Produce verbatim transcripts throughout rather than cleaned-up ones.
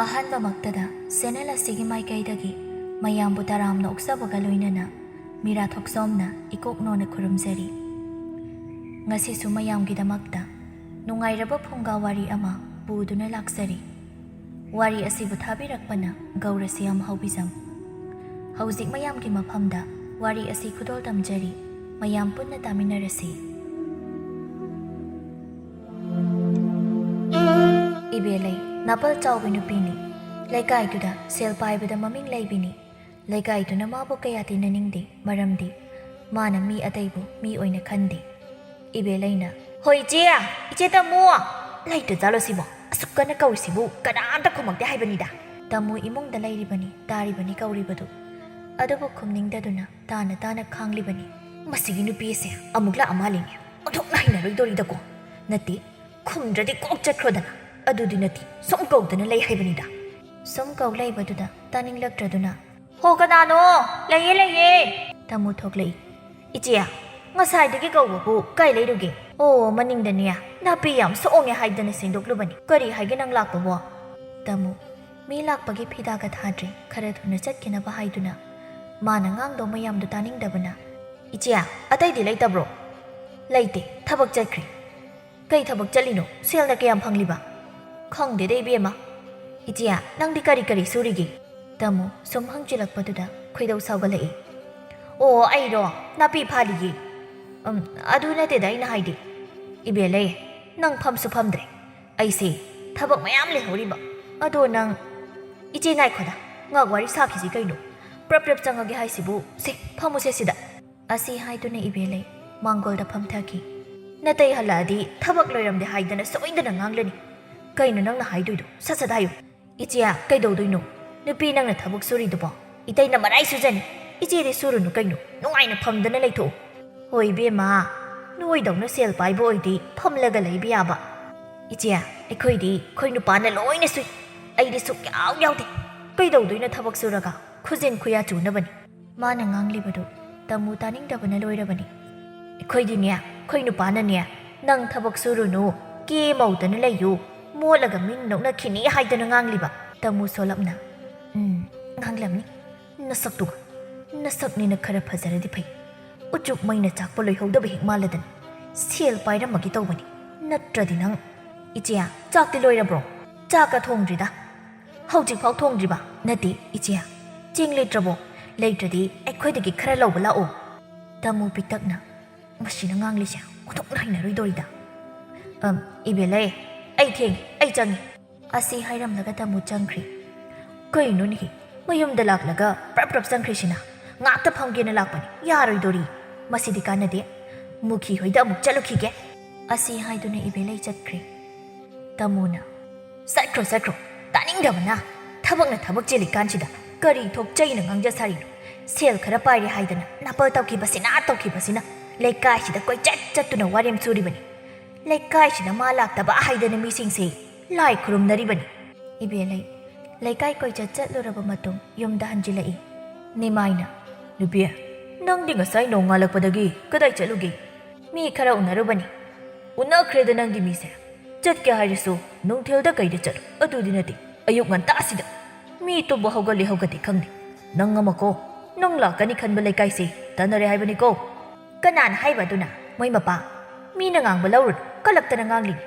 ꯑꯍꯥꯟꯕꯃꯛꯇꯗ channel ꯑꯁꯤꯒꯤ ꯃꯥꯏꯀꯩꯗꯒꯤ ꯃꯌꯥꯝꯕꯨ ꯇꯔꯥꯝꯅ ꯑꯣꯛꯆꯕꯒ ꯂꯣꯏꯅꯅ ꯃꯤꯔꯥ ꯊꯣꯛꯆꯣꯝꯅ ꯏꯀꯣꯛ ꯅꯣꯟꯅ ꯈꯨꯔꯨꯝꯖꯔꯤ꯫ ꯉꯁꯤꯁꯨ ꯃꯌꯥꯝꯒꯤꯗꯃꯛꯇ ꯅꯨꯡꯉꯥꯏꯔꯕ ꯐꯨꯡꯒꯥ ꯋꯥꯔꯤ ꯑꯃ ꯄꯨꯗꯨꯅ ꯂꯥꯛꯆꯔꯤ꯫ ꯋꯥꯔꯤ ꯑꯁꯤꯕꯨ ꯊꯥꯕꯤꯔꯛꯄꯅ ꯒꯧꯔꯁꯤꯌꯥꯝ ꯍꯥꯎꯕꯤꯖꯝ꯫ ꯍꯧꯖꯤꯛ ꯃꯌꯥꯝꯒꯤ ꯃꯐꯝꯗ ꯋꯥꯔꯤ ꯑꯁꯤ ꯈꯨꯗꯣꯜ ꯇꯝꯖꯔꯤ꯫ ꯃꯌꯥꯝ ꯄꯨꯟꯅ ꯇꯥꯃꯤꯟꯅꯔꯁꯤ꯫ ꯏꯕꯦꯂꯩ ꯅꯥꯄꯜ ꯆꯥꯎꯕꯤ ꯅꯨꯄꯤꯅꯤ꯫ ꯂꯩꯀꯥꯏꯗꯨꯗ ꯁꯦꯜ ꯄꯥꯏꯕꯗ ꯃꯃꯤꯡ ꯂꯩꯕꯤꯅꯤ꯫ ꯂꯩꯀꯥꯏꯗꯨꯅ ꯃꯥꯕꯨ ꯀꯌꯥ ꯇꯤꯟꯅꯅꯤꯡꯗꯦ, ꯃꯔꯝꯗꯤ ꯃꯥꯅ ꯃꯤ ꯑꯇꯩꯕꯨ ꯃꯤ ꯑꯣꯏꯅ ꯈꯟꯗꯦ꯫ ꯏꯕꯦꯂꯩꯅ, "ꯍꯣꯏ ꯏꯆꯦ, ꯏꯆꯦ ꯇꯥꯃꯨ, ꯂꯩꯇ꯭ꯔꯖꯥꯠꯂꯣ ꯁꯤꯕꯣ? ꯑꯁꯨꯛ ꯀꯟꯅ ꯀꯧꯔꯤꯁꯤꯕꯨ ꯀꯅꯥꯝꯇ ꯈꯨꯝꯃꯛꯇꯦ ꯍꯥꯏꯕꯅꯤꯗ?" ꯇꯥꯃꯨ ꯏꯃꯨꯡꯗ ꯂꯩꯔꯤꯕꯅꯤ, ꯇꯥꯔꯤꯕꯅꯤ ꯀꯧꯔꯤꯕꯗꯨ꯫ ꯑꯗꯨꯕꯨ ꯈꯨꯝꯅꯤꯡꯗꯗꯨꯅ ꯇꯥꯅ ꯇꯥꯅ ꯈꯥꯡꯂꯤꯕꯅꯤ꯫ "ꯃꯁꯤꯒꯤ ꯅꯨꯄꯤ ꯑꯁꯦ ꯑꯃꯨꯛ ꯂꯥꯛꯑ ꯃꯥꯜꯂꯤꯅꯦ꯫ ꯑꯣꯟꯊꯣꯛꯅ ꯍꯩꯅꯔꯣꯏꯗꯧꯔꯤꯗꯀꯣ꯫ ꯅꯠꯇꯦ, ꯈꯨꯝꯗ꯭ꯔꯗꯤ ꯀꯣꯛ ꯆꯠꯈ꯭ꯔꯣꯗꯅ꯫ ꯑꯗꯨꯗꯤ ꯅꯠꯇꯦ, ꯁꯨꯝ ꯀꯧꯗꯅ ꯂꯩ ꯍꯥꯏꯕꯅꯤꯗ꯫" ꯁꯨꯝ ꯀꯧ ꯂꯩꯕꯗꯨꯗ ꯇꯥꯅꯤꯡꯂꯛꯇ꯭ꯔꯗꯨꯅ, "ꯍꯣ, ꯀꯅꯥꯅꯣ? ꯂꯩꯌꯦ, ꯂꯩꯌꯦ!" ꯇꯥꯃꯨ ꯊꯣꯛꯂꯛꯏ꯫ "ꯏꯆꯦ, ꯉꯁꯥꯏꯗꯒꯤ ꯀꯧꯕꯕꯨ ꯀꯥꯏ ꯂꯩꯔꯨꯒꯦ?" "ꯑꯣ, ꯃꯅꯤꯡꯗꯅꯦ, ꯅꯥꯄꯤ ꯌꯥꯝ ꯁꯣꯡꯉꯦ ꯍꯥꯏꯗꯅ ꯁꯦꯡꯗꯣꯛꯂꯨꯕꯅꯤ꯫ ꯀꯔꯤ ꯍꯥꯏꯒꯦ ꯅꯪ ꯂꯥꯛꯄꯕꯣ?" ꯇꯥꯃꯨ ꯃꯤ ꯂꯥꯛꯄꯒꯤ ꯐꯤꯗꯥꯒ ꯊꯥꯗ꯭ꯔꯦ, ꯈꯔ ꯊꯨꯅ ꯆꯠꯈꯤꯅꯕ ꯍꯥꯏꯗꯨꯅ ꯃꯥꯅ ꯉꯥꯡꯗꯧ ꯃꯌꯥꯝꯗꯨ ꯇꯥꯅꯤꯡꯗꯕꯅ, "ꯏꯆꯦ, ꯑꯇꯩꯗꯤ ꯂꯩꯇꯕ꯭ꯔꯣ?" "ꯂꯩꯇꯦ, ꯊꯕꯛ ꯆꯠꯈ꯭ꯔꯦ꯫" "ꯀꯩ ꯊꯕꯛ ꯆꯠꯂꯤꯅꯣ? ꯁꯦꯜꯅ ꯀꯌꯥꯝ ꯐꯪꯂꯤꯕ?" "ꯈꯪꯗꯦꯗ ꯏꯕꯦꯝꯃ꯫" "ꯏꯆꯦ, ꯅꯪꯗꯤ ꯀꯔꯤ ꯀꯔꯤ ꯁꯨꯔꯤꯒꯦ?" ꯇꯥꯃꯨ ꯁꯨꯝ ꯍꯪꯖꯤꯜꯂꯛꯄꯗꯨꯗ ꯈꯣꯏꯗꯧ ꯁꯥꯎꯒꯠꯂꯛꯏ꯫ "ꯑꯣ, ꯑꯩꯔꯣ? ꯅꯥꯄꯤ ꯐꯥꯜꯂꯤꯌꯦ꯫" "ꯎꯝ, ꯑꯗꯨ ꯅꯠꯇꯦꯗ ꯑꯩꯅ ꯍꯥꯏꯗꯤ꯫" "ꯏꯕꯦꯂꯩ, ꯅꯪ ꯐꯝꯁꯨ ꯐꯝꯗ꯭ꯔꯦ꯫ ꯑꯩꯁꯦ ꯊꯕꯛ ꯃꯌꯥꯝ ꯂꯩꯍꯧꯔꯤꯕ꯫ ꯑꯗꯣ ꯅꯪ..." "ꯏꯆꯦ, ꯉꯥꯏꯈꯣꯗ, ꯉꯥꯛ ꯋꯥꯔꯤ ꯁꯥꯈꯤꯁꯤ ꯀꯩꯅꯣ꯫ ꯄ꯭ꯔꯞ ꯄ꯭ꯔꯞ ꯆꯪꯉꯒꯦ ꯍꯥꯏꯁꯤꯕꯨ꯫ ꯁꯦ, ꯐꯝꯃꯨꯁꯦ ꯁꯤꯗ꯫" ꯑꯁꯤ ꯍꯥꯏꯗꯨꯅ ꯏꯕꯦꯂꯩ ꯃꯥꯡꯒꯣꯜꯗ ꯐꯝꯊꯈꯤ꯫ "ꯅꯇꯩ ꯍꯜꯂꯛꯑꯗꯤ ꯊꯕꯛ ꯂꯣꯏꯔꯝꯗꯦ ꯍꯥꯏꯗꯅ ꯁꯣꯏꯗꯅ ꯉꯥꯡꯂꯅꯤ꯫ ꯀꯩꯅꯣ ꯅꯪꯅ ꯍꯥꯏꯗꯣꯏꯗꯣ? ꯁꯠ ꯁꯠ ꯍꯥꯏꯌꯨ꯫" "ꯏꯆꯦ, ꯀꯩꯗꯧꯗꯣꯏꯅꯣ? ꯅꯨꯄꯤ ꯅꯪꯅ ꯊꯕꯛ ꯁꯨꯔꯤꯗꯨꯕꯣ? ꯏꯇꯩꯅ ꯃꯔꯥꯏ ꯁꯨꯖꯅꯤ꯫ ꯏꯆꯦꯗꯤ ꯁꯨꯔꯨꯅꯨ ꯀꯩꯅꯣ, ꯅꯨꯡꯉꯥꯏꯅ ꯐꯝꯗꯅ ꯂꯩꯊꯣꯛꯎ꯫" "ꯍꯣꯏ ꯏꯕꯦꯝꯃ, ꯅꯣꯏꯗꯧꯅ ꯁꯦꯜ ꯄꯥꯏꯕ ꯑꯣꯏꯗꯤ ꯐꯝꯂꯒ ꯂꯩꯕ ꯌꯥꯕ꯫ ꯏꯆꯦ, ꯑꯩꯈꯣꯏꯗꯤ ꯑꯩꯈꯣꯏ ꯅꯨꯄꯥꯅ ꯂꯣꯏꯅ ꯁꯨꯏ꯫ ꯑꯩꯗꯤ ꯁꯨꯛꯌꯥꯎ ꯌꯥꯎꯗꯦ꯫ ꯀꯩꯗꯧꯗꯣꯏꯅꯣ ꯊꯕꯛ ꯁꯨꯔꯒ? ꯈꯨꯖꯤꯟ ꯈꯨꯌꯥ ꯆꯨꯅꯕꯅꯤ꯫" ꯃꯥꯅ ꯉꯥꯡꯂꯤꯕꯗꯨ ꯇꯥꯃꯨ ꯇꯥꯅꯤꯡꯗꯕꯅ ꯂꯣꯏꯔꯕꯅꯤ꯫ "ꯑꯩꯈꯣꯏꯗꯤꯅꯦ, ꯑꯩꯈꯣꯏ ꯅꯨꯄꯥꯅꯅꯦ, ꯅꯪ ꯊꯕꯛ ꯁꯨꯔꯨꯅꯨ, ꯀꯦ ꯃꯧꯗꯅ ꯂꯩꯌꯨ, ꯃꯣꯠꯂꯒ ꯃꯤꯅ ꯅꯣꯛꯅꯈꯤꯅꯤ ꯍꯥꯏꯗꯅ ꯉꯥꯡꯂꯤꯕ꯫ ꯇꯥꯃꯨ ꯁꯣꯂꯞꯅ, "ꯎꯝ, ꯉꯥꯡꯂꯝꯅꯤ꯫ ꯅꯁꯛꯇꯨꯒ꯫ ꯅꯁꯛꯅꯤꯅ ꯈꯔ ꯐꯖꯔꯗꯤ ꯐꯩ꯫ ꯎꯆꯨꯞ ꯃꯩꯅ ꯆꯥꯛꯄ ꯂꯣꯏꯍꯧꯗꯕ ꯍꯦꯛ ꯃꯥꯜꯂꯗꯅ ꯁꯦꯜ ꯄꯥꯏꯔꯝꯃꯒꯦ ꯇꯧꯕꯅꯤ꯫ ꯅꯠꯇ꯭ꯔꯗꯤ ꯅꯪ꯫ ꯏꯆꯦ, ꯆꯥꯛꯇꯤ ꯂꯣꯏꯔꯕ꯭ꯔꯣ?" "ꯆꯥꯛꯀ ꯊꯣꯡꯗ꯭ꯔꯤꯗ꯫" "ꯍꯧꯖꯤꯛꯐꯥꯎ ꯊꯣꯡꯗ꯭ꯔꯤꯕ?" "ꯅꯠꯇꯦ, ꯏꯆꯦ, ꯆꯦꯡ ꯂꯩꯇ꯭ꯔꯕꯣ? ꯂꯩꯇ꯭ꯔꯗꯤ ꯑꯩꯈꯣꯏꯗꯒꯤ ꯈꯔ ꯂꯧꯕ ꯂꯥꯛꯑꯣ꯫" ꯇꯥꯃꯨ ꯄꯤꯛꯇꯛꯅ, "ꯃꯁꯤꯅ ꯉꯥꯡꯂꯤꯁꯦ ꯑꯣꯟꯊꯣꯛꯅ ꯍꯩꯅꯔꯣꯏꯗꯧꯔꯤꯗ꯫" "ꯑꯝ, ꯏꯕꯦꯜꯂꯩ, ꯑꯩ ꯊꯦꯡꯉꯦ, ꯑꯩ ꯆꯪꯉꯦ꯫" ꯑꯁꯤ ꯍꯥꯏꯔꯝꯂꯒ ꯇꯥꯃꯨ ꯆꯪꯈ꯭ꯔꯦ꯫ "ꯀꯩꯅꯣꯅꯦꯍꯦ, ꯃꯌꯨꯝꯗ ꯂꯥꯛꯂꯒ ꯄ꯭ꯔꯞ ꯄ꯭ꯔꯞ ꯆꯪꯈ꯭ꯔꯤꯁꯤꯅ? ꯉꯥꯛꯇ ꯐꯝꯒꯦꯅ ꯂꯥꯛꯄꯅꯤ, ꯌꯥꯔꯣꯏꯗꯣꯔꯤ꯫ ꯃꯁꯤꯗꯤ ꯀꯥꯟꯅꯗꯦ꯫ ꯃꯨꯈꯤ ꯍꯣꯏꯗ ꯑꯃꯨꯛ ꯆꯠꯂꯨꯈꯤꯒꯦ꯫" ꯑꯁꯤ ꯍꯥꯏꯗꯨꯅ ꯏꯕꯦꯜꯂꯩ ꯆꯠꯈ꯭ꯔꯦ꯫ ꯇꯥꯃꯨꯅ, "ꯆꯠꯈ꯭ꯔꯣ, ꯆꯠꯈ꯭ꯔꯣ꯫ ꯇꯥꯅꯤꯡꯗꯕꯅ꯫ ꯊꯕꯛꯅ ꯊꯕꯛ ꯆꯤꯜꯂꯤꯀꯥꯟꯁꯤꯗ ꯀꯔꯤ ꯊꯣꯛ ꯆꯩꯅ ꯉꯥꯡꯖ ꯁꯥꯔꯤꯅꯣ? ꯁꯦꯜ ꯈꯔ ꯄꯥꯏꯔꯦ ꯍꯥꯏꯗꯅ ꯅꯥꯄꯜ ꯇꯧꯈꯤꯕꯁꯤꯅ, ꯇꯧꯈꯤꯕꯁꯤꯅ꯫ ꯂꯩꯀꯥꯏꯁꯤꯗ ꯀꯣꯏꯆꯠ ꯆꯠꯇꯨꯅ ꯋꯥꯔꯦꯝ ꯁꯨꯔꯤꯕꯅꯤ꯫ ꯂꯩꯀꯥꯏꯁꯤꯗ ꯃꯥ ꯂꯥꯛꯇꯕ ꯍꯥꯏꯗꯅ ꯃꯤꯁꯤꯡꯁꯦ ꯂꯥꯏ ꯈꯨꯔꯨꯝꯅꯔꯤꯕꯅꯤ꯫" ꯏꯕꯦꯜꯂꯩ ꯂꯩꯀꯥꯏ ꯀꯣꯏꯆꯠ ꯆꯠꯂꯨꯔꯕ ꯃꯇꯨꯡ ꯌꯨꯝꯗ ꯍꯟꯖꯤꯜꯂꯛꯏ꯫ ꯅꯤꯃꯥꯏꯅ, "ꯅꯨꯄꯤ, ꯅꯪꯗꯤ ꯉꯁꯥꯏ ꯅꯣꯡꯉꯥꯜꯂꯛꯄꯗꯒꯤ ꯀꯗꯥꯏ ꯆꯠꯂꯨꯒꯦ?" "ꯃꯤ ꯈꯔ ꯎꯅꯔꯨꯕꯅꯤ꯫" "ꯎꯅꯈ꯭ꯔꯦꯗ ꯅꯪꯗꯤ ꯃꯤꯁꯦ꯫ ꯆꯠꯀꯦ ꯍꯥꯏꯔꯁꯨ ꯅꯨꯡꯊꯤꯜꯗ ꯀꯩꯗ ꯆꯠꯂꯨ, ꯑꯗꯨꯗꯤ ꯅꯠꯇꯦ, ꯑꯌꯨꯛ ꯉꯟꯇꯥꯁꯤꯗ꯫ ꯃꯤ ꯇꯨꯝꯕ ꯍꯧꯒꯠꯂꯤ ꯍꯧꯒꯠꯇꯦ ꯈꯪꯗꯦ꯫ ꯅꯪ ꯑꯃꯀꯣ, ꯅꯪ ꯂꯥꯛꯀꯅꯤ ꯈꯟꯕ ꯂꯩꯀꯥꯏꯁꯦ ꯇꯟꯅꯔꯦ ꯍꯥꯏꯕꯅꯤꯀꯣ꯫" "ꯀꯅꯥꯅ ꯍꯥꯏꯕ ꯑꯗꯨꯅ? ꯃꯣꯏ ꯃꯄꯥ꯫ ꯃꯤꯅ ꯉꯥꯡꯕ ꯂꯧꯔꯨꯅꯨ, ꯀꯜꯂꯛꯇꯅ ꯉꯥꯡꯂꯤꯅꯤ꯫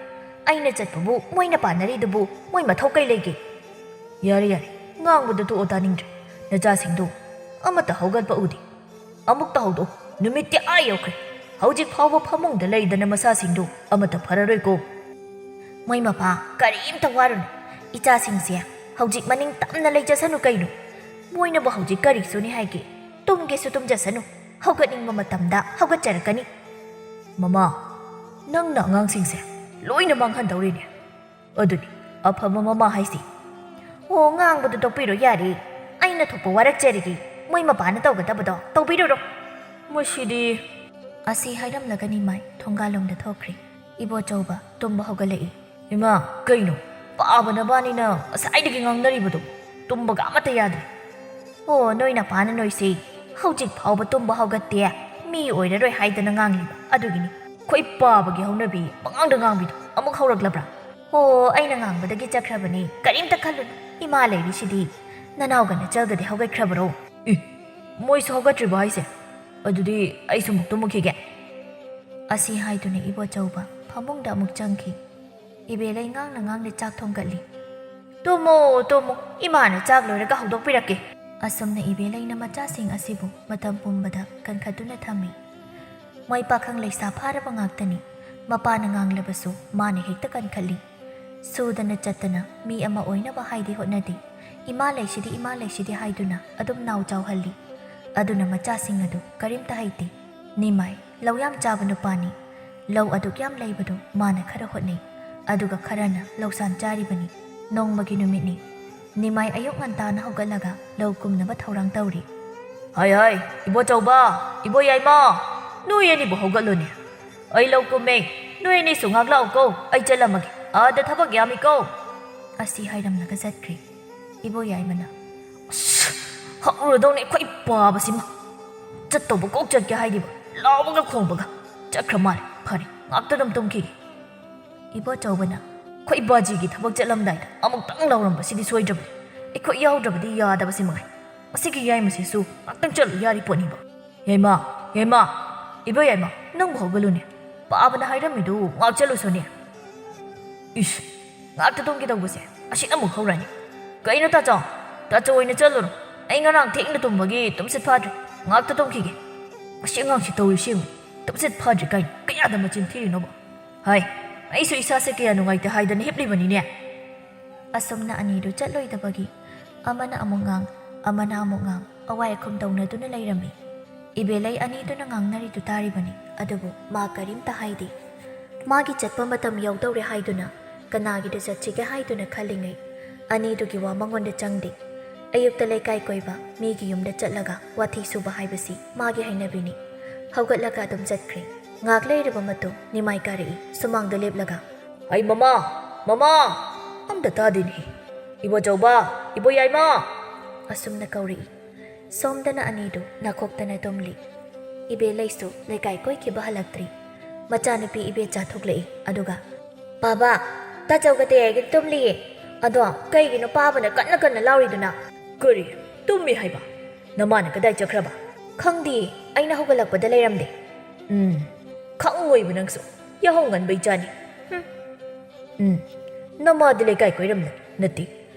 ꯑꯩꯅ ꯆꯠꯄꯕꯨ ꯃꯣꯏꯅ ꯄꯥꯟꯅꯔꯤꯗꯨꯕꯨ ꯃꯣꯏ ꯃꯊꯧ ꯀꯩ ꯂꯩꯒꯦ?" "ꯌꯥꯔꯦ, ꯌꯥꯔꯦ, ꯉꯥꯡꯕꯗꯣ ꯇꯣꯛꯑꯣ, ꯇꯥꯅꯤꯡꯗ꯭ꯔꯦ꯫ ꯅꯆꯥꯁꯤꯡꯗꯣ ꯑꯃꯠꯇ ꯍꯧꯒꯠꯄ ꯎꯗꯦ꯫ ꯑꯃꯨꯛꯇ ꯍꯧꯗꯣꯛ, ꯅꯨꯃꯤꯠꯇꯤ ꯑꯥ ꯌꯧꯈ꯭ꯔꯦ꯫ ꯍꯧꯖꯤꯛ ꯐꯥꯎꯕ ꯐꯃꯨꯡꯗ ꯂꯩꯗꯅ ꯃꯁꯥꯁꯤꯡꯗꯣ ꯑꯃꯠꯇ ꯐꯔꯔꯣꯏꯀꯣ꯫" "ꯃꯣꯏ ꯃꯄꯥ, ꯀꯔꯤꯝꯇ ꯋꯥꯔꯨꯅꯨ꯫ ꯏꯆꯥꯁꯤꯡꯁꯦ ꯍꯧꯖꯤꯛ ꯃꯅꯤꯡ ꯇꯝꯅ ꯂꯩꯖꯁꯅꯨ ꯀꯩꯅꯣ꯫ ꯃꯣꯏꯅꯕꯨ ꯍꯧꯖꯤꯛ ꯀꯔꯤ ꯁꯨꯅꯤ ꯍꯥꯏꯒꯦ? ꯇꯨꯝꯒꯦꯁꯨ ꯇꯨꯝꯖꯁꯅꯨ꯫ ꯍꯧꯒꯠꯅꯤꯡꯕ ꯃꯇꯝꯗ ꯍꯧꯒꯠꯆꯔꯛꯀꯅꯤ꯫" "ꯃꯃꯥ, ꯅꯪꯅ ꯑꯉꯥꯡꯁꯤꯡꯁꯦ ꯂꯣꯏꯅ ꯃꯥꯡꯍꯟꯗꯧꯔꯤꯅꯦ꯫" "ꯑꯗꯨꯅꯤ ꯑꯐꯕ ꯃꯃꯥ ꯍꯥꯏꯁꯤ꯫" "ꯑꯣ, ꯉꯥꯡꯕꯗꯨ ꯇꯣꯛꯄꯤꯔꯣ ꯌꯥꯔꯦ꯫ ꯑꯩꯅ ꯊꯣꯛꯄ ꯋꯥꯔꯛꯆꯔꯤꯒꯦ꯫ ꯃꯣꯏ ꯃꯄꯥꯅ ꯇꯧꯒꯗꯕꯗꯣ ꯇꯧꯕꯤꯔꯨꯔꯣ꯫" "ꯃꯁꯤꯗꯤ꯫" ꯑꯁꯤ ꯍꯥꯏꯔꯝꯂꯒ ꯅꯤꯃꯥꯏ ꯊꯣꯡꯒꯥꯜꯂꯣꯝꯗ ꯊꯣꯛꯈ꯭ꯔꯦ꯫ ꯏꯕꯣꯆꯧꯕ ꯇꯨꯝꯕ ꯍꯧꯒꯠꯂꯛꯏ꯫ "ꯏꯃꯥ, ꯀꯩꯅꯣ? ꯄꯥꯕ ꯅꯕꯥꯅꯤꯅ ꯉꯁꯥꯏꯗꯒꯤ ꯉꯥꯡꯅꯔꯤꯕꯗꯨ ꯇꯨꯝꯕꯒ ꯑꯃꯠꯇ ꯌꯥꯗ꯭ꯔꯦ꯫" "ꯑꯣ, ꯅꯣꯏ ꯅꯄꯥꯅ ꯅꯣꯏꯁꯦ ꯍꯧꯖꯤꯛ ꯐꯥꯎꯕ ꯇꯨꯝꯕ ꯍꯧꯒꯠꯇꯦ, ꯃꯤ ꯑꯣꯏꯔꯔꯣꯏ ꯍꯥꯏꯗꯅ ꯉꯥꯡꯂꯤꯕ ꯑꯗꯨꯒꯤꯅꯤ꯫ ꯑꯩꯈꯣꯏ ꯄꯥꯕꯒꯤ ꯍꯧꯅꯕꯤ ꯄꯉꯥꯡꯗ ꯉꯥꯡꯕꯤꯗꯣ ꯑꯃꯨꯛ ꯍꯧꯔꯛꯂꯕ꯭ꯔꯥ?" "ꯑꯣ, ꯑꯩꯅ ꯉꯥꯡꯕꯗꯒꯤ ꯆꯠꯈ꯭ꯔꯕꯅꯤ, ꯀꯔꯤꯝꯇ ꯈꯜꯂꯨꯅꯨ꯫ ꯏꯃꯥ ꯂꯩꯔꯤꯁꯤꯗꯤ꯫ ꯅꯅꯥꯎꯒ ꯅꯆꯜꯒꯗꯤ ꯍꯧꯒꯠꯈ꯭ꯔꯕꯔꯣ?" "ꯏ, ꯃꯣꯏꯁꯨ ꯍꯧꯒꯠꯇ꯭ꯔꯤꯕꯣ ꯍꯥꯏꯁꯦ? ꯑꯗꯨꯗꯤ ꯑꯩꯁꯨ ꯑꯃꯨꯛ ꯇꯨꯝꯃꯨꯈꯤꯒꯦ"꯫ ꯑꯁꯤ ꯍꯥꯏꯗꯨꯅ ꯏꯕꯣꯆꯧꯕ ꯐꯃꯨꯡꯗ ꯑꯃꯨꯛ ꯆꯪꯈꯤ꯫ ꯏꯕꯦꯂꯩ ꯉꯥꯡꯅ ꯉꯥꯡꯅ ꯆꯥꯛ ꯊꯣꯡꯒꯠꯂꯤ꯫ "ꯇꯨꯝꯃꯣ, ꯇꯨꯝꯃꯣ, ꯏꯃꯥꯅ ꯆꯥꯛ ꯂꯣꯏꯔꯒ ꯍꯧꯗꯣꯛꯄꯤꯔꯛꯀꯦ"꯫ ꯑꯁꯨꯝꯅ ꯏꯕꯦꯂꯩꯅ ꯃꯆꯥꯁꯤꯡ ꯑꯁꯤꯕꯨ ꯃꯇꯝ ꯄꯨꯝꯕꯗ ꯀꯟꯈꯠꯇꯨꯅ ꯊꯝꯃꯤ꯫ ꯃꯣꯏ ꯄꯥꯈꯪ ꯂꯩꯁꯥ ꯐꯥꯔꯕ ꯉꯥꯛꯇꯅꯤ꯫ ꯃꯄꯥꯅ ꯉꯥꯡꯂꯕꯁꯨ ꯃꯥꯅ ꯍꯦꯛꯇ ꯀꯟꯈꯠꯂꯤ꯫ ꯁꯨꯗꯅ ꯆꯠꯇꯅ ꯃꯤ ꯑꯃ ꯑꯣꯏꯅꯕ ꯍꯥꯏꯗꯤ ꯍꯣꯠꯅꯗꯦ꯫ "ꯏꯃꯥ ꯂꯩꯁꯤꯗꯤ, ꯏꯃꯥ ꯂꯩꯁꯤꯗꯤ" ꯍꯥꯏꯗꯨꯅ ꯑꯗꯨꯝ ꯅꯥꯎ ꯆꯥꯎꯍꯜꯂꯤ꯫ ꯑꯗꯨꯅ ꯃꯆꯥꯁꯤꯡ ꯑꯗꯨ ꯀꯔꯤꯝꯇ ꯍꯩꯇꯦ꯫ ꯅꯤꯃꯥꯏ ꯂꯧ ꯌꯥꯝ ꯆꯥꯕ ꯅꯨꯄꯥꯅꯤ꯫ ꯂꯧ ꯑꯗꯨꯛ ꯌꯥꯝ ꯂꯩꯕꯗꯨ ꯃꯥꯅ ꯈꯔ ꯍꯣꯠꯅꯩ, ꯑꯗꯨꯒ ꯈꯔꯅ ꯂꯧꯁꯥꯟ ꯆꯥꯔꯤꯕꯅꯤ꯫ ꯅꯣꯡꯃꯒꯤ ꯅꯨꯃꯤꯠꯅꯤ꯫ ꯅꯤꯃꯥꯏ ꯑꯌꯨꯛ ꯉꯟꯇꯥꯅ ꯍꯧꯒꯠꯂꯒ ꯂꯧ ꯀꯨꯝꯅꯕ ꯊꯧꯔꯥꯡ ꯇꯧꯔꯤ꯫ "ꯍꯥꯏ ꯍꯥꯏ, ꯏꯕꯣꯆꯧꯕ, ꯏꯕꯣ ꯌꯥꯏꯃ, ꯅꯣꯏ ꯑꯅꯤꯕꯨ ꯍꯧꯒꯠꯂꯨꯅꯦ꯫ ꯑꯩ ꯂꯧ ꯀꯨꯝꯃꯦ, ꯅꯣꯏ ꯑꯅꯤꯁꯨ ꯉꯥꯛ ꯂꯥꯛꯎꯀꯣ, ꯑꯩ ꯆꯠꯂꯝꯃꯒꯦ꯫ ꯑꯥꯗ ꯊꯕꯛ ꯌꯥꯝꯃꯤꯀꯣ"꯫ ꯑꯁꯤ ꯍꯥꯏꯔꯝꯂꯒ ꯆꯠꯈ꯭ꯔꯦ꯫ ꯏꯕꯣ ꯌꯥꯏꯃꯅ, "ꯑꯁ, ꯍꯧꯔꯗꯧꯅꯦ ꯑꯩꯈꯣꯏ ꯄꯥꯕꯁꯤꯃ꯫ ꯆꯠꯇꯧꯕ ꯀꯣꯛ ꯆꯠꯀꯦ ꯍꯥꯏꯗꯤꯕ, ꯂꯥꯎꯕꯒ ꯈꯣꯡꯕꯒ꯫ ꯆꯠꯈ꯭ꯔ ꯃꯥꯜꯂꯦ, ꯐꯔꯦ, ꯉꯥꯛꯇ ꯑꯗꯨꯝ ꯇꯨꯝꯈꯤꯒꯦ"꯫ ꯏꯕꯣꯆꯧꯕꯅ, "ꯑꯩꯈꯣꯏ ꯕꯥꯖꯤꯒꯤ ꯊꯕꯛ ꯆꯠꯂꯝꯗꯥꯏꯗ ꯑꯃꯨꯛꯇꯪ ꯂꯥꯎꯔꯝꯕꯁꯤꯗꯤ ꯁꯣꯏꯗ꯭ꯔꯕꯅꯤ꯫ ꯑꯩꯈꯣꯏ ꯌꯥꯎꯗ꯭ꯔꯕꯗꯤ ꯌꯥꯗꯕꯁꯤ ꯃꯉꯥꯏ꯫ ꯃꯁꯤꯒꯤ ꯌꯥꯏꯃꯁꯤꯁꯨ ꯉꯥꯛꯇꯪ ꯆꯠꯂꯨ ꯌꯥꯔꯤ ꯄꯣꯠꯅꯤꯕ꯫ ꯌꯥꯏꯃ, ꯌꯥꯏꯃ, ꯏꯕꯣ ꯌꯥꯏꯃ, ꯅꯪꯕꯨ ꯍꯧꯒꯠꯂꯨꯅꯦ꯫ ꯄꯥꯕꯅ ꯍꯥꯏꯔꯝꯃꯤꯗꯨ ꯉꯥꯛ ꯆꯠꯂꯨꯁꯣꯅꯦ꯫ ꯏꯁ, ꯉꯥꯛꯇ ꯇꯨꯝꯒꯦ ꯇꯧꯕꯁꯦ ꯑꯁꯤꯅ ꯑꯃꯨꯛ ꯍꯧꯔꯅꯤ꯫ ꯀꯩꯅꯣ ꯇꯥꯆꯧ? ꯇꯥꯆꯧ ꯑꯣꯏꯅ ꯆꯠꯂꯨꯔꯣ꯫ ꯑꯩ ꯉꯔꯥꯡ ꯊꯦꯡꯅ ꯇꯨꯝꯕꯒꯤ ꯇꯨꯝꯁꯤꯠ ꯐꯥꯗ꯭ꯔꯦ꯫ ꯉꯥꯛꯇ ꯇꯨꯝꯈꯤꯒꯦ꯫ ꯑꯁꯤ ꯑꯉꯥꯡꯁꯤ ꯇꯧꯔꯤꯁꯤ ꯌꯦꯡꯉꯨ꯫ ꯇꯨꯝꯁꯤꯠ ꯐꯥꯗ꯭ꯔꯤ ꯀꯥꯏꯅ ꯀꯌꯥꯗ ꯃꯆꯤꯟ ꯊꯤꯔꯤꯅꯣꯕ? ꯍꯥꯏ, ꯑꯩꯁꯨ ꯏꯁꯥꯁꯦ ꯀꯌꯥ ꯅꯨꯡꯉꯥꯏꯇꯦ ꯍꯥꯏꯗꯅ ꯍꯤꯞꯂꯤꯕꯅꯤꯅꯦ꯫ ꯑꯁꯨꯝꯅ ꯑꯅꯤꯗꯨ ꯆꯠꯂꯣꯏꯗꯕꯒꯤ ꯑꯃꯅ ꯑꯃꯨꯛ ꯉꯥꯡ, ꯑꯃꯅ ꯑꯃꯨꯛ ꯉꯥꯡ, ꯑꯋꯥꯏ ꯑꯈꯨꯝ ꯇꯧꯅꯗꯨꯅ ꯂꯩꯔꯝꯃꯤ꯫ ꯏꯕꯦꯂꯩ ꯑꯅꯤꯗꯨꯅ ꯉꯥꯡꯅꯔꯤꯗꯨ ꯇꯥꯔꯤꯕꯅꯤ, ꯑꯗꯨꯕꯨ ꯃꯥ ꯀꯔꯤꯝꯇ ꯍꯥꯏꯗꯦ꯫ ꯃꯥꯒꯤ ꯆꯠꯄ ꯃꯇꯝ ꯌꯧꯗꯧꯔꯦ ꯍꯥꯏꯗꯨꯅ ꯀꯅꯥꯒꯤꯗ ꯆꯠꯁꯤꯒꯦ ꯍꯥꯏꯗꯨꯅ ꯈꯜꯂꯤꯉꯩ, ꯑꯅꯤꯗꯨꯒꯤ ꯋꯥ ꯃꯉꯣꯟꯗ ꯆꯪꯗꯦ꯫ ꯑꯌꯨꯛꯇ ꯂꯩꯀꯥꯏ ꯀꯣꯏꯕ, ꯃꯤꯒꯤ ꯌꯨꯝꯗ ꯆꯠꯂꯒ ꯋꯥꯊꯤ ꯁꯨꯕ ꯍꯥꯏꯕꯁꯤ ꯃꯥꯒꯤ ꯍꯩꯅꯕꯤꯅꯤ꯫ ꯍꯧꯒꯠꯂꯒ ꯑꯗꯨꯝ ꯆꯠꯈ꯭ꯔꯦ꯫ ꯉꯥꯛ ꯂꯩꯔꯕ ꯃꯇꯨꯡ ꯅꯤꯃꯥꯏ ꯀꯥꯔꯛꯏ, ꯁꯨꯃꯥꯡꯗ ꯂꯦꯞꯂꯒ꯫ "ꯍꯩ ꯃꯃꯥ, ꯃꯃꯥ!" ꯑꯝꯇ ꯇꯥꯗꯦꯅꯦꯍꯦ꯫ "ꯏꯕꯣꯆꯧꯕ, ꯏꯕꯣ ꯌꯥꯏꯃ!" ꯑꯁꯨꯝꯅ ꯀꯧꯔꯛꯏ꯫ ꯁꯣꯝꯗꯅ ꯑꯅꯤꯗꯨ ꯅꯥꯈꯣꯛꯇꯅ ꯇꯨꯝꯂꯤ꯫ ꯏꯕꯦꯂꯩꯁꯨ ꯂꯩꯀꯥꯏ ꯀꯣꯏꯈꯤꯕ ꯍꯜꯂꯛꯇ꯭ꯔꯤ꯫ ꯃꯆꯥꯅꯨꯄꯤ ꯏꯕꯦꯆꯥ ꯊꯣꯛꯂꯛꯏ, ꯑꯗꯨꯒ, "ꯄꯥꯕ, ꯇꯥꯆꯧꯒ ꯇꯌꯥꯏꯒ ꯇꯨꯝꯂꯤꯌꯦ꯫ ꯑꯗꯣ ꯀꯩꯒꯤꯅꯣ ꯄꯥꯕꯅ ꯀꯟꯅ ꯀꯟꯅ ꯂꯥꯎꯔꯤꯗꯨꯅ? ꯀꯔꯤ? ꯇꯨꯝꯃꯤ ꯍꯥꯏꯕ? ꯅꯃꯥꯅ ꯀꯗꯥꯏ ꯆꯠꯈ꯭ꯔꯕ? ꯈꯪꯗꯤꯌꯦ, ꯑꯩꯅ ꯍꯧꯒꯠꯂꯛꯄꯗ ꯂꯩꯔꯝꯗꯦ꯫ ꯎꯝ, ꯈꯪꯉꯣꯏꯕ ꯅꯪꯁꯨ꯫ ꯌꯥꯍꯧ ꯉꯟꯕꯩ ꯆꯥꯅꯤ꯫ ꯍꯨꯝ꯫ ꯎꯝ, ꯅꯃꯥꯗꯤ ꯂꯩꯀꯥꯏ ꯀꯣꯏꯔꯝꯂꯅꯤ꯫ ꯅꯠꯇꯦ,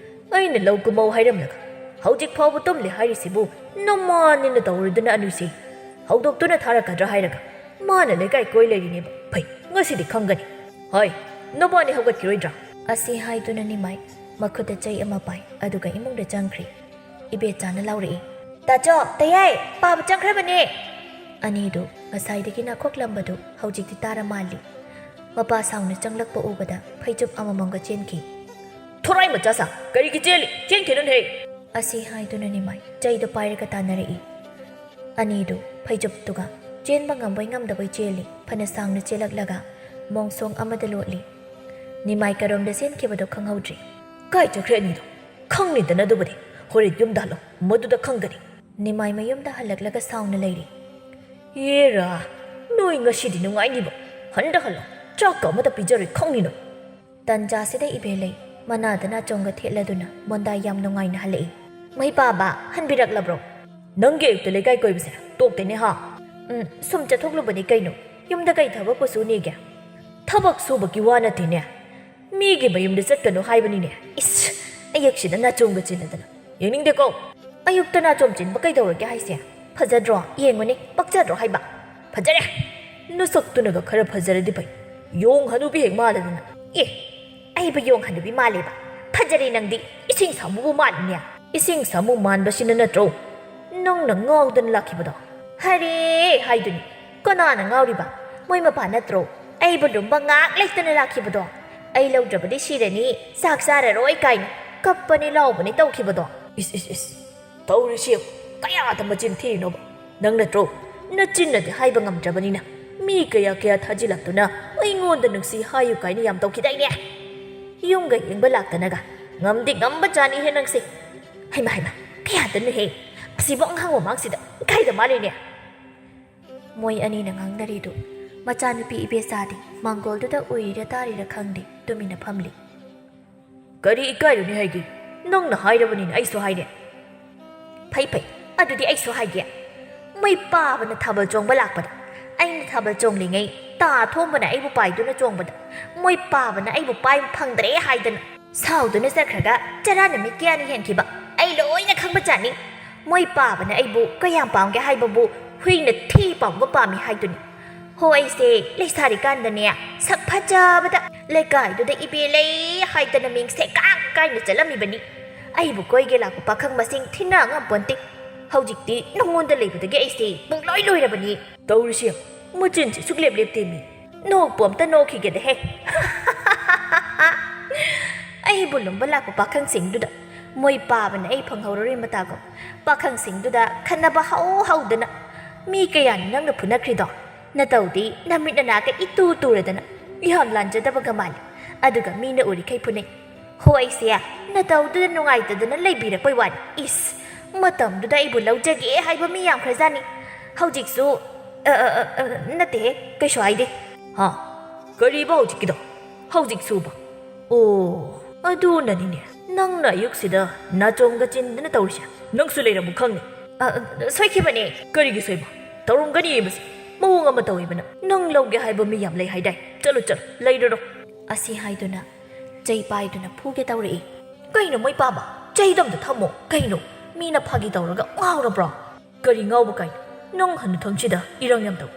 ꯑꯩꯅ ꯂꯧ ꯀꯨꯝꯃꯧ ꯍꯥꯏꯔꯝꯂꯒ ꯍꯧꯖꯤꯛ ꯐꯥꯎꯕ ꯇꯨꯝꯂꯤ ꯍꯥꯏꯔꯤꯁꯤꯕꯨ ꯅꯃꯥꯅꯤꯅ ꯇꯧꯔꯨꯗꯨꯅ ꯑꯅꯨꯁꯦ ꯍꯧꯗꯣꯛꯇꯨꯅ ꯊꯥꯔꯛꯀꯗ꯭ꯔꯥ ꯍꯥꯏꯔꯒ ꯃꯥꯅ ꯂꯩꯀꯥꯏ ꯀꯣꯏ ꯂꯩꯔꯤꯅꯦꯕ꯫ ꯐꯩ, ꯉꯁꯤꯗꯤ ꯈꯪꯒꯅꯤ꯫ ꯍꯣꯏ, ꯅꯕꯥꯅꯤ ꯍꯧꯒꯠꯈꯤꯔꯣꯏꯗ꯭ꯔꯥ? ꯑꯁꯤ ꯍꯥꯏꯗꯨꯅ ꯅꯤꯃꯥꯏ ꯃꯈꯨꯠꯇ ꯆꯩ ꯑꯃ ꯄꯥꯏ, ꯑꯗꯨꯒ ꯏꯃꯨꯡꯗ ꯆꯪꯈ꯭ꯔꯤ꯫ ꯏꯕꯦꯆꯥꯅ ꯂꯥꯎꯔꯛꯏ, "ꯇꯥꯆꯧ, ꯇꯌꯥꯏ, ꯄꯥꯕ ꯆꯪꯈ꯭ꯔꯕꯅꯦ!" ꯑꯅꯤꯗꯨ ꯉꯁꯥꯏꯗꯒꯤ ꯅꯥꯈꯣꯛꯂꯝꯕꯗꯨ ꯍꯧꯖꯤꯛꯇꯤ ꯇꯥꯔ ꯃꯥꯜꯂꯤ꯫ ꯃꯄꯥ ꯁꯥꯎꯅ ꯆꯪꯂꯛꯄ ꯎꯕꯗ ꯐꯩꯖꯨꯞ ꯑꯃꯃꯝꯒ ꯆꯦꯟꯈꯤ꯫ "ꯊꯣꯔꯥꯏ ꯃꯆꯥ ꯁꯥ, ꯀꯔꯤꯒꯤ ꯆꯦꯜꯂꯤ? ꯆꯦꯟꯈꯤꯅꯨꯅꯦ!" ꯑꯁꯤ ꯍꯥꯏꯗꯨꯅ ꯅꯤꯃꯥꯏ ꯆꯩꯗꯨ ꯄꯥꯏꯔꯒ ꯇꯥꯟꯅꯔꯛꯏ꯫ ꯑꯅꯤꯗꯨ ꯐꯩꯖꯨꯞꯇꯨꯒ ꯆꯦꯟꯕ ꯉꯝꯕꯣꯏ ꯉꯝꯗꯕꯣꯏ ꯆꯦꯜꯂꯤ꯫ ꯐꯅ ꯁꯥꯡꯅ ꯆꯦꯜꯂꯛꯂꯒ ꯃꯣꯡꯁꯣꯡ ꯑꯃꯗ ꯂꯣꯠꯂꯤ꯫ ꯅꯤꯃꯥꯏ ꯀꯔꯣꯝꯗ ꯆꯦꯟꯈꯤꯕꯗꯣ ꯈꯪꯍꯧꯗ꯭ꯔꯤ꯫ "ꯀꯥꯏ ꯆꯠꯈ꯭ꯔꯦ ꯑꯅꯤꯗꯣ? ꯈꯪꯅꯤꯗꯅ ꯑꯗꯨꯕꯨꯗꯤ꯫ ꯍꯣꯔꯦꯟ ꯌꯨꯝꯗ ꯍꯜꯂꯣ, ꯃꯗꯨꯗ ꯈꯪꯒꯅꯤ꯫" ꯅꯤꯃꯥꯏ ꯃꯌꯨꯝꯗ ꯍꯜꯂꯛꯂꯒ ꯁꯥꯎꯅ ꯂꯩꯔꯤ꯫ "ꯌꯦꯔꯥ, ꯅꯣꯏ ꯉꯁꯤꯗꯤ ꯅꯨꯡꯉꯥꯏꯅꯤꯕ꯫ ꯍꯟꯗ ꯍꯜꯂꯣ, ꯆꯥꯛꯀ ꯑꯃꯇ ꯄꯤꯖꯔꯣꯏ ꯈꯪꯅꯤ ꯅꯣꯏ꯫" ꯇꯟꯖꯥꯁꯤꯗ ꯏꯕꯦꯂꯩ ꯃꯅꯥꯗ ꯅꯥꯆꯣꯡꯒ ꯊꯦꯠꯂꯗꯨꯅ ꯃꯣꯟꯗꯥ ꯌꯥꯝ ꯅꯨꯡꯉꯥꯏꯅ ꯍꯜꯂꯛꯏ꯫ "ꯃꯍꯩ ꯄꯥꯕ, ꯍꯟꯕꯤꯔꯛꯂꯕ꯭ꯔꯣ?" "ꯅꯪꯒꯤ ꯑꯌꯨꯛꯇ ꯂꯩꯀꯥꯏ ꯀꯣꯏꯕꯁꯦ ꯇꯣꯛꯇꯦꯅꯦ ꯍꯥ?" "ꯎꯝ, ꯁꯨꯝ ꯆꯠꯊꯣꯛꯂꯨꯕꯅꯤ ꯀꯩꯅꯣ꯫ ꯌꯨꯝꯗ ꯀꯩ ꯊꯕꯛꯄꯨ ꯁꯨꯅꯤꯒꯦ?" "ꯊꯕꯛ ꯁꯨꯕꯒꯤ ꯋꯥ ꯅꯠꯇꯦꯅꯦ꯫ ꯃꯤꯒꯤ ꯃꯌꯨꯝꯗ ꯆꯠꯀꯅꯨ ꯍꯥꯏꯕꯅꯤꯅꯦ꯫ ꯏꯁ, ꯑꯌꯨꯛꯁꯤꯗ ꯅꯥꯆꯣꯝꯒ ꯆꯤꯜꯂꯗꯅ꯫ ꯌꯦꯡꯅꯤꯡꯗꯦꯀꯣ꯫ ꯑꯌꯨꯛꯇ ꯅꯥꯆꯣꯝ ꯆꯤꯟꯕ ꯀꯩꯗꯧꯔꯒꯦ ꯍꯥꯏꯁꯦ? ꯐꯖꯗ꯭ꯔꯣ? ꯌꯦꯡꯉꯨꯅꯦ, ꯄꯛꯆꯗ꯭ꯔꯣ ꯍꯥꯏꯕ? ꯐꯖꯔꯦ꯫ ꯅꯁꯛꯇꯨꯅꯒ ꯈꯔ ꯐꯖꯔꯗꯤ ꯐꯩ꯫ ꯌꯣꯡ ꯍꯅꯨꯕꯤ ꯍꯦꯛ ꯃꯥꯜꯂꯗꯅ꯫ ꯑꯦ, ꯑꯩꯕꯨ ꯌꯣꯡ ꯍꯅꯨꯕꯤ ꯃꯥꯜꯂꯦꯕ? ꯐꯖꯔꯦ ꯅꯪꯗꯤ, ꯏꯁꯤꯡ ꯁꯥꯃꯨꯕꯨ ꯃꯥꯜꯂꯤꯅꯦ꯫ ꯏꯁꯤꯡ ꯁꯥꯃꯨ ꯃꯥꯟꯕꯁꯤꯅ ꯅꯠꯇ꯭ꯔꯣ ꯅꯪꯅ ꯉꯥꯎꯗꯅ ꯂꯥꯛꯈꯤꯕꯗꯣ? ꯍꯔꯦ ꯍꯥꯏꯗꯨꯅꯤ꯫ ꯀꯅꯥꯅ ꯉꯥꯎꯔꯤꯕ? ꯃꯣꯏ ꯃꯄꯥ ꯅꯠꯇ꯭ꯔꯣ? ꯑꯩꯕꯨ ꯂꯨꯝꯕ ꯉꯥꯛ ꯂꯩꯇꯅ ꯂꯥꯛꯈꯤꯕꯗꯣ? ꯑꯩ ꯂꯧꯗ꯭ꯔꯕꯗꯤ ꯁꯤꯔꯅꯤ, ꯆꯥꯛ ꯆꯥꯔꯔꯣꯏ ꯀꯥꯏꯅ ꯀꯞꯄꯅꯤ ꯂꯥꯎꯕꯅꯤ ꯇꯧꯈꯤꯕꯗꯣ꯫ ꯏꯁ, ꯏꯁ, ꯏꯁ꯫ ꯇꯧꯔꯤꯁꯤ ꯌꯦꯡꯉꯨ, ꯀꯌꯥꯗ ꯃꯆꯤꯟ ꯊꯤꯔꯤꯅꯣꯕ? ꯅꯪ ꯅꯠꯇ꯭ꯔꯣ? ꯅꯆꯤꯟꯅꯗꯤ ꯍꯥꯏꯕ ꯉꯝꯗ꯭ꯔꯕꯅꯤꯅ ꯃꯤ ꯀꯌꯥ ꯀꯌꯥ ꯊꯥꯖꯤꯜꯂꯛꯇꯨꯅ ꯑꯩꯉꯣꯟꯗ ꯅꯨꯡꯁꯤ ꯍꯥꯏꯌꯨ ꯀꯥꯏꯅ ꯌꯥꯝ ꯇꯧꯈꯤꯗꯥꯏꯅꯦ? ꯌꯨꯝꯒ ꯌꯦꯡꯕ ꯂꯥꯛꯇꯅꯒ꯫ ꯉꯝꯗꯤ ꯉꯝꯕ ꯖꯥꯠꯅꯤꯍꯦ ꯅꯪꯁꯦ꯫ ꯍꯩꯃ, ꯍꯩꯃ, ꯀꯌꯥꯗꯅꯣꯍꯦ? ꯑꯁꯤꯕꯨ ꯑꯉꯥꯡ ꯃꯃꯥꯡꯁꯤꯗ ꯏꯀꯥꯏꯗ ꯃꯥꯜꯂꯤꯅꯦ꯫ ꯃꯣꯏ ꯑꯅꯤꯅ ꯉꯥꯡꯅꯔꯤꯗꯨ ꯃꯆꯥꯅꯨꯄꯤ ꯏꯕꯦꯆꯥꯗꯤ ꯃꯥꯡꯒꯣꯜꯗꯨꯗ ꯎꯏꯔꯤꯔ ꯇꯥꯔꯤꯔ ꯈꯪꯗꯦ, ꯇꯨꯃꯤꯟꯅ ꯐꯝꯂꯤ꯫ "ꯀꯔꯤ ꯏꯀꯥꯏꯔꯨꯅꯤ ꯍꯥꯏꯒꯦ? ꯅꯪꯅ ꯍꯥꯏꯔꯕꯅꯤꯅ ꯑꯩꯁꯨ ꯍꯥꯏꯔꯦ꯫" "ꯐꯩ ꯐꯩ, ꯑꯗꯨꯗꯤ ꯑꯩꯁꯨ ꯍꯥꯏꯒꯦ꯫ ꯃꯣꯏ ꯄꯥꯕꯅ ꯊꯥꯕꯜ ꯆꯣꯡꯕ ꯂꯥꯛꯄꯗ, ꯑꯩꯅ ꯊꯥꯕꯜ ꯆꯣꯡꯂꯤꯉꯩ ꯇꯥ ꯊꯣꯝꯕꯅ ꯑꯩꯕꯨ ꯄꯥꯏꯗꯨꯅ ꯆꯣꯡꯕꯗ, ꯃꯣꯏ ꯄꯥꯕꯅ ꯑꯩꯕꯨ ꯄꯥꯏꯕ ꯐꯪꯗ꯭ꯔꯦ ꯍꯥꯏꯗꯅ ꯁꯥꯎꯗꯨꯅ ꯆꯠꯈ꯭ꯔꯒ ꯆꯔꯥ ꯅꯨꯃꯤꯠ ꯀꯌꯥꯅꯤ ꯍꯦꯟꯈꯤꯕ ꯑꯩ ꯂꯣꯏꯅ ꯈꯪꯕ ꯖꯥꯠꯅꯤ꯫ ꯃꯣꯏ ꯄꯥꯕꯅ ꯑꯩꯕꯨ ꯀꯌꯥꯝ ꯄꯥꯝꯒꯦ ꯍꯥꯏꯕꯕꯨ ꯍꯨꯏꯅ ꯊꯤ ꯄꯥꯝꯕ ꯄꯥꯝꯃꯤ ꯍꯥꯏꯗꯨꯅꯤ꯫ ꯍꯣ, ꯑꯩꯁꯦ ꯂꯩꯁꯥꯔꯤꯀꯥꯟꯗꯅꯦ, ꯁꯛ ꯐꯖꯕꯗ ꯂꯩꯀꯥꯏꯗꯨꯗ ꯏꯕꯦ ꯂꯩ ꯍꯥꯏꯗꯅ ꯃꯤꯡꯁꯦ ꯀꯥꯛ ꯀꯥꯏꯅ ꯆꯠꯂꯝꯃꯤꯕꯅꯤ꯫ ꯑꯩꯕꯨ ꯀꯣꯏꯒꯦ ꯂꯥꯛꯄ ꯄꯥꯈꯪ ꯃꯁꯤꯡ ꯊꯤꯅ ꯉꯝꯄꯣꯟꯇꯦ꯫ ꯍꯧꯖꯤꯛꯇꯤ ꯅꯉꯣꯟꯗ ꯂꯩꯕꯗꯒꯤ ꯑꯩꯁꯦ ꯄꯨꯡꯂꯣꯏ ꯂꯣꯏꯔꯕꯅꯤ꯫" ꯇꯧꯔꯤꯁꯤ ꯌꯦꯡꯉꯨ, ꯃꯆꯤꯟꯁꯤ ꯁꯨꯛꯂꯦꯞ ꯂꯦꯞꯇꯦ ꯃꯤ꯫ ꯅꯣꯛꯄ ꯑꯝꯇ ꯅꯣꯛꯈꯤꯒꯦꯗꯍꯦ꯫ ꯑꯩꯕꯨ ꯂꯨꯝꯕ ꯂꯥꯛꯄ ꯄꯥꯈꯪꯁꯤꯡꯗꯨꯗ ꯃꯣꯏ ꯄꯥꯕꯅ ꯑꯩ ꯐꯪꯍꯧꯔꯔꯣꯏ ꯃꯇꯥꯒꯨꯝ꯫ ꯄꯥꯈꯪꯁꯤꯡꯗꯨꯗ ꯈꯠꯅꯕ ꯍꯧ ꯍꯧꯗꯅ, "ꯃꯤ ꯀꯌꯥꯅꯤ ꯅꯪꯅ ꯐꯨꯅꯈ꯭ꯔꯤꯗꯣ? ꯅꯇꯧꯗꯤ ꯅꯃꯤꯠ ꯅꯅꯥꯒ ꯏꯇꯨ ꯇꯨꯔꯗꯅ ꯌꯥꯝ ꯂꯥꯟꯖꯗꯕꯒ ꯃꯥꯜꯂꯤ꯫ ꯑꯗꯨꯒ ꯃꯤꯅ ꯎꯔꯤꯈꯩ ꯐꯨꯅꯩ꯫ ꯍꯣ, ꯑꯩꯁꯦ ꯅꯇꯧꯗꯨꯗ ꯅꯨꯡꯉꯥꯏꯇꯗꯅ ꯂꯩꯕꯤꯔꯛꯄꯩ ꯋꯥꯅꯤ꯫ ꯏꯁ, ꯃꯇꯝꯗꯨꯗ ꯑꯩꯕꯨ ꯂꯧꯖꯒꯦ ꯍꯥꯏꯕ ꯃꯤ ꯌꯥꯝꯈ꯭ꯔꯖꯥꯠꯅꯤ꯫ ꯍꯧꯖꯤꯛꯁꯨ, ꯑ, ꯑ, ꯑ, ꯑ, ꯅꯠꯇꯦꯍꯦ, ꯀꯩꯁꯨ ꯍꯥꯏꯗꯦ꯫" "ꯍꯥ? ꯀꯔꯤꯕ ꯍꯧꯖꯤꯛꯀꯤꯗꯣ? ꯍꯧꯖꯤꯛꯁꯨꯕ? ꯑꯣ, ꯑꯗꯨꯅꯅꯤꯅꯦ ꯅꯪꯅ ꯑꯌꯨꯛꯁꯤꯗ ꯅꯥꯆꯣꯝꯒ ꯆꯤꯟꯗꯅ ꯇꯧꯔꯤꯁꯦ꯫ ꯅꯪꯁꯨ ꯂꯩꯔꯝꯃꯨ ꯈꯪꯅꯤ꯫" "ꯑ, ꯑ, ꯁꯣꯏꯈꯤꯕꯅꯦ꯫" "ꯀꯔꯤꯒꯤ ꯁꯣꯏꯕ? ꯇꯧꯔꯝꯒꯅꯤ ꯃꯁꯤ꯫ ꯃꯑꯣꯡ ꯑꯃ ꯇꯧꯏꯕꯅ꯫ ꯅꯪ ꯂꯧꯒꯦ ꯍꯥꯏꯕ ꯃꯤ ꯌꯥꯝ ꯂꯩ ꯍꯥꯏꯗꯥꯏ꯫ ꯆꯠꯂꯣ, ꯆꯠꯂꯣ, ꯂꯩꯔꯨꯔꯣ꯫" ꯑꯁꯤ ꯍꯥꯏꯗꯨꯅ ꯆꯩ ꯄꯥꯏꯗꯨꯅ ꯐꯨꯒꯦ ꯇꯧꯔꯛꯏ꯫ "ꯀꯩꯅꯣ ꯃꯣꯏ ꯄꯥꯕ? ꯆꯩꯗꯣ ꯑꯝꯇ ꯊꯝꯃꯣ꯫ ꯀꯩꯅꯣ? ꯃꯤꯅ ꯐꯥꯒꯤ ꯇꯧꯔꯒ ꯉꯥꯎꯔꯕ꯭ꯔꯣ?" "ꯀꯔꯤ ꯉꯥꯎꯕ ꯀꯥꯏꯅ? ꯅꯪ ꯍꯟꯅꯨꯊꯪꯁꯤꯗ ꯏꯔꯪ ꯌꯥꯝ ꯇꯧ꯫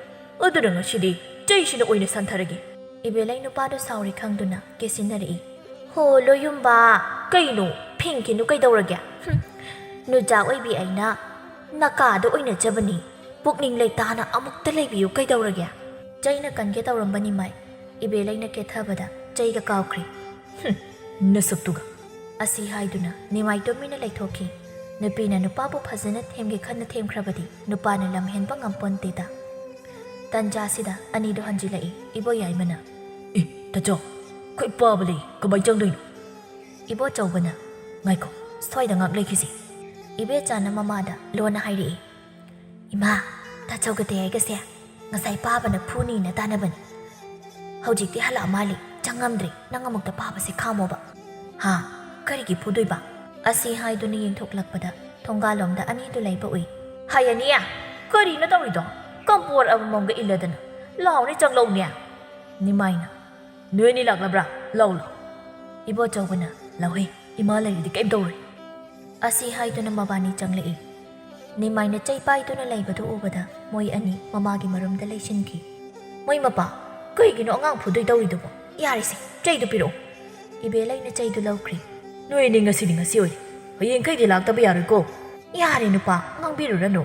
ꯑꯗꯨꯅ ꯉꯁꯤꯗꯤ ꯆꯩꯁꯤꯅ ꯑꯣꯏꯅ ꯁꯥꯟꯊꯔꯒꯦ꯫" ꯏꯕꯦꯂꯩ ꯅꯨꯄꯥꯗꯣ ꯁꯥꯎꯔꯤ ꯈꯪꯗꯨꯅ ꯀꯦꯁꯤꯟꯅꯔꯛꯏ꯫ "ꯍꯣ, ꯂꯣꯌꯨꯝꯕ꯫ ꯀꯩꯅꯣ? ꯐꯤꯡꯈꯤꯅꯨ ꯀꯩꯗꯧꯔꯒꯦ? ꯍꯨꯝ, ꯅꯨꯆꯥ ꯑꯣꯏꯕꯤ ꯑꯩꯅ ꯅꯀꯥꯗ ꯑꯣꯏꯅꯖꯕꯅꯤ꯫ ꯄꯨꯛꯅꯤꯡ ꯂꯩꯇꯥꯅ ꯑꯃꯨꯛꯇ ꯂꯩꯕꯤꯌꯨ ꯀꯩꯗꯧꯔꯒꯦ?" ꯆꯩꯅ ꯀꯟꯒꯦ ꯇꯧꯔꯝꯕꯅꯤ ꯃꯥꯏ꯫ ꯏꯕꯦꯂꯩꯅ ꯀꯦꯊꯕꯗ ꯆꯩꯒ ꯀꯥꯎꯈ꯭ꯔꯦ꯫ "ꯍꯨꯝ, ꯅꯁꯛꯇꯨꯒ꯫" ꯑꯁꯤ ꯍꯥꯏꯗꯨꯅ ꯅꯤꯃꯥꯏ ꯇꯨꯃꯤꯟꯅ ꯂꯩꯊꯣꯛꯈꯤ꯫ ꯅꯨꯄꯤꯅ ꯅꯨꯄꯥꯕꯨ ꯐꯖꯅ ꯊꯦꯝꯒꯦ ꯈꯟꯅ ꯊꯦꯝꯈ꯭ꯔꯕꯗꯤ ꯅꯨꯄꯥꯅ ꯂꯝ ꯍꯦꯟꯕ ꯉꯝꯄꯣꯟꯇꯦꯗ꯫ ꯇꯟꯖꯥꯁꯤꯗ ꯑꯅꯤꯗꯣ ꯍꯟꯖꯤꯜꯂꯛꯏ꯫ ꯏꯕꯣ ꯌꯥꯏꯃꯅ, "ꯑꯦ, ꯇꯥꯆꯧ, ꯈꯣꯏ ꯄꯥꯕ ꯂꯩ, ꯀꯃꯥꯏ ꯆꯪꯗꯣꯏꯅꯣ?" ꯏꯕꯣ ꯆꯧꯕꯅ, "ꯉꯥꯏꯈꯣ, ꯁ꯭ꯋꯥꯏꯗ ꯉꯥꯛ ꯂꯩꯈꯤꯁꯤ꯫" ꯏꯕꯦꯆꯥꯅ ꯃꯃꯥꯗ ꯂꯣꯟꯅ ꯍꯥꯏꯔꯛꯏ꯫ "ꯏꯃꯥ, ꯇꯥꯆꯧꯒ ꯇꯌꯥꯏꯒꯁꯦ ꯉꯁꯥꯏ ꯄꯥꯕꯅ ꯐꯨꯅꯤꯅ ꯇꯥꯟꯅꯕꯅꯤ꯫" "ꯍꯧꯖꯤꯛꯇꯤ ꯍꯜꯂꯛꯑ ꯃꯥꯜꯂꯤ, ꯆꯪꯉꯝꯗ꯭ꯔꯤ, ꯅꯪ ꯑꯃꯨꯛꯇ ꯐꯥꯕꯁꯦ ꯈꯥꯝꯃꯣꯕ"꯫ "ꯍꯥ? ꯀꯔꯤꯒꯤ ꯐꯨꯗꯣꯏꯕ?" ꯑꯁꯤ ꯍꯥꯏꯗꯨꯅ ꯌꯦꯡꯊꯣꯛꯂꯛꯄꯗ ꯊꯣꯡꯒꯥꯜꯂꯣꯝꯗ ꯑꯅꯤꯗꯨ ꯂꯩꯕ ꯎꯏ꯫ "ꯍꯥꯏ ꯑꯅꯤ, ꯀꯔꯤꯅꯣ ꯇꯧꯔꯤꯗꯣ? ꯀꯝꯄꯣꯔ ꯑꯃꯃꯝꯒ ꯏꯜꯂꯗꯅ꯫ ꯂꯥꯎꯅꯦ, ꯆꯪꯂꯛꯎꯅꯦ"꯫ ꯅꯤꯃꯥꯏꯅ, "ꯅꯣꯏ ꯑꯅꯤ ꯂꯥꯛꯂꯕ꯭ꯔꯥ? ꯂꯥꯎ, ꯂꯥꯎ"꯫ ꯏꯕꯣꯆꯧꯕꯅ, "ꯂꯥꯎꯍꯦ, ꯏꯃꯥ ꯂꯩꯔꯤꯗꯤ ꯀꯩꯝ ꯇꯧꯔꯣꯏ"꯫ ꯑꯁꯤ ꯍꯥꯏꯗꯨꯅ ꯃꯕꯥꯅꯤ ꯆꯪꯂꯛꯏ꯫ ꯅꯤꯃꯥꯏꯅ ꯆꯩ ꯄꯥꯏꯗꯨꯅ ꯂꯩꯕꯗꯨ ꯎꯕꯗ ꯃꯣꯏ ꯑꯅꯤ ꯃꯃꯥꯒꯤ ꯃꯔꯨꯝꯗ ꯂꯩꯁꯤꯟꯈꯤ꯫ "ꯃꯣꯏ ꯃꯄꯥ, ꯀꯩꯒꯤꯅꯣ ꯑꯉꯥꯡ ꯐꯨꯗꯣꯏ ꯇꯧꯔꯤꯗꯨꯕꯣ? ꯌꯥꯔꯦꯁꯦ, ꯆꯩꯗꯨ ꯄꯤꯔꯛꯑꯣ"꯫ ꯏꯕꯦꯂꯩꯅ ꯆꯩꯗꯨ ꯂꯧꯈ꯭ꯔꯦ꯫ "ꯅꯣꯏ ꯑꯅꯤ ꯉꯁꯤꯗꯤ ꯉꯁꯤ ꯑꯣꯏꯔꯦ, ꯍꯌꯦꯡꯈꯩꯗꯤ ꯂꯥꯛꯇꯕ ꯌꯥꯔꯣꯏꯀꯣ"꯫ "ꯌꯥꯔꯦ ꯅꯨꯄꯥ, ꯉꯥꯡꯕꯤꯔꯨꯔꯅꯨ"꯫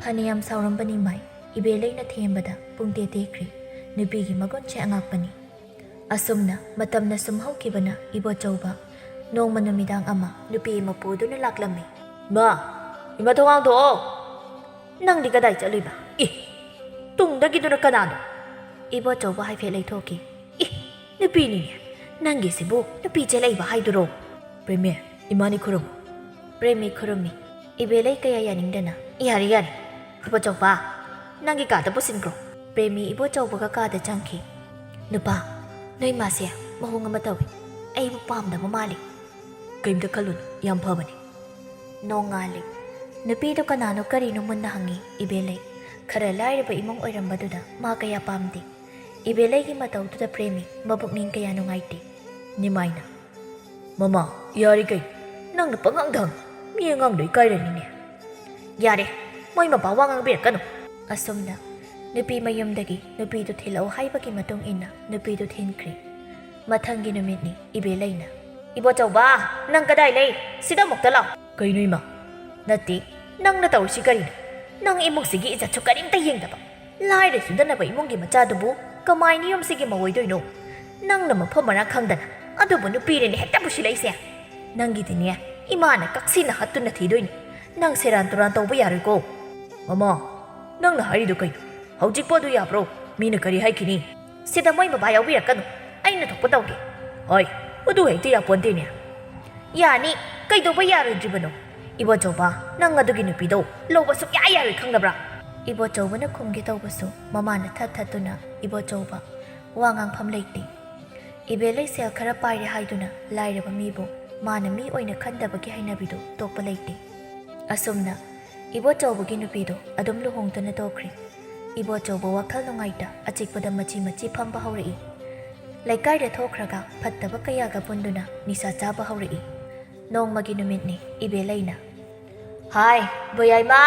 ꯐꯅꯌꯥꯝ ꯁꯥꯎꯔꯝꯕ ꯅꯤꯃꯥꯏ ꯏꯕꯦꯂꯩꯅ ꯊꯦꯝꯕꯗ ꯄꯨꯡꯇꯦ ꯇꯦꯛꯈ꯭ꯔꯦ꯫ ꯅꯨꯄꯤꯒꯤ ꯃꯒꯨꯟꯁꯦ ꯑꯉꯛꯄꯅꯤ꯫ ꯑꯁꯨꯝꯅ ꯃꯇꯝꯅ ꯁꯨꯝ ꯍꯧꯈꯤꯕꯅ ꯏꯕꯣꯆꯧꯕ ꯅꯣꯡꯃ ꯅꯨꯃꯤꯗꯥꯡ ꯑꯃ ꯅꯨꯄꯤ ꯑꯃ ꯄꯨꯗꯨꯅ ꯂꯥꯛꯂꯝꯃꯤ꯫ "ꯃꯥ, ꯏꯃꯥ ꯊꯣꯡ ꯍꯥꯡꯗꯣꯛꯑꯣ"꯫ "ꯅꯪꯗꯤ ꯀꯗꯥꯏ ꯆꯠꯂꯨꯏꯕ? ꯑꯦ, ꯇꯨꯡꯗꯒꯤꯗꯨꯅ ꯀꯅꯥꯅꯣ?" ꯏꯕꯣꯆꯧꯕ ꯍꯥꯏꯐꯦꯠ ꯂꯩꯊꯣꯛꯈꯤ꯫ "ꯑꯦ, ꯅꯨꯄꯤꯅꯤꯅꯦ꯫ ꯅꯪꯒꯤꯁꯤꯕꯨ ꯅꯨꯄꯤ ꯆꯦꯜꯂꯛꯏꯕ ꯍꯥꯏꯗꯨꯔꯣ?" "ꯄ꯭ꯔꯦꯃꯤ, ꯏꯃꯥꯅꯤ ꯈꯨꯔꯨꯝꯃꯨ"꯫ ꯄ꯭ꯔꯦꯃꯤ ꯈꯨꯔꯨꯝꯃꯤ꯫ ꯏꯕꯦꯂꯩ ꯀꯌꯥ ꯌꯥꯅꯤꯡꯗꯅ, "ꯌꯥꯔꯦ, ꯌꯥꯔꯦ꯫ ꯏꯕꯣꯆꯧꯕ, ꯅꯪꯒꯤ ꯀꯥꯗ ꯄꯨꯁꯤꯟꯈ꯭ꯔꯣ"꯫ ꯄ꯭ꯔꯦꯃꯤ ꯏꯕꯣꯆꯧꯕꯒ ꯀꯥꯗ ꯆꯪꯈꯤ꯫ "ꯅꯨꯄꯥ, ꯅꯣꯏ ꯃꯥꯁꯦ ꯃꯑꯣꯡ ꯑꯃ ꯇꯧꯏ꯫ ꯑꯩꯕꯨ ꯄꯥꯝꯗꯕ ꯃꯥꯜꯂꯤ"꯫ "ꯀꯩꯝꯇ ꯈꯜꯂꯨꯅꯨ, ꯌꯥꯝ ꯐꯕꯅꯤ"꯫ ꯅꯣꯡꯉꯥꯜꯂꯤ꯫ ꯅꯨꯄꯤꯗꯨ ꯀꯅꯥꯅꯣ ꯀꯔꯤꯅꯣ ꯃꯨꯟꯅ ꯍꯪꯉꯤ ꯏꯕꯦꯂꯩ꯫ ꯈꯔ ꯂꯥꯏꯔꯕ ꯏꯃꯨꯡ ꯑꯣꯏꯔꯝꯕꯗꯨꯗ ꯃꯥ ꯀꯌꯥ ꯄꯥꯝꯗꯦ꯫ ꯏꯕꯦꯂꯩꯒꯤ ꯃꯇꯧꯗꯨꯗ ꯄ꯭ꯔꯦꯃꯤ ꯃꯄꯨꯛꯅꯤꯡ ꯀꯌꯥ ꯅꯨꯡꯉꯥꯏꯇꯦ꯫ ꯅꯤꯃꯥꯏꯅ, "ꯃꯃꯥ, ꯌꯥꯔꯦ ꯀꯩꯅꯣ? ꯅꯪꯅ ꯄꯪꯉꯥꯡꯗ ꯍꯪꯉꯤ꯫ ꯃꯤ ꯑꯉꯥꯡꯗꯣ ꯏꯀꯥꯏꯔꯅꯤꯅꯦ"꯫ "ꯌꯥꯔꯦ, ꯃꯣꯏ ꯃꯄꯥ ꯋꯥ ꯉꯥꯡꯕꯤꯔꯛꯀꯅꯨ"꯫ ꯑꯁꯨꯝꯅ ꯅꯨꯄꯤ ꯃꯌꯨꯝꯗꯒꯤ ꯅꯨꯄꯤꯗꯨ ꯊꯤꯜꯂꯛꯎ ꯍꯥꯏꯕꯒꯤ ꯃꯇꯨꯡ ꯏꯟꯅ ꯅꯨꯄꯤꯗꯨ ꯊꯤꯟꯈ꯭ꯔꯦ꯫ ꯃꯊꯪꯒꯤ ꯅꯨꯃꯤꯠꯅꯤ ꯏꯕꯦꯂꯩꯅ, "ꯏꯕꯣꯆꯧꯕ, ꯅꯪ ꯀꯗꯥꯏ ꯂꯩ? ꯁꯤꯗ ꯑꯃꯨꯛꯇ ꯂꯥꯛꯑꯣ"꯫ "ꯀꯩꯅꯣ ꯏꯃꯥ?" "ꯅꯠꯇꯦ, ꯅꯪꯅ ꯇꯧꯔꯤꯁꯤ ꯀꯔꯤꯅꯣ? ꯅꯪ ꯏꯃꯨꯡꯁꯤꯒꯤ ꯏꯖꯠꯁꯨ ꯀꯔꯤꯝꯇ ꯌꯦꯡꯗꯕ꯫ ꯂꯥꯏꯔ ꯆꯨꯗꯅꯕ ꯏꯃꯨꯡꯒꯤ ꯃꯆꯥꯗꯨꯕꯨ ꯀꯃꯥꯏꯅ ꯌꯨꯝꯁꯤꯒꯤ ꯃꯧ ꯑꯣꯏꯗꯣꯏꯅꯣ? ꯅꯪꯅ ꯃꯐꯝ ꯃꯔꯥꯡ ꯈꯪꯗꯅ ꯑꯗꯨꯕꯨ ꯅꯨꯄꯤꯅꯦꯅ ꯍꯦꯛꯇ ꯄꯨꯁꯤꯜꯂꯛꯏꯁꯦ꯫ ꯅꯪꯒꯤꯗꯤꯅꯦ, ꯏꯃꯥꯅ ꯀꯛꯁꯤꯅ ꯍꯠꯇꯨꯅ ꯊꯤꯗꯣꯏꯅꯤ꯫ ꯅꯪ ꯁꯦꯔꯥꯟ ꯇꯨꯔꯥꯟ ꯇꯧꯕ ꯌꯥꯔꯣꯏꯀꯣ"꯫ "ꯃꯃꯥ, ꯅꯪꯅ ꯍꯥꯏꯔꯤꯗꯣ ꯀꯩꯅꯣ? ꯍꯧꯖꯤꯛꯄꯨ ꯑꯗꯨ ꯌꯥꯕ꯭ꯔꯣ? ꯃꯤꯅ ꯀꯔꯤ ꯍꯥꯏꯈꯤꯅꯤ?" "ꯁꯤꯗ ꯃꯣꯏ ꯕꯕꯥ ꯌꯥꯎꯕꯤꯔꯛꯀꯅꯨ꯫ ꯑꯩꯅ ꯊꯣꯛꯄ ꯇꯧꯒꯦ"꯫ "ꯍꯣꯏ, ꯑꯗꯨ ꯍꯦꯛꯇ ꯌꯥꯄꯣꯟꯇꯦꯅꯦ"꯫ "ꯌꯥꯅꯤ, ꯀꯩꯗꯧꯕ ꯌꯥꯔꯣꯏꯗ꯭ꯔꯤꯕꯅꯣ? ꯏꯕꯣꯆꯧꯕ, ꯅꯪ ꯑꯗꯨꯒꯤ ꯅꯨꯄꯤꯗꯣ ꯂꯧꯕ ꯁꯨꯛꯌꯥ ꯌꯥꯔꯣꯏ, ꯈꯪꯂꯕ꯭ꯔꯥ?" ꯏꯕꯣꯆꯧꯕꯅ ꯈꯨꯝꯒꯦ ꯇꯧꯕꯁꯨ ꯃꯃꯥꯅ ꯊꯠ ꯊꯠꯇꯨꯅ ꯏꯕꯣꯆꯧꯕ ꯋꯥ ꯉꯥꯡꯐꯝ ꯂꯩꯇꯦ꯫ ꯏꯕꯦꯂꯩ ꯁꯦꯜ ꯈꯔ ꯄꯥꯏꯔꯦ ꯍꯥꯏꯗꯨꯅ ꯂꯥꯏꯔꯕ ꯃꯤꯕꯨ ꯃꯥꯅ ꯃꯤ ꯑꯣꯏꯅ ꯈꯟꯗꯕꯒꯤ ꯍꯩꯅꯕꯤꯗꯨ ꯇꯣꯛꯄ ꯂꯩꯇꯦ꯫ ꯑꯁꯨꯝꯅ ꯏꯕꯣꯆꯧꯕꯒꯤ ꯅꯨꯄꯤꯗꯨ ꯑꯗꯨꯝ ꯂꯨꯍꯣꯡꯗꯅ ꯇꯣꯛꯈ꯭ꯔꯦ꯫ ꯏꯕꯣꯆꯧꯕ ꯋꯥꯈꯜ ꯅꯨꯡꯉꯥꯏꯇ ꯑꯆꯤꯛꯄꯗ ꯃꯆꯤ ꯃꯆꯤ ꯐꯝꯕ ꯍꯧꯔꯛꯏ꯫ ꯂꯩꯀꯥꯏꯗ ꯊꯣꯛꯈ꯭ꯔꯒ ꯐꯠꯇꯕ ꯀꯌꯥꯒ ꯄꯨꯟꯗꯨꯅ ꯅꯤꯁꯥ ꯆꯥꯕ ꯍꯧꯔꯛꯏ꯫ ꯅꯣꯡꯃꯒꯤ ꯅꯨꯃꯤꯠꯅꯤ꯫ ꯏꯕꯦꯂꯩꯅ, "ꯍꯥꯏ, ꯕꯣꯌꯥꯏꯃ,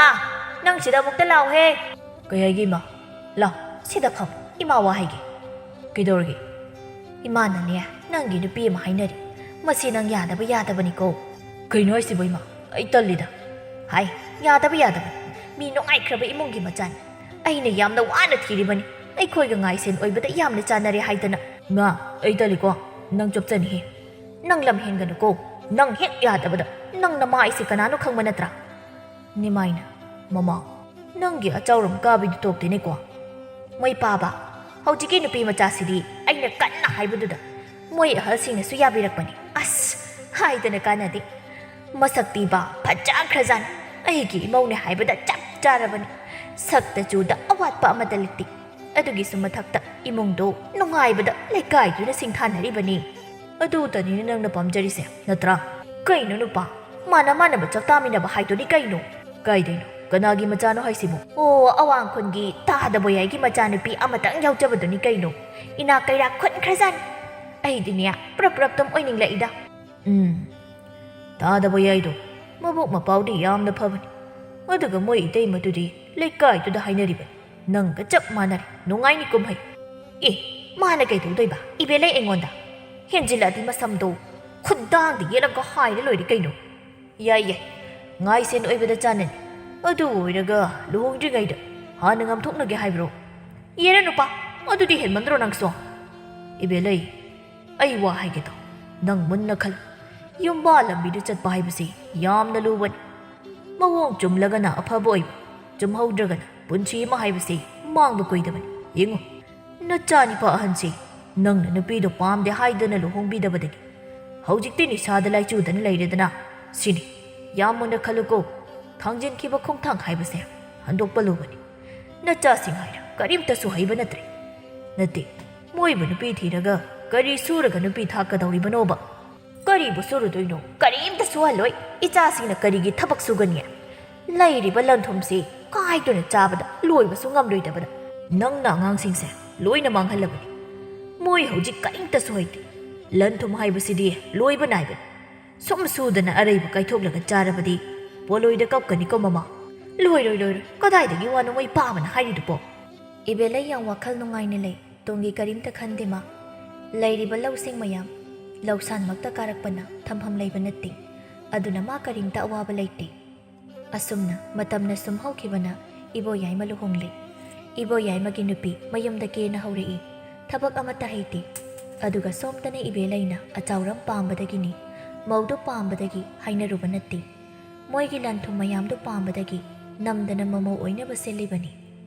ꯅꯪ ꯁꯤꯗ ꯑꯃꯨꯛꯇ ꯂꯥꯎꯍꯦ!" "ꯀꯩ ꯍꯥꯏꯒꯦ, ꯏꯃꯥ?" "ꯂꯥꯎ, ꯁꯤꯗ ꯐꯝ, ꯏꯃꯥ ꯋꯥ ꯍꯥꯏꯒꯦ꯫" "ꯀꯩꯗꯧꯔꯒꯦ?" "ꯏꯃꯥꯅꯅꯦ, ꯅꯪꯒꯤ ꯅꯨꯄꯤ ꯑꯃ ꯍꯥꯏꯅꯔꯤ꯫ ꯃꯁꯤ ꯅꯪ ꯌꯥꯗꯕ ꯌꯥꯗꯕꯅꯤꯀꯣ꯫" "ꯀꯩꯅꯣ ꯍꯥꯏꯁꯤꯕꯣ, ꯏꯃꯥ? ꯑꯩ ꯇꯜꯂꯤꯗ꯫" "ꯍꯥꯏ, ꯌꯥꯗꯕ ꯌꯥꯗꯕ꯫ ꯃꯤ ꯅꯨꯡꯉꯥꯏꯈ꯭ꯔꯕ ꯏꯃꯨꯡꯒꯤ ꯃꯆꯥꯅꯤ꯫ ꯑꯩꯅ ꯌꯥꯝꯅ ꯋꯥꯅ ꯊꯤꯔꯤꯕꯅꯤ꯫ ꯑꯩꯈꯣꯏꯒ ꯉꯥꯏꯁꯦꯟ ꯑꯣꯏꯕꯗ ꯌꯥꯝꯅ ꯆꯥꯟꯅꯔꯦ ꯍꯥꯏꯗꯅ꯫" "ꯏꯃꯥ, ꯑꯩ ꯇꯜꯂꯤꯀꯣ꯫ ꯅꯪ ꯆꯣꯞꯆꯅꯤꯍꯦ꯫" "ꯅꯪ ꯂꯝ ꯍꯦꯟꯒꯅꯨꯀꯣ꯫ ꯅꯪ ꯍꯦꯛ ꯌꯥꯗꯕꯗ ꯅꯪ ꯅꯃꯥꯏꯁꯦ ꯀꯅꯥꯅꯣ ꯈꯪꯕ ꯅꯠꯇ꯭ꯔꯥ?" ꯅꯤꯃꯥꯏꯅ, "ꯃꯃꯥ, ꯅꯪꯒꯤ ꯑꯆꯥꯎꯔꯝ ꯀꯥꯕꯤꯗꯨ ꯇꯣꯛꯇꯦꯅꯦꯀꯣ꯫" "ꯃꯩ ꯄꯥꯕ, ꯍꯧꯖꯤꯛꯀꯤ ꯅꯨꯄꯤ ꯃꯆꯥꯁꯤꯗꯤ ꯑꯩꯅ ꯀꯟꯅ ꯍꯥꯏꯕꯗꯨꯗ ꯃꯣꯏ ꯑꯍꯜꯁꯤꯡꯅꯁꯨ ꯌꯥꯕꯤꯔꯛꯄꯅꯤ꯫ ꯑꯁ, ꯍꯥꯏꯗꯅ ꯀꯥꯟꯅꯗꯦ꯫ ꯃꯁꯛꯇꯤꯕ ꯐꯖꯈ꯭ꯔꯖꯥꯠꯅꯤ꯫ ꯑꯩꯒꯤ ꯏꯃꯧꯅꯦ ꯍꯥꯏꯕꯗ ꯆꯞ ꯆꯥꯔꯕꯅꯤ꯫ ꯁꯛꯇ ꯆꯨꯗ ꯑꯋꯥꯠꯄ ꯑꯃꯠꯇ ꯂꯩꯇꯦ꯫ ꯑꯗꯨꯒꯤꯁꯨ ꯃꯊꯛꯇ ꯏꯃꯨꯡꯗꯣ ꯅꯨꯡꯉꯥꯏꯕꯗ ꯂꯩꯀꯥꯏꯗꯨꯅ ꯁꯤꯡꯊꯥꯅꯔꯤꯕꯅꯤ꯫" "ꯑꯗꯨꯇꯅꯤꯅꯦ ꯅꯪꯅ ꯄꯥꯝꯖꯔꯤꯁꯦ, ꯅꯠꯇ꯭ꯔꯥ?" "ꯀꯩꯅꯣ ꯅꯨꯄꯥ, ꯃꯥꯅ ꯃꯥꯟꯅꯕ ꯆꯥꯛ ꯇꯥꯃꯤꯟꯅꯕ ꯍꯥꯏꯗꯨꯗꯤ ꯀꯩꯅꯣ?" "ꯀꯥꯏꯗꯩꯅꯣ? ꯀꯅꯥꯒꯤ ꯃꯆꯥꯅꯣ ꯍꯥꯏꯁꯤꯕꯣ?" "ꯑꯣ, ꯑꯋꯥꯡ ꯈꯨꯟꯒꯤ ꯇꯥꯗ ꯕꯣꯌꯥꯏꯒꯤ ꯃꯆꯥꯅꯨꯄꯤ ꯑꯃꯇꯪ ꯌꯥꯎꯖꯕꯗꯨꯅꯤ ꯀꯩꯅꯣ꯫ ꯏꯅꯥꯛ ꯀꯩꯔꯥꯛ ꯈꯨꯟꯈ꯭ꯔꯖꯥꯠꯅꯤ꯫ ꯑꯩꯗꯤꯅꯦ, ꯄ꯭ꯔꯞ ꯄ꯭ꯔꯞ ꯇꯨꯝ ꯑꯣꯏꯅꯤꯡꯂꯛꯏꯗ꯫" "ꯎꯝ, ꯇꯥꯗ ꯕꯣꯌꯥꯏꯗꯣ ꯃꯕꯨꯛ ꯃꯄꯥꯎꯗꯤ ꯌꯥꯝꯅ ꯐꯕꯅꯤ꯫ ꯑꯗꯨꯒ ꯃꯣꯏ ꯏꯇꯩꯃꯗꯨꯗꯤ ꯂꯩꯀꯥꯏꯗꯨꯗ ꯍꯥꯏꯅꯔꯤꯕꯅꯤ꯫ ꯅꯪꯒ ꯆꯞ ꯃꯥꯟꯅꯔꯦ, ꯅꯨꯡꯉꯥꯏꯅꯤ ꯀꯨꯝꯍꯩ꯫" "ꯑꯦ, ꯃꯥꯅ ꯀꯩꯗꯧꯗꯣꯏꯕ? ꯏꯕꯦꯂꯩ ꯑꯩꯉꯣꯟꯗ ꯍꯦꯟꯖꯤꯜꯂꯛꯑꯗꯤ ꯃꯁꯝꯗꯣ ꯈꯨꯟꯗꯥꯡꯗ ꯌꯦꯠꯂꯒ ꯍꯥꯏꯔ ꯂꯣꯏꯔꯦ ꯀꯩꯅꯣ꯫" "ꯌꯥꯏ, ꯌꯥꯏ, ꯉꯥꯏꯁꯦꯟ ꯑꯣꯏꯕꯗ ꯆꯥꯟꯅꯅꯤ꯫ ꯑꯗꯨ ꯑꯣꯏꯔꯒ ꯂꯨꯍꯣꯡꯗ꯭ꯔꯤꯉꯩꯗ ꯍꯥꯟꯅ ꯉꯥꯝꯊꯣꯛꯅꯒꯦ ꯍꯥꯏꯕ꯭ꯔꯣ?" "ꯌꯦꯔꯦ ꯅꯨꯄꯥ, ꯑꯗꯨꯗꯤ ꯍꯦꯟꯃꯟꯗ꯭ꯔꯣ ꯅꯪꯁꯨ?" "ꯏꯕꯦꯂꯩ, ꯑꯩ ꯋꯥ ꯍꯥꯏꯒꯦ ꯇꯥꯎ, ꯅꯪ ꯃꯨꯟꯅ ꯈꯜꯂꯨ꯫ ꯌꯨꯝꯕꯥ ꯂꯝꯕꯤꯗ ꯆꯠꯄ ꯍꯥꯏꯕꯁꯤ ꯌꯥꯝꯅ ꯂꯨꯕꯅꯤ꯫ ꯃꯑꯣꯡ ꯆꯨꯝꯂꯒꯅ ꯑꯐꯕ ꯑꯣꯏꯕ, ꯆꯨꯝꯍꯧꯗ꯭ꯔꯒꯅ ꯄꯨꯟꯁꯤ ꯑꯃ ꯍꯥꯏꯕꯁꯤ ꯃꯥꯡꯕ ꯀꯨꯏꯗꯕꯅꯤ꯫ ꯌꯦꯡꯉꯨ, ꯅꯆꯥꯅꯤꯄꯥ ꯑꯍꯟꯁꯤ ꯅꯪꯅ ꯅꯨꯄꯤꯗꯣ ꯄꯥꯝꯗꯦ ꯍꯥꯏꯗꯅ ꯂꯨꯍꯣꯡꯕꯤꯗꯕꯗꯒꯤ ꯍꯧꯖꯤꯛꯇꯤ ꯅꯤꯁꯥꯗ ꯂꯥꯏꯆꯨꯗꯅ ꯂꯩꯔꯦꯗꯅ꯫ ꯁꯤꯅꯤ, ꯌꯥꯝ ꯃꯨꯟꯅ ꯈꯜꯂꯨꯀꯣ, ꯊꯥꯡꯖꯤꯟꯈꯤꯕ ꯈꯣꯡꯊꯥꯡ ꯍꯥꯏꯕꯁꯦ ꯍꯟꯗꯣꯛꯄ ꯂꯨꯕꯅꯤ꯫ ꯅꯆꯥꯁꯤꯡ ꯍꯥꯏꯔ ꯀꯔꯤꯝꯇꯁꯨ ꯍꯩꯕ ꯅꯠꯇ꯭ꯔꯦ꯫ ꯅꯠꯇꯦ, ꯃꯣꯏꯕꯨ ꯅꯨꯄꯤ ꯊꯤꯔꯒ ꯀꯔꯤ ꯁꯨꯔꯒ ꯅꯨꯄꯤ ꯊꯥꯛꯀꯗꯧꯔꯤꯕꯅꯣꯕ? ꯀꯔꯤꯕꯨ ꯁꯨꯔꯨꯗꯣꯏꯅꯣ? ꯀꯔꯤꯝꯇ ꯁꯨꯍꯜꯂꯣꯏ꯫ ꯏꯆꯥꯁꯤꯡꯅ ꯀꯔꯤꯒꯤ ꯊꯕꯛ ꯁꯨꯒꯅꯤ? ꯂꯩꯔꯤꯕ ꯂꯟ-ꯊꯨꯝꯁꯤ ꯀꯥꯏꯗꯨꯅ ꯆꯥꯕꯗ ꯂꯣꯏꯕꯁꯨ ꯉꯝꯂꯣꯏꯗꯕꯗ ꯅꯪꯅ ꯑꯉꯥꯡꯁꯤꯡꯁꯦ ꯂꯣꯏꯅ ꯃꯥꯡꯍꯜꯂꯕꯅꯤ꯫ ꯃꯣꯏ ꯍꯧꯖꯤꯛ ꯀꯔꯤꯝꯇꯁꯨ ꯍꯩꯇꯦ꯫ ꯂꯟ-ꯊꯨꯝ ꯍꯥꯏꯕꯁꯤꯗꯤ ꯂꯣꯏꯕ ꯅꯥꯏꯕꯅꯤ꯫ ꯁꯨꯝ ꯁꯨꯗꯅ ꯑꯔꯩꯕ ꯀꯥꯏꯊꯣꯛꯂꯒ ꯆꯥꯔꯕꯗꯤ ꯄꯣꯂꯣꯏꯗ ꯀꯞꯀꯅꯤꯀꯣ ꯃꯃꯥ꯫ ꯂꯣꯏꯔꯣꯏ, ꯂꯣꯏꯔꯣꯏ꯫ ꯀꯗꯥꯏꯗꯒꯤ ꯋꯥꯅꯣ ꯃꯣꯏ ꯄꯥꯕꯅ ꯍꯥꯏꯔꯤꯗꯨꯕꯣ? ꯏꯕꯦꯂꯩ ꯌꯥꯝ ꯋꯥꯈꯜ ꯅꯨꯡꯉꯥꯏꯅ ꯂꯩ꯫ ꯇꯨꯡꯒꯤ ꯀꯔꯤꯝꯇ ꯈꯟꯗꯦ ꯃꯥ꯫ ꯂꯩꯔꯤꯕ ꯂꯧꯁꯤꯡ ꯃꯌꯥꯝ ꯂꯧꯁꯥꯟꯃꯛꯇ ꯀꯥꯔꯛꯄꯅ ꯊꯝꯐꯝ ꯂꯩꯕ ꯅꯠꯇꯦ꯫ ꯑꯗꯨꯅ ꯃꯥ ꯀꯔꯤꯝꯇ ꯑꯋꯥꯕ ꯂꯩꯇꯦ꯫ ꯑꯁꯨꯝꯅ ꯃꯇꯝꯅ ꯁꯨꯝ ꯍꯧꯈꯤꯕꯅ ꯏꯕꯣꯌꯥꯏꯃ ꯂꯨꯍꯣꯡꯂꯦ꯫ ꯏꯕꯣꯌꯥꯏꯃꯒꯤ ꯅꯨꯄꯤ ꯃꯌꯨꯝꯗ ꯀꯦꯅ ꯍꯧꯔꯛꯏ꯫ ꯊꯕꯛ ꯑꯃꯠꯇ ꯍꯩꯇꯦ꯫ ꯑꯗꯨꯒ ꯁꯣꯝꯗꯅ ꯏꯕꯦꯂꯩꯅ ꯑꯆꯥꯎꯔꯝ ꯄꯥꯝꯕꯗꯒꯤꯅꯤ, ꯃꯧꯗꯨ ꯄꯥꯝꯕꯗꯒꯤ ꯍꯥꯏꯅꯔꯨꯕ ꯅꯠꯇꯦ꯫ ꯃꯣꯏꯒꯤ ꯂꯟ-ꯊꯨꯝ ꯃꯌꯥꯝꯗꯨ ꯄꯥꯝꯕꯗꯒꯤ ꯅꯝꯗꯅ ꯃꯃꯧ ꯑꯣꯏꯅꯕ ꯁꯤꯜꯂꯤꯕꯅꯤ꯫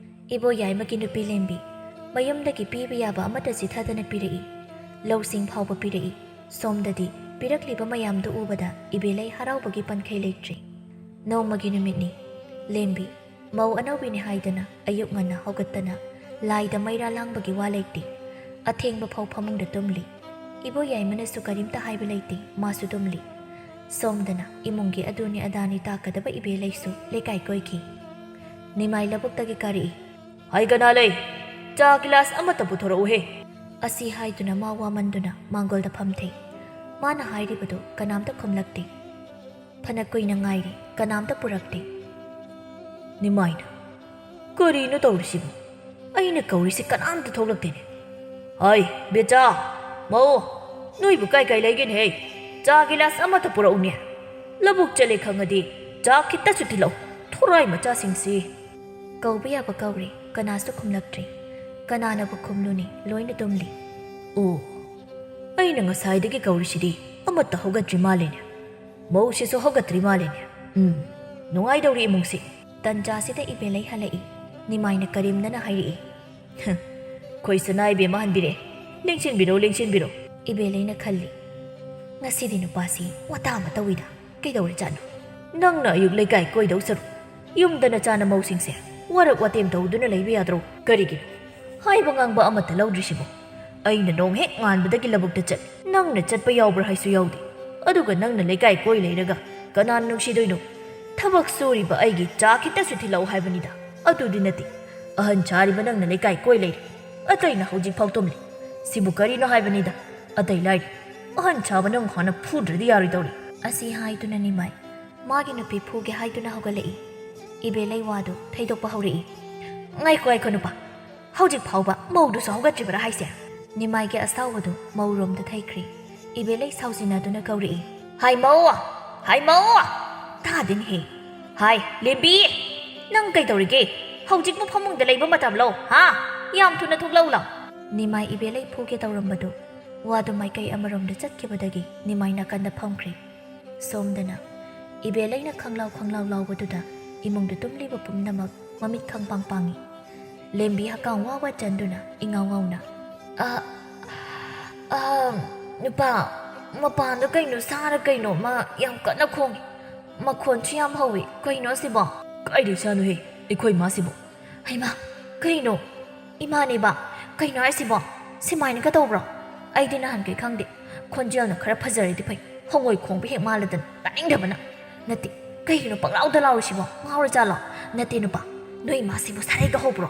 ꯏꯕꯣꯌꯥꯏꯃꯒꯤ ꯅꯨꯄꯤ ꯂꯦꯝꯕꯤ ꯃꯌꯨꯝꯗꯒꯤ ꯄꯤꯕ ꯌꯥꯕ ꯑꯃꯠꯇ ꯆꯤꯊꯗꯅ ꯄꯤꯔꯛꯏ꯫ ꯂꯧꯁꯤꯡ ꯐꯥꯎꯕ ꯄꯤꯔꯛꯏ꯫ ꯁꯣꯝꯗꯗꯤ ꯄꯤꯔꯛꯂꯤꯕ ꯃꯌꯥꯝꯗꯨ ꯎꯕꯗ ꯏꯕꯦꯂꯩ ꯍꯔꯥꯎꯕꯒꯤ ꯄꯟꯈꯩ ꯂꯩꯇ꯭ꯔꯦ꯫ ꯅꯣꯡꯃꯒꯤ ꯅꯨꯃꯤꯠꯅꯤ꯫ ꯂꯦꯝꯕꯤ ꯃꯧ ꯑꯅꯧꯕꯤꯅꯤ ꯍꯥꯏꯗꯅ ꯑꯌꯨꯛ ꯉꯟꯅ ꯍꯧꯒꯠꯇꯅ ꯂꯥꯏꯗ ꯃꯩꯔꯥ ꯂꯥꯡꯕꯒꯤ ꯋꯥ ꯂꯩꯇꯦ꯫ ꯑꯊꯦꯡꯕ ꯐꯥꯎ ꯐꯃꯨꯡꯗ ꯇꯨꯝꯂꯤ꯫ ꯏꯕꯣꯌꯥꯏꯃꯅꯁꯨ ꯀꯔꯤꯝꯇ ꯍꯥꯏꯕ ꯂꯩꯇꯦ, ꯃꯥꯁꯨ ꯇꯨꯝꯂꯤ꯫ ꯁꯣꯝꯗꯅ ꯏꯃꯨꯡꯒꯤ ꯑꯗꯨꯅꯤ ꯑꯗꯥꯅꯤ ꯇꯥꯛꯀꯗꯕ ꯏꯕꯦꯂꯩꯁꯨ ꯂꯩꯀꯥꯏ ꯀꯣꯏꯈꯤ꯫ ꯅꯤꯃꯥꯏ ꯂꯧꯕꯨꯛꯇꯒꯤ ꯀꯥꯔꯛꯏ꯫ "ꯍꯩ ꯀꯅꯥ ꯂꯩ? ꯆꯥ ꯒꯤꯂꯥꯁ ꯑꯃꯠꯇ ꯄꯨꯊꯣꯔꯛꯎꯍꯦ!" ꯑꯁꯤ ꯍꯥꯏꯗꯨꯅ ꯃꯥ ꯋꯥꯃꯟꯗꯨꯅ ꯃꯥꯡꯒꯣꯜꯗ ꯐꯝꯊꯩ꯫ ꯃꯥꯅ ꯍꯥꯏꯔꯤꯕꯗꯨ ꯀꯅꯥꯝꯇ ꯈꯨꯝꯂꯛꯇꯦ꯫ ꯐꯅ ꯀꯨꯏꯅ ꯉꯥꯏꯔꯤ, ꯀꯅꯥꯝꯇ ꯄꯨꯔꯛꯇꯦ꯫ ꯅꯤꯃꯥꯏꯅ, ꯀꯔꯤꯅꯣ ꯇꯧꯔꯤꯁꯤꯕꯨ? ꯑꯩꯅ ꯀꯧꯔꯤꯁꯤ ꯀꯅꯥꯝꯇ ꯊꯣꯛꯂꯛꯇꯦꯅꯦ꯫ "ꯍꯥꯏ, ꯕꯦꯆꯥ, ꯃꯧ, ꯅꯣꯏꯕꯨ ꯀꯥꯏ ꯀꯥꯏ ꯂꯩꯒꯦꯅꯦꯍꯦ? ꯆꯥ ꯒꯤꯂꯥꯁ ꯑꯃꯠꯇ ꯄꯨꯔꯛꯎꯅꯦ꯫ ꯂꯧꯕꯨꯛ ꯆꯠꯂꯦ ꯈꯪꯉꯗꯤ ꯆꯥ ꯈꯤꯇꯁꯨ ꯊꯤꯜꯂꯛꯎ, ꯊꯣꯔꯥꯏ ꯃꯆꯥꯁꯤꯡꯁꯤ!" ꯀꯧꯕ ꯌꯥꯕ ꯀꯧꯔꯦ, ꯀꯅꯥꯁꯨ ꯈꯨꯝꯂꯛꯇ꯭ꯔꯦ꯫ ꯀꯅꯥꯅꯕꯨ ꯈꯨꯝꯂꯨꯅꯤ, ꯂꯣꯏꯅ ꯇꯨꯝꯂꯤ꯫ "ꯑꯣ, ꯑꯩꯅ ꯉꯁꯥꯏꯗꯒꯤ ꯀꯧꯔꯤꯁꯤꯗꯤ ꯑꯃꯠꯇ ꯍꯧꯒꯠꯇ꯭ꯔꯤ ꯃꯥꯜꯂꯦꯅꯦ꯫ ꯃꯧꯁꯤꯁꯨ ꯍꯧꯒꯠꯇ꯭ꯔꯤ ꯃꯥꯜꯂꯦꯅꯦ꯫ ꯎꯝ, ꯅꯨꯡꯉꯥꯏꯗꯧꯔꯤ ꯏꯃꯨꯡꯁꯤ!" ꯇꯟꯖꯥꯁꯤꯗ ꯏꯕꯦꯂꯩ ꯍꯜꯂꯛꯏ꯫ ꯅꯤꯃꯥꯏꯅ ꯀꯔꯦꯝꯅꯅ ꯍꯥꯏꯔꯛꯏ꯫ "ꯍ, ꯈꯣꯏ ꯁꯅꯥ ꯏꯕꯦꯝꯃ ꯍꯟꯕꯤꯔꯦ꯫ ꯂꯦꯡꯁꯤꯟꯕꯤꯔꯣ, ꯂꯦꯡꯁꯤꯟꯕꯤꯔꯣ!" ꯏꯕꯦꯂꯩꯅ ꯈꯜꯂꯤ, "ꯉꯁꯤꯗꯤ ꯅꯨꯄꯥꯁꯤ ꯋꯥꯇꯥ ꯑꯃ ꯇꯧꯏꯗ꯫ ꯀꯩꯗꯧꯔꯖꯥꯠꯅꯣ? ꯅꯪꯅ ꯑꯌꯨꯛ ꯂꯩꯀꯥꯏ ꯀꯣꯏꯗꯧ ꯁꯔꯨꯛ ꯌꯨꯝꯗ ꯅꯆꯥꯅ ꯃꯧꯁꯤꯡꯁꯦ ꯋꯥꯔꯛ ꯋꯥꯇꯦꯝ ꯇꯧꯗꯨꯅ ꯂꯩꯕ ꯌꯥꯗ꯭ꯔꯣ? ꯀꯔꯤꯒꯤꯅꯣ ꯍꯥꯏꯕ ꯉꯥꯡꯕ ꯑꯃꯠꯇ ꯂꯧꯗ꯭ꯔꯤꯁꯤꯕꯣ? ꯑꯩꯅ ꯅꯣꯡ ꯍꯦꯛ ꯉꯥꯟꯕꯗꯒꯤ ꯂꯧꯕꯨꯛꯇ ꯆꯠꯂꯤ꯫ ꯅꯪꯅ ꯆꯠꯄ ꯌꯥꯎꯕ꯭ꯔꯥ ꯍꯥꯏꯁꯨ ꯌꯥꯎꯗꯦ꯫ ꯑꯗꯨꯒ ꯅꯪꯅ ꯂꯩꯀꯥꯏ ꯀꯣꯏ ꯂꯩꯔꯒ ꯀꯅꯥꯅ ꯅꯨꯡꯁꯤꯗꯣꯏꯅꯣ? ꯊꯕꯛ ꯁꯨꯔꯤꯕ ꯑꯩꯒꯤ ꯆꯥ ꯈꯤꯇꯁꯨ ꯊꯤꯜꯂꯛꯎ ꯍꯥꯏꯕꯅꯤꯗ꯫ ꯑꯗꯨꯗꯤ ꯅꯠꯇꯦ꯫ ꯑꯍꯟ ꯁꯥꯔꯤꯕ ꯅꯪꯅ ꯂꯩꯀꯥꯏ ꯀꯣꯏ ꯂꯩꯔꯦ꯫ ꯑꯇꯩꯅ ꯍꯧꯖꯤꯛ ꯐꯥꯎ ꯇꯨꯝꯂꯤ꯫ ꯁꯤꯕꯨ ꯀꯔꯤꯅꯣ ꯍꯥꯏꯕꯅꯤꯗ꯫ ꯑꯇꯩ ꯂꯥꯏꯔꯤ꯫ ꯑꯍꯟ ꯁꯥꯕ ꯅꯪ ꯍꯥꯟꯅ ꯐꯨꯗ꯭ꯔꯗꯤ ꯌꯥꯔꯣꯏꯗꯧꯔꯤ꯫ ꯑꯁꯤ ꯍꯥꯏꯗꯨꯅ ꯅꯤꯃꯥꯏ ꯃꯥꯒꯤ ꯅꯨꯄꯤ ꯐꯨꯒꯦ ꯍꯥꯏꯗꯨꯅ ꯍꯧꯒꯠꯂꯛꯏ꯫ ꯏꯕꯦꯂꯩ ꯋꯥꯗꯨ ꯊꯩꯗꯣꯛꯄ ꯍꯧꯔꯛꯏ꯫ ꯉꯥꯏꯈꯣ, ꯉꯥꯏꯈꯣ ꯅꯨꯄꯥ꯫ ꯍꯧꯖꯤꯛ ꯐꯥꯎꯕ ꯃꯧꯗꯨꯁꯨ ꯍꯧꯒꯠꯇ꯭ꯔꯤꯕꯔꯥ ꯍꯥꯏꯁꯦ? ꯅꯤꯃꯥꯏꯒꯤ ꯑꯁꯥꯎꯕꯗꯨ ꯃꯧꯔꯣꯝꯗ ꯊꯩꯈ꯭ꯔꯦ꯫ ꯏꯕꯦꯂꯩ ꯁꯥꯎꯖꯤꯟꯅꯗꯨꯅ ꯀꯧꯔꯛꯏ꯫ ꯍꯥꯏ ꯃꯧ! ꯍꯥꯏ ꯃꯧ! ꯇꯥꯗꯦꯅꯦꯍꯦ꯫ ꯍꯥꯏ ꯂꯦꯝꯕꯤ! ꯅꯪ ꯀꯩꯗꯧꯔꯤꯒꯦ? ꯍꯧꯖꯤꯛꯄꯨ ꯐꯃꯨꯡꯗ ꯂꯩꯕ ꯃꯇꯝꯂꯣ? ꯍꯥ? ꯌꯥꯝ ꯊꯨꯅ ꯊꯣꯛꯂꯛꯎ ꯂꯥꯎ꯫ ꯅꯤꯃꯥꯏ ꯏꯕꯦꯂꯩ ꯐꯨꯒꯦ ꯇꯧꯔꯝꯕꯗꯨ ꯋꯥꯗꯨ ꯃꯥꯏꯀꯩ ꯑꯃꯔꯣꯝꯗ ꯆꯠꯈꯤꯕꯗꯒꯤ ꯅꯤꯃꯥꯏ ꯅꯥꯀꯟꯗ ꯐꯝꯈ꯭ꯔꯦ꯫ ꯁꯣꯝꯗꯅ ꯏꯕꯦꯂꯩꯅ ꯈꯪꯂꯥꯎ ꯈꯪꯂꯥꯎ ꯂꯥꯎꯕꯗꯨꯗ ꯏꯃꯨꯡꯗ ꯇꯨꯝꯂꯤꯕ ꯄꯨꯝꯅꯃꯛ ꯃꯃꯤꯠ ꯈꯪꯄꯥꯡ ꯄꯥꯡꯏ꯫ ꯂꯦꯝꯕꯤ ꯍꯛꯀꯥꯝ ꯋꯥ ꯋꯥ ꯆꯟꯗꯨꯅ ꯏꯉꯥꯎ ꯉꯥꯎꯅ, "ꯑ, ꯑ, ꯅꯨꯄꯥ, ꯃꯄꯥꯟꯗ ꯀꯩꯅꯣ ꯁꯥꯔ ꯀꯩꯅꯣ ꯑꯃ ꯌꯥꯝ ꯀꯟꯅ ꯈꯣꯡꯉꯤ꯫ ꯃꯈꯣꯟꯁꯨ ꯌꯥꯝ ꯍꯧꯋꯤ꯫ ꯀꯩꯅꯣ ꯑꯁꯤꯕꯣ?" "ꯀꯥꯏꯗꯩ ꯁꯥꯅꯣꯍꯦ? ꯑꯩꯈꯣꯏ ꯃꯥꯁꯤꯕꯨ?" "ꯍꯩꯃꯥ, ꯀꯩꯅꯣ? ꯏꯃꯥꯅꯦꯕ꯫ ꯀꯩꯅꯣ ꯍꯥꯏꯁꯤꯕꯣ? ꯁꯤꯃꯥꯏꯅꯒ ꯇꯧꯕ꯭ꯔꯣ? ꯑꯩꯗꯤ ꯅꯍꯥꯟꯈꯩ ꯈꯪꯗꯦ꯫ ꯈꯣꯟꯖꯦꯜꯅ ꯈꯔ ꯐꯖꯔꯗꯤ ꯐꯩ꯫ ꯍꯉꯣꯏ ꯈꯣꯡꯕ ꯍꯦꯛ ꯃꯥꯜꯂꯗꯅ ꯇꯥꯅꯤꯡꯗꯕꯅ꯫ ꯅꯠꯇꯦ, ꯀꯩꯒꯤꯅꯣ ꯄꯪꯂꯥꯎꯗ ꯂꯥꯎꯔꯤꯁꯤꯕꯣ? ꯉꯥꯎꯔꯖꯥꯠꯂꯣ? ꯅꯠꯇꯦ ꯅꯨꯄꯥ, ꯅꯣꯏ ꯏꯃꯥꯁꯤꯕꯨ ꯁꯥꯔꯩꯒ ꯍꯧꯕ꯭ꯔꯣ?"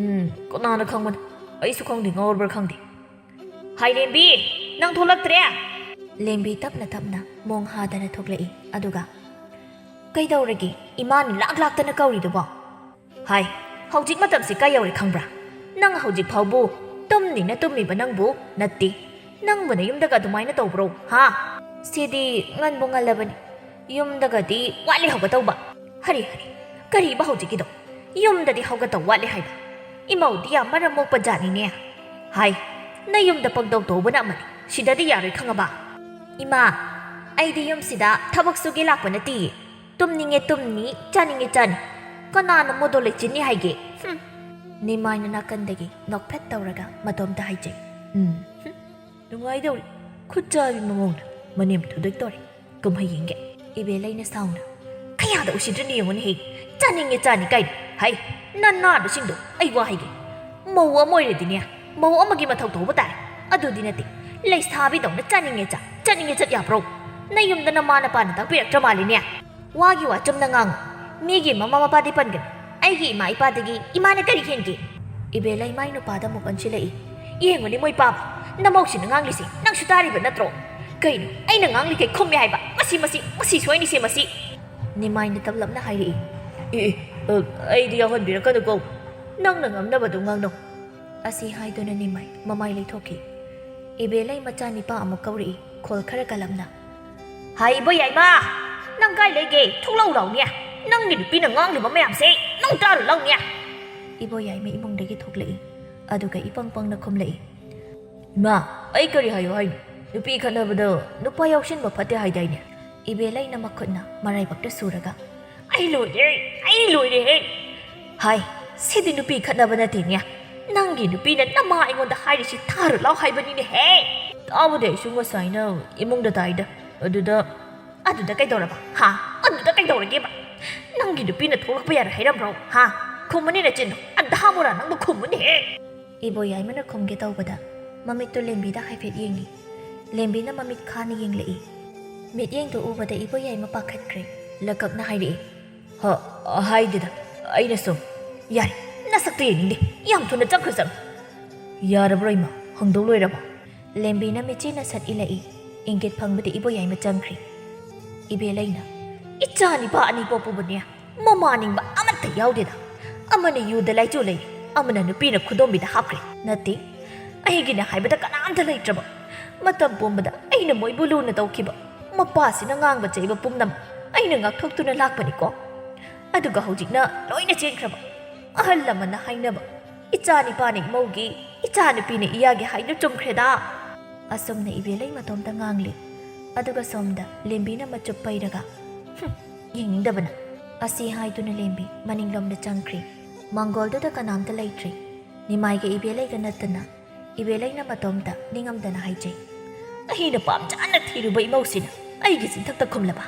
"ꯎꯝ, ꯀꯅꯥꯅ ꯈꯪꯕꯅꯣ? ꯑꯩꯁꯨ ꯈꯪꯗꯦ, ꯉꯥꯎꯔꯕ꯭ꯔꯥ ꯈꯪꯗꯦ꯫" "ꯍꯥꯏ ꯂꯦꯝꯕꯤ, ꯅꯪ ꯊꯣꯛꯂꯛꯇ꯭ꯔꯦ?" ꯂꯦꯝꯕꯤ ꯇꯞꯅ ꯇꯞꯅ ꯃꯣꯡ ꯍꯥꯗꯅ ꯊꯣꯛꯂꯛꯏ꯫ ꯑꯗꯨꯒ, "ꯀꯩꯗꯧꯔꯒꯦ? ꯏꯃꯥꯅ ꯂꯥꯛ ꯂꯥꯛꯇꯅ ꯀꯧꯔꯤꯗꯨꯕꯣ?" "ꯍꯥꯏ, ꯍꯧꯖꯤꯛ ꯃꯇꯝꯁꯤ ꯀꯥꯏ ꯌꯧꯔꯦ ꯈꯪꯕ꯭ꯔꯥ? ꯅꯪ ꯍꯧꯖꯤꯛ ꯐꯥꯎꯕꯨ ꯇꯨꯝꯅꯤꯅ ꯇꯨꯝꯃꯤꯕ ꯅꯪꯕꯨ ꯅꯠꯇꯦ꯫ ꯅꯪꯕꯨ ꯅꯌꯨꯝꯗꯒ ꯑꯗꯨꯃꯥꯏꯅ ꯇꯧꯕ꯭ꯔꯣ, ꯍꯥ? ꯁꯤꯗꯤ ꯉꯟꯕꯨ ꯉꯜꯂꯕꯅꯤ꯫ ꯌꯨꯝꯗꯒꯗꯤ ꯋꯥꯠꯂꯤ ꯍꯧꯒꯠꯇꯧꯕ꯫ ꯍꯔꯤ ꯍꯔꯤ, ꯀꯔꯤꯕ ꯍꯧꯖꯤꯛꯀꯤꯗꯣ? ꯌꯨꯝꯗꯗꯤ ꯍꯧꯒꯠꯇꯧ ꯋꯥꯠꯂꯤ ꯍꯥꯏꯕ? ꯏꯃꯧꯗꯤ ꯌꯥꯝ ꯃꯔꯝ ꯃꯣꯛꯄ ꯖꯥꯠꯅꯤꯅꯦ꯫ ꯍꯥꯏ, ꯅꯌꯨꯝꯗ ꯄꯪꯇꯧ ꯇꯧꯕꯅ ꯑꯃꯅꯤ, ꯁꯤꯗꯗꯤ ꯌꯥꯔꯣꯏ ꯈꯪꯉꯕ?" "ꯏꯃꯥ, ꯑꯩꯗꯤ ꯌꯨꯝꯁꯤꯗ ꯊꯕꯛ ꯁꯨꯒꯦ ꯂꯥꯛꯄ ꯅꯠꯇꯤꯌꯦ꯫ ꯇꯨꯝꯅꯤꯡꯉꯦ ꯇꯨꯝꯅꯤ, ꯆꯥꯅꯤꯡꯉꯦ ꯆꯥꯅꯤ꯫ ꯀꯅꯥꯅ ꯃꯗꯣ ꯂꯩꯆꯤꯟꯅꯤ ꯍꯥꯏꯒꯦ?" ꯍꯨꯝ꯫ ꯅꯤꯃꯥꯏꯅ ꯅꯥꯀꯟꯗꯒꯤ ꯅꯣꯛꯐꯦꯠ ꯇꯧꯔꯒ ꯃꯇꯣꯝꯇ ꯍꯥꯏꯖꯩ꯫ "ꯎꯝ, ꯍꯨꯝ꯫ ꯅꯨꯡꯉꯥꯏꯗꯧꯔꯤ꯫ ꯈꯨꯠ ꯆꯥꯕꯤ ꯃꯑꯣꯡꯗ ꯃꯅꯦꯝ ꯊꯨꯗꯣꯛꯇꯧꯔꯤ꯫ ꯀꯨꯝꯍꯩ ꯌꯦꯡꯒꯦ꯫" ꯏꯕꯦꯂꯩꯅ ꯁꯥꯎꯅ, "ꯈꯌꯥꯗ ꯎꯁꯤꯠꯇ꯭ꯔꯤꯅꯤ ꯌꯦꯡꯉꯨꯅꯦꯍꯦ꯫ ꯆꯥꯅꯤꯡꯉꯦ ꯆꯥꯅꯤ ꯀꯥꯏꯅ꯫ ꯍꯩ, ꯅꯅꯥꯗꯨꯁꯤꯡꯗꯣ ꯑꯩ ꯋꯥ ꯍꯥꯏꯒꯦ꯫ ꯃꯧ ꯑꯃ ꯑꯣꯏꯔꯗꯤꯅꯦ, ꯃꯧ ꯑꯃꯒꯤ ꯃꯊꯧ ꯇꯧꯕ ꯇꯥꯏ꯫ ꯑꯗꯨꯗꯤ ꯅꯠꯇꯦ, ꯂꯩꯁꯥꯕꯤꯗꯧꯅ ꯆꯥꯅꯤꯡꯉꯦ ꯆꯥ, ꯆꯠꯅꯤꯡꯉꯦ ꯆꯠ ꯌꯥꯕ꯭ꯔꯣ? ꯅꯌꯨꯝꯗ ꯅꯃꯥ ꯅꯄꯥꯅ ꯇꯥꯛꯄꯤꯔꯛꯇ꯭ꯔ ꯃꯥꯜꯂꯤꯅꯦ꯫ ꯋꯥꯒꯤ ꯋꯥ ꯆꯨꯝꯅ ꯉꯥꯡꯉꯨ꯫ ꯃꯤꯒꯤ ꯃꯃꯥ ꯃꯄꯥꯗꯤ ꯄꯟꯒꯅꯨ꯫ ꯑꯩꯒꯤ ꯏꯃꯥ ꯏꯄꯥꯗꯒꯤ ꯏꯃꯥꯅ ꯀꯔꯤ ꯍꯦꯟꯒꯦ? ꯏꯕꯦꯂꯩ ꯃꯥꯏ ꯅꯨꯄꯥꯗ ꯑꯃꯨꯛ ꯑꯣꯟꯁꯤꯜꯂꯛꯏ꯫ ꯌꯦꯡꯉꯨꯅꯦ ꯃꯣꯏ ꯄꯥꯕ, ꯅꯃꯧꯁꯤꯅ ꯉꯥꯡꯂꯤꯁꯦ ꯅꯪꯁꯨ ꯇꯥꯔꯤꯕ ꯅꯠꯇ꯭ꯔꯣ? ꯀꯩꯅꯣ ꯑꯩꯅ ꯉꯥꯡꯂꯤꯈꯩ ꯈꯨꯝꯃꯦ ꯍꯥꯏꯕ? ꯃꯁꯤ, ꯃꯁꯤ, ꯃꯁꯤ ꯁꯣꯏꯅꯤꯁꯦ ꯃꯁꯤ꯫ ꯅꯤꯃꯥꯏꯅ ꯇꯞꯂꯞꯅ ꯍꯥꯏꯔꯛꯏ꯫ ꯑꯦ, ꯑꯦ, ꯑ, ꯑꯩꯗꯤ ꯌꯥꯎꯍꯟꯕꯤꯔꯛꯀꯅꯨꯀꯣ꯫ ꯅꯪꯅ ꯉꯝꯅꯕꯗꯨ ꯉꯥꯡꯅꯧ꯫ ꯑꯁꯤ ꯍꯥꯏꯗꯨꯅ ꯅꯤꯃꯥꯏ ꯃꯃꯥꯏ ꯂꯩꯊꯣꯛꯈꯤ꯫ ꯏꯕꯦꯂꯩ ꯃꯆꯥ ꯅꯤꯄꯥ ꯑꯃꯨꯛ ꯀꯧꯔꯛꯏ, ꯈꯣꯜ ꯈꯔ ꯀꯜꯂꯞꯅ꯫ ꯍꯥꯏ ꯏꯕꯣ ꯌꯥꯏꯃ, ꯅꯪ ꯀꯥꯏ ꯂꯩꯒꯦ? ꯊꯣꯛꯂꯛꯎ ꯂꯥꯎꯅꯦ꯫ ꯅꯪꯒꯤ ꯅꯨꯄꯤꯅ ꯉꯥꯡꯂꯤꯕ ꯃꯌꯥꯝꯁꯦ ꯅꯪ ꯇꯥꯔꯨ ꯂꯥꯎꯅꯦ꯫ ꯏꯕꯣ ꯌꯥꯏꯃ ꯏꯃꯨꯡꯗꯒꯤ ꯊꯣꯛꯂꯛꯏ, ꯑꯗꯨꯒ ꯏꯄꯪ ꯄꯪꯅ ꯈꯨꯝꯂꯛꯏ꯫ ꯏꯃꯥ, ꯑꯩ ꯀꯔꯤ ꯍꯥꯏꯌꯣ ꯍꯥꯏꯅꯣ? ꯅꯨꯄꯤ ꯈꯠꯅꯕꯗ ꯅꯨꯄꯥ ꯌꯥꯎꯁꯤꯟꯕ ꯐꯠꯇꯦ ꯍꯥꯏꯗꯥꯏꯅꯦ? ꯏꯕꯦꯂꯩꯅ ꯃꯈꯨꯠꯅ ꯃꯔꯥꯏꯕꯛꯇ ꯁꯨꯔꯒ꯫ ꯑꯩ ꯂꯣꯏꯔꯦ, ꯑꯩ ꯂꯣꯏꯔꯦꯍꯦ꯫ ꯍꯥꯏ, ꯁꯤꯗꯤ ꯅꯨꯄꯤ ꯈꯠꯅꯕ ꯅꯠꯇꯦꯅꯦ꯫ ꯅꯪꯒꯤ ꯅꯨꯄꯤꯅ ꯅꯃꯥ ꯑꯩꯉꯣꯟꯗ ꯍꯥꯏꯔꯤꯁꯤ ꯊꯥꯔꯨ ꯂꯥꯎ ꯍꯥꯏꯕꯅꯤꯅꯦꯍꯦ꯫ ꯇꯥꯕꯗꯤ ꯑꯩꯁꯨ ꯉꯁꯥꯏꯅ ꯏꯃꯨꯡꯗ ꯇꯥꯏꯗ꯫ ꯑꯗꯨꯗ ꯑꯗꯨꯗ ꯀꯩꯗꯧꯔꯕ? ꯍꯥ? ꯑꯗꯨꯗ ꯀꯩꯗꯧꯔꯒꯦꯕ? ꯅꯪꯒꯤ ꯅꯨꯄꯤꯅ ꯊꯣꯛꯂꯛꯄ ꯌꯥꯔꯣꯏ ꯍꯥꯏꯔꯝꯕ꯭ꯔꯣ? ꯍꯥ? ꯈꯨꯝꯃꯨꯅꯦ ꯅꯆꯤꯟꯗꯣ꯫ ꯑꯙꯥ ꯃꯣꯔꯥ ꯅꯪꯕꯨ ꯈꯨꯝꯃꯨꯅꯦꯍꯦ꯫ ꯏꯕꯣ ꯌꯥꯏꯃꯅ ꯈꯨꯝꯒꯦ ꯇꯧꯕꯗ ꯃꯃꯤꯠꯇꯨ ꯂꯦꯝꯕꯤꯗ ꯍꯥꯏꯐꯦꯠ ꯌꯦꯡꯉꯤ꯫ ꯂꯦꯝꯕꯤꯅ ꯃꯃꯤꯠ ꯈꯥꯅ ꯌꯦꯡꯂꯛꯏ꯫ ꯃꯤꯠꯌꯦꯡꯗꯨ ꯎꯕꯗ ꯏꯕꯣ ꯌꯥꯏꯃ ꯄꯥꯈꯠꯈ꯭ꯔꯦ꯫ ꯂꯀꯛꯅ ꯍꯥꯏꯔꯛꯏ꯫ ꯍ, ꯍꯥꯏꯗꯦꯗ, ꯑꯩꯅ ꯁꯨꯝ꯫ ꯌꯥꯔꯦ, ꯅꯁꯛꯇ ꯌꯦꯡꯅꯤꯡꯗꯦ꯫ ꯌꯥꯝ ꯊꯨꯅ ꯆꯪꯈ꯭ꯔꯣ, ꯆꯪ꯫ ꯌꯥꯔꯕ꯭ꯔꯣ ꯏꯃꯥ? ꯍꯪꯗꯧ ꯂꯣꯏꯔꯕꯣ? ꯂꯦꯝꯕꯤꯅ ꯃꯤꯠꯆꯤꯅ ꯁꯠ ꯏꯜꯂꯛꯏ꯫ ꯏꯪꯒꯤꯠ ꯐꯪꯕꯗ ꯏꯕꯣ ꯌꯥꯏꯃ ꯆꯪꯈ꯭ꯔꯤ꯫ ꯏꯕꯦꯂꯩꯅ, "ꯏꯆꯥ ꯅꯤꯄꯥ ꯑꯅꯤ ꯄꯣꯛꯄꯕꯨꯅꯦ, ꯃꯃꯥ ꯅꯤꯡꯕ ꯑꯃꯠꯇ ꯌꯥꯎꯗꯦꯗ꯫ ꯑꯃꯅ ꯌꯨꯗ ꯂꯥꯏꯆꯨ ꯂꯩꯔꯤ, ꯑꯃꯅ ꯅꯨꯄꯤꯅ ꯈꯨꯗꯣꯝꯕꯤꯗ ꯍꯥꯞꯈ꯭ꯔꯦ꯫ ꯅꯠꯇꯦ, ꯑꯩꯒꯤꯅꯦ ꯍꯥꯏꯕꯗ ꯀꯅꯥꯝꯇ ꯂꯩꯇ꯭ꯔꯕ꯫ ꯃꯇꯝ ꯄꯨꯝꯕꯗ ꯑꯩꯅ ꯃꯣꯏꯕꯨ ꯂꯨꯅ ꯇꯧꯈꯤꯕ ꯃꯄꯥꯁꯤꯅ ꯉꯥꯡꯕ ꯆꯩꯕ ꯄꯨꯝꯅꯃꯛ ꯑꯩꯅ ꯉꯥꯛꯊꯣꯛꯇꯨꯅ ꯂꯥꯛꯄꯅꯤꯀꯣ꯫ ꯑꯗꯨꯒ ꯍꯧꯖꯤꯛꯅ ꯂꯣꯏꯅ ꯆꯦꯟꯈ꯭ꯔꯕ꯫ ꯑꯍꯜ ꯂꯃꯟꯅ ꯍꯥꯏꯅꯕ, ꯏꯆꯥ ꯅꯤꯄꯥꯅ ꯏꯃꯧꯒꯤ, ꯏꯆꯥ ꯅꯨꯄꯤꯅ ꯏꯌꯥꯒꯤ ꯍꯥꯏꯗꯨ ꯆꯨꯝꯈ꯭ꯔꯦꯗ꯫" ꯑꯁꯨꯝꯅ ꯏꯕꯦꯂꯩ ꯃꯇꯣꯝꯇ ꯉꯥꯡꯂꯤ꯫ ꯑꯗꯨꯒ ꯁꯣꯝꯗ ꯂꯦꯝꯕꯤꯅ ꯃꯆꯨꯞ ꯄꯩꯔꯒ, "ꯍꯨꯝ, ꯌꯦꯡꯅꯤꯡꯗꯕꯅ꯫" ꯑꯁꯤ ꯍꯥꯏꯗꯨꯅ ꯂꯦꯝꯕꯤ ꯃꯅꯤꯡꯂꯣꯝꯗ ꯆꯪꯈ꯭ꯔꯤ꯫ ꯃꯥꯡꯒꯣꯜꯗꯨꯗ ꯀꯅꯥꯝꯇ ꯂꯩꯇ꯭ꯔꯤ꯫ ꯅꯤꯃꯥꯏꯒ ꯏꯕꯦꯂꯩꯒ ꯅꯠꯇꯅ꯫ ꯏꯕꯦꯂꯩꯅ ꯃꯇꯣꯝꯇ ꯅꯤꯡꯉꯝꯗꯅ ꯍꯥꯏꯖꯩ, "ꯑꯩꯅ ꯄꯥꯝꯖꯅ ꯊꯤꯔꯨꯕ ꯏꯃꯧꯁꯤꯅ ꯑꯩꯒꯤ ꯆꯤꯟꯊꯛꯇ ꯈꯨꯝꯂꯕ?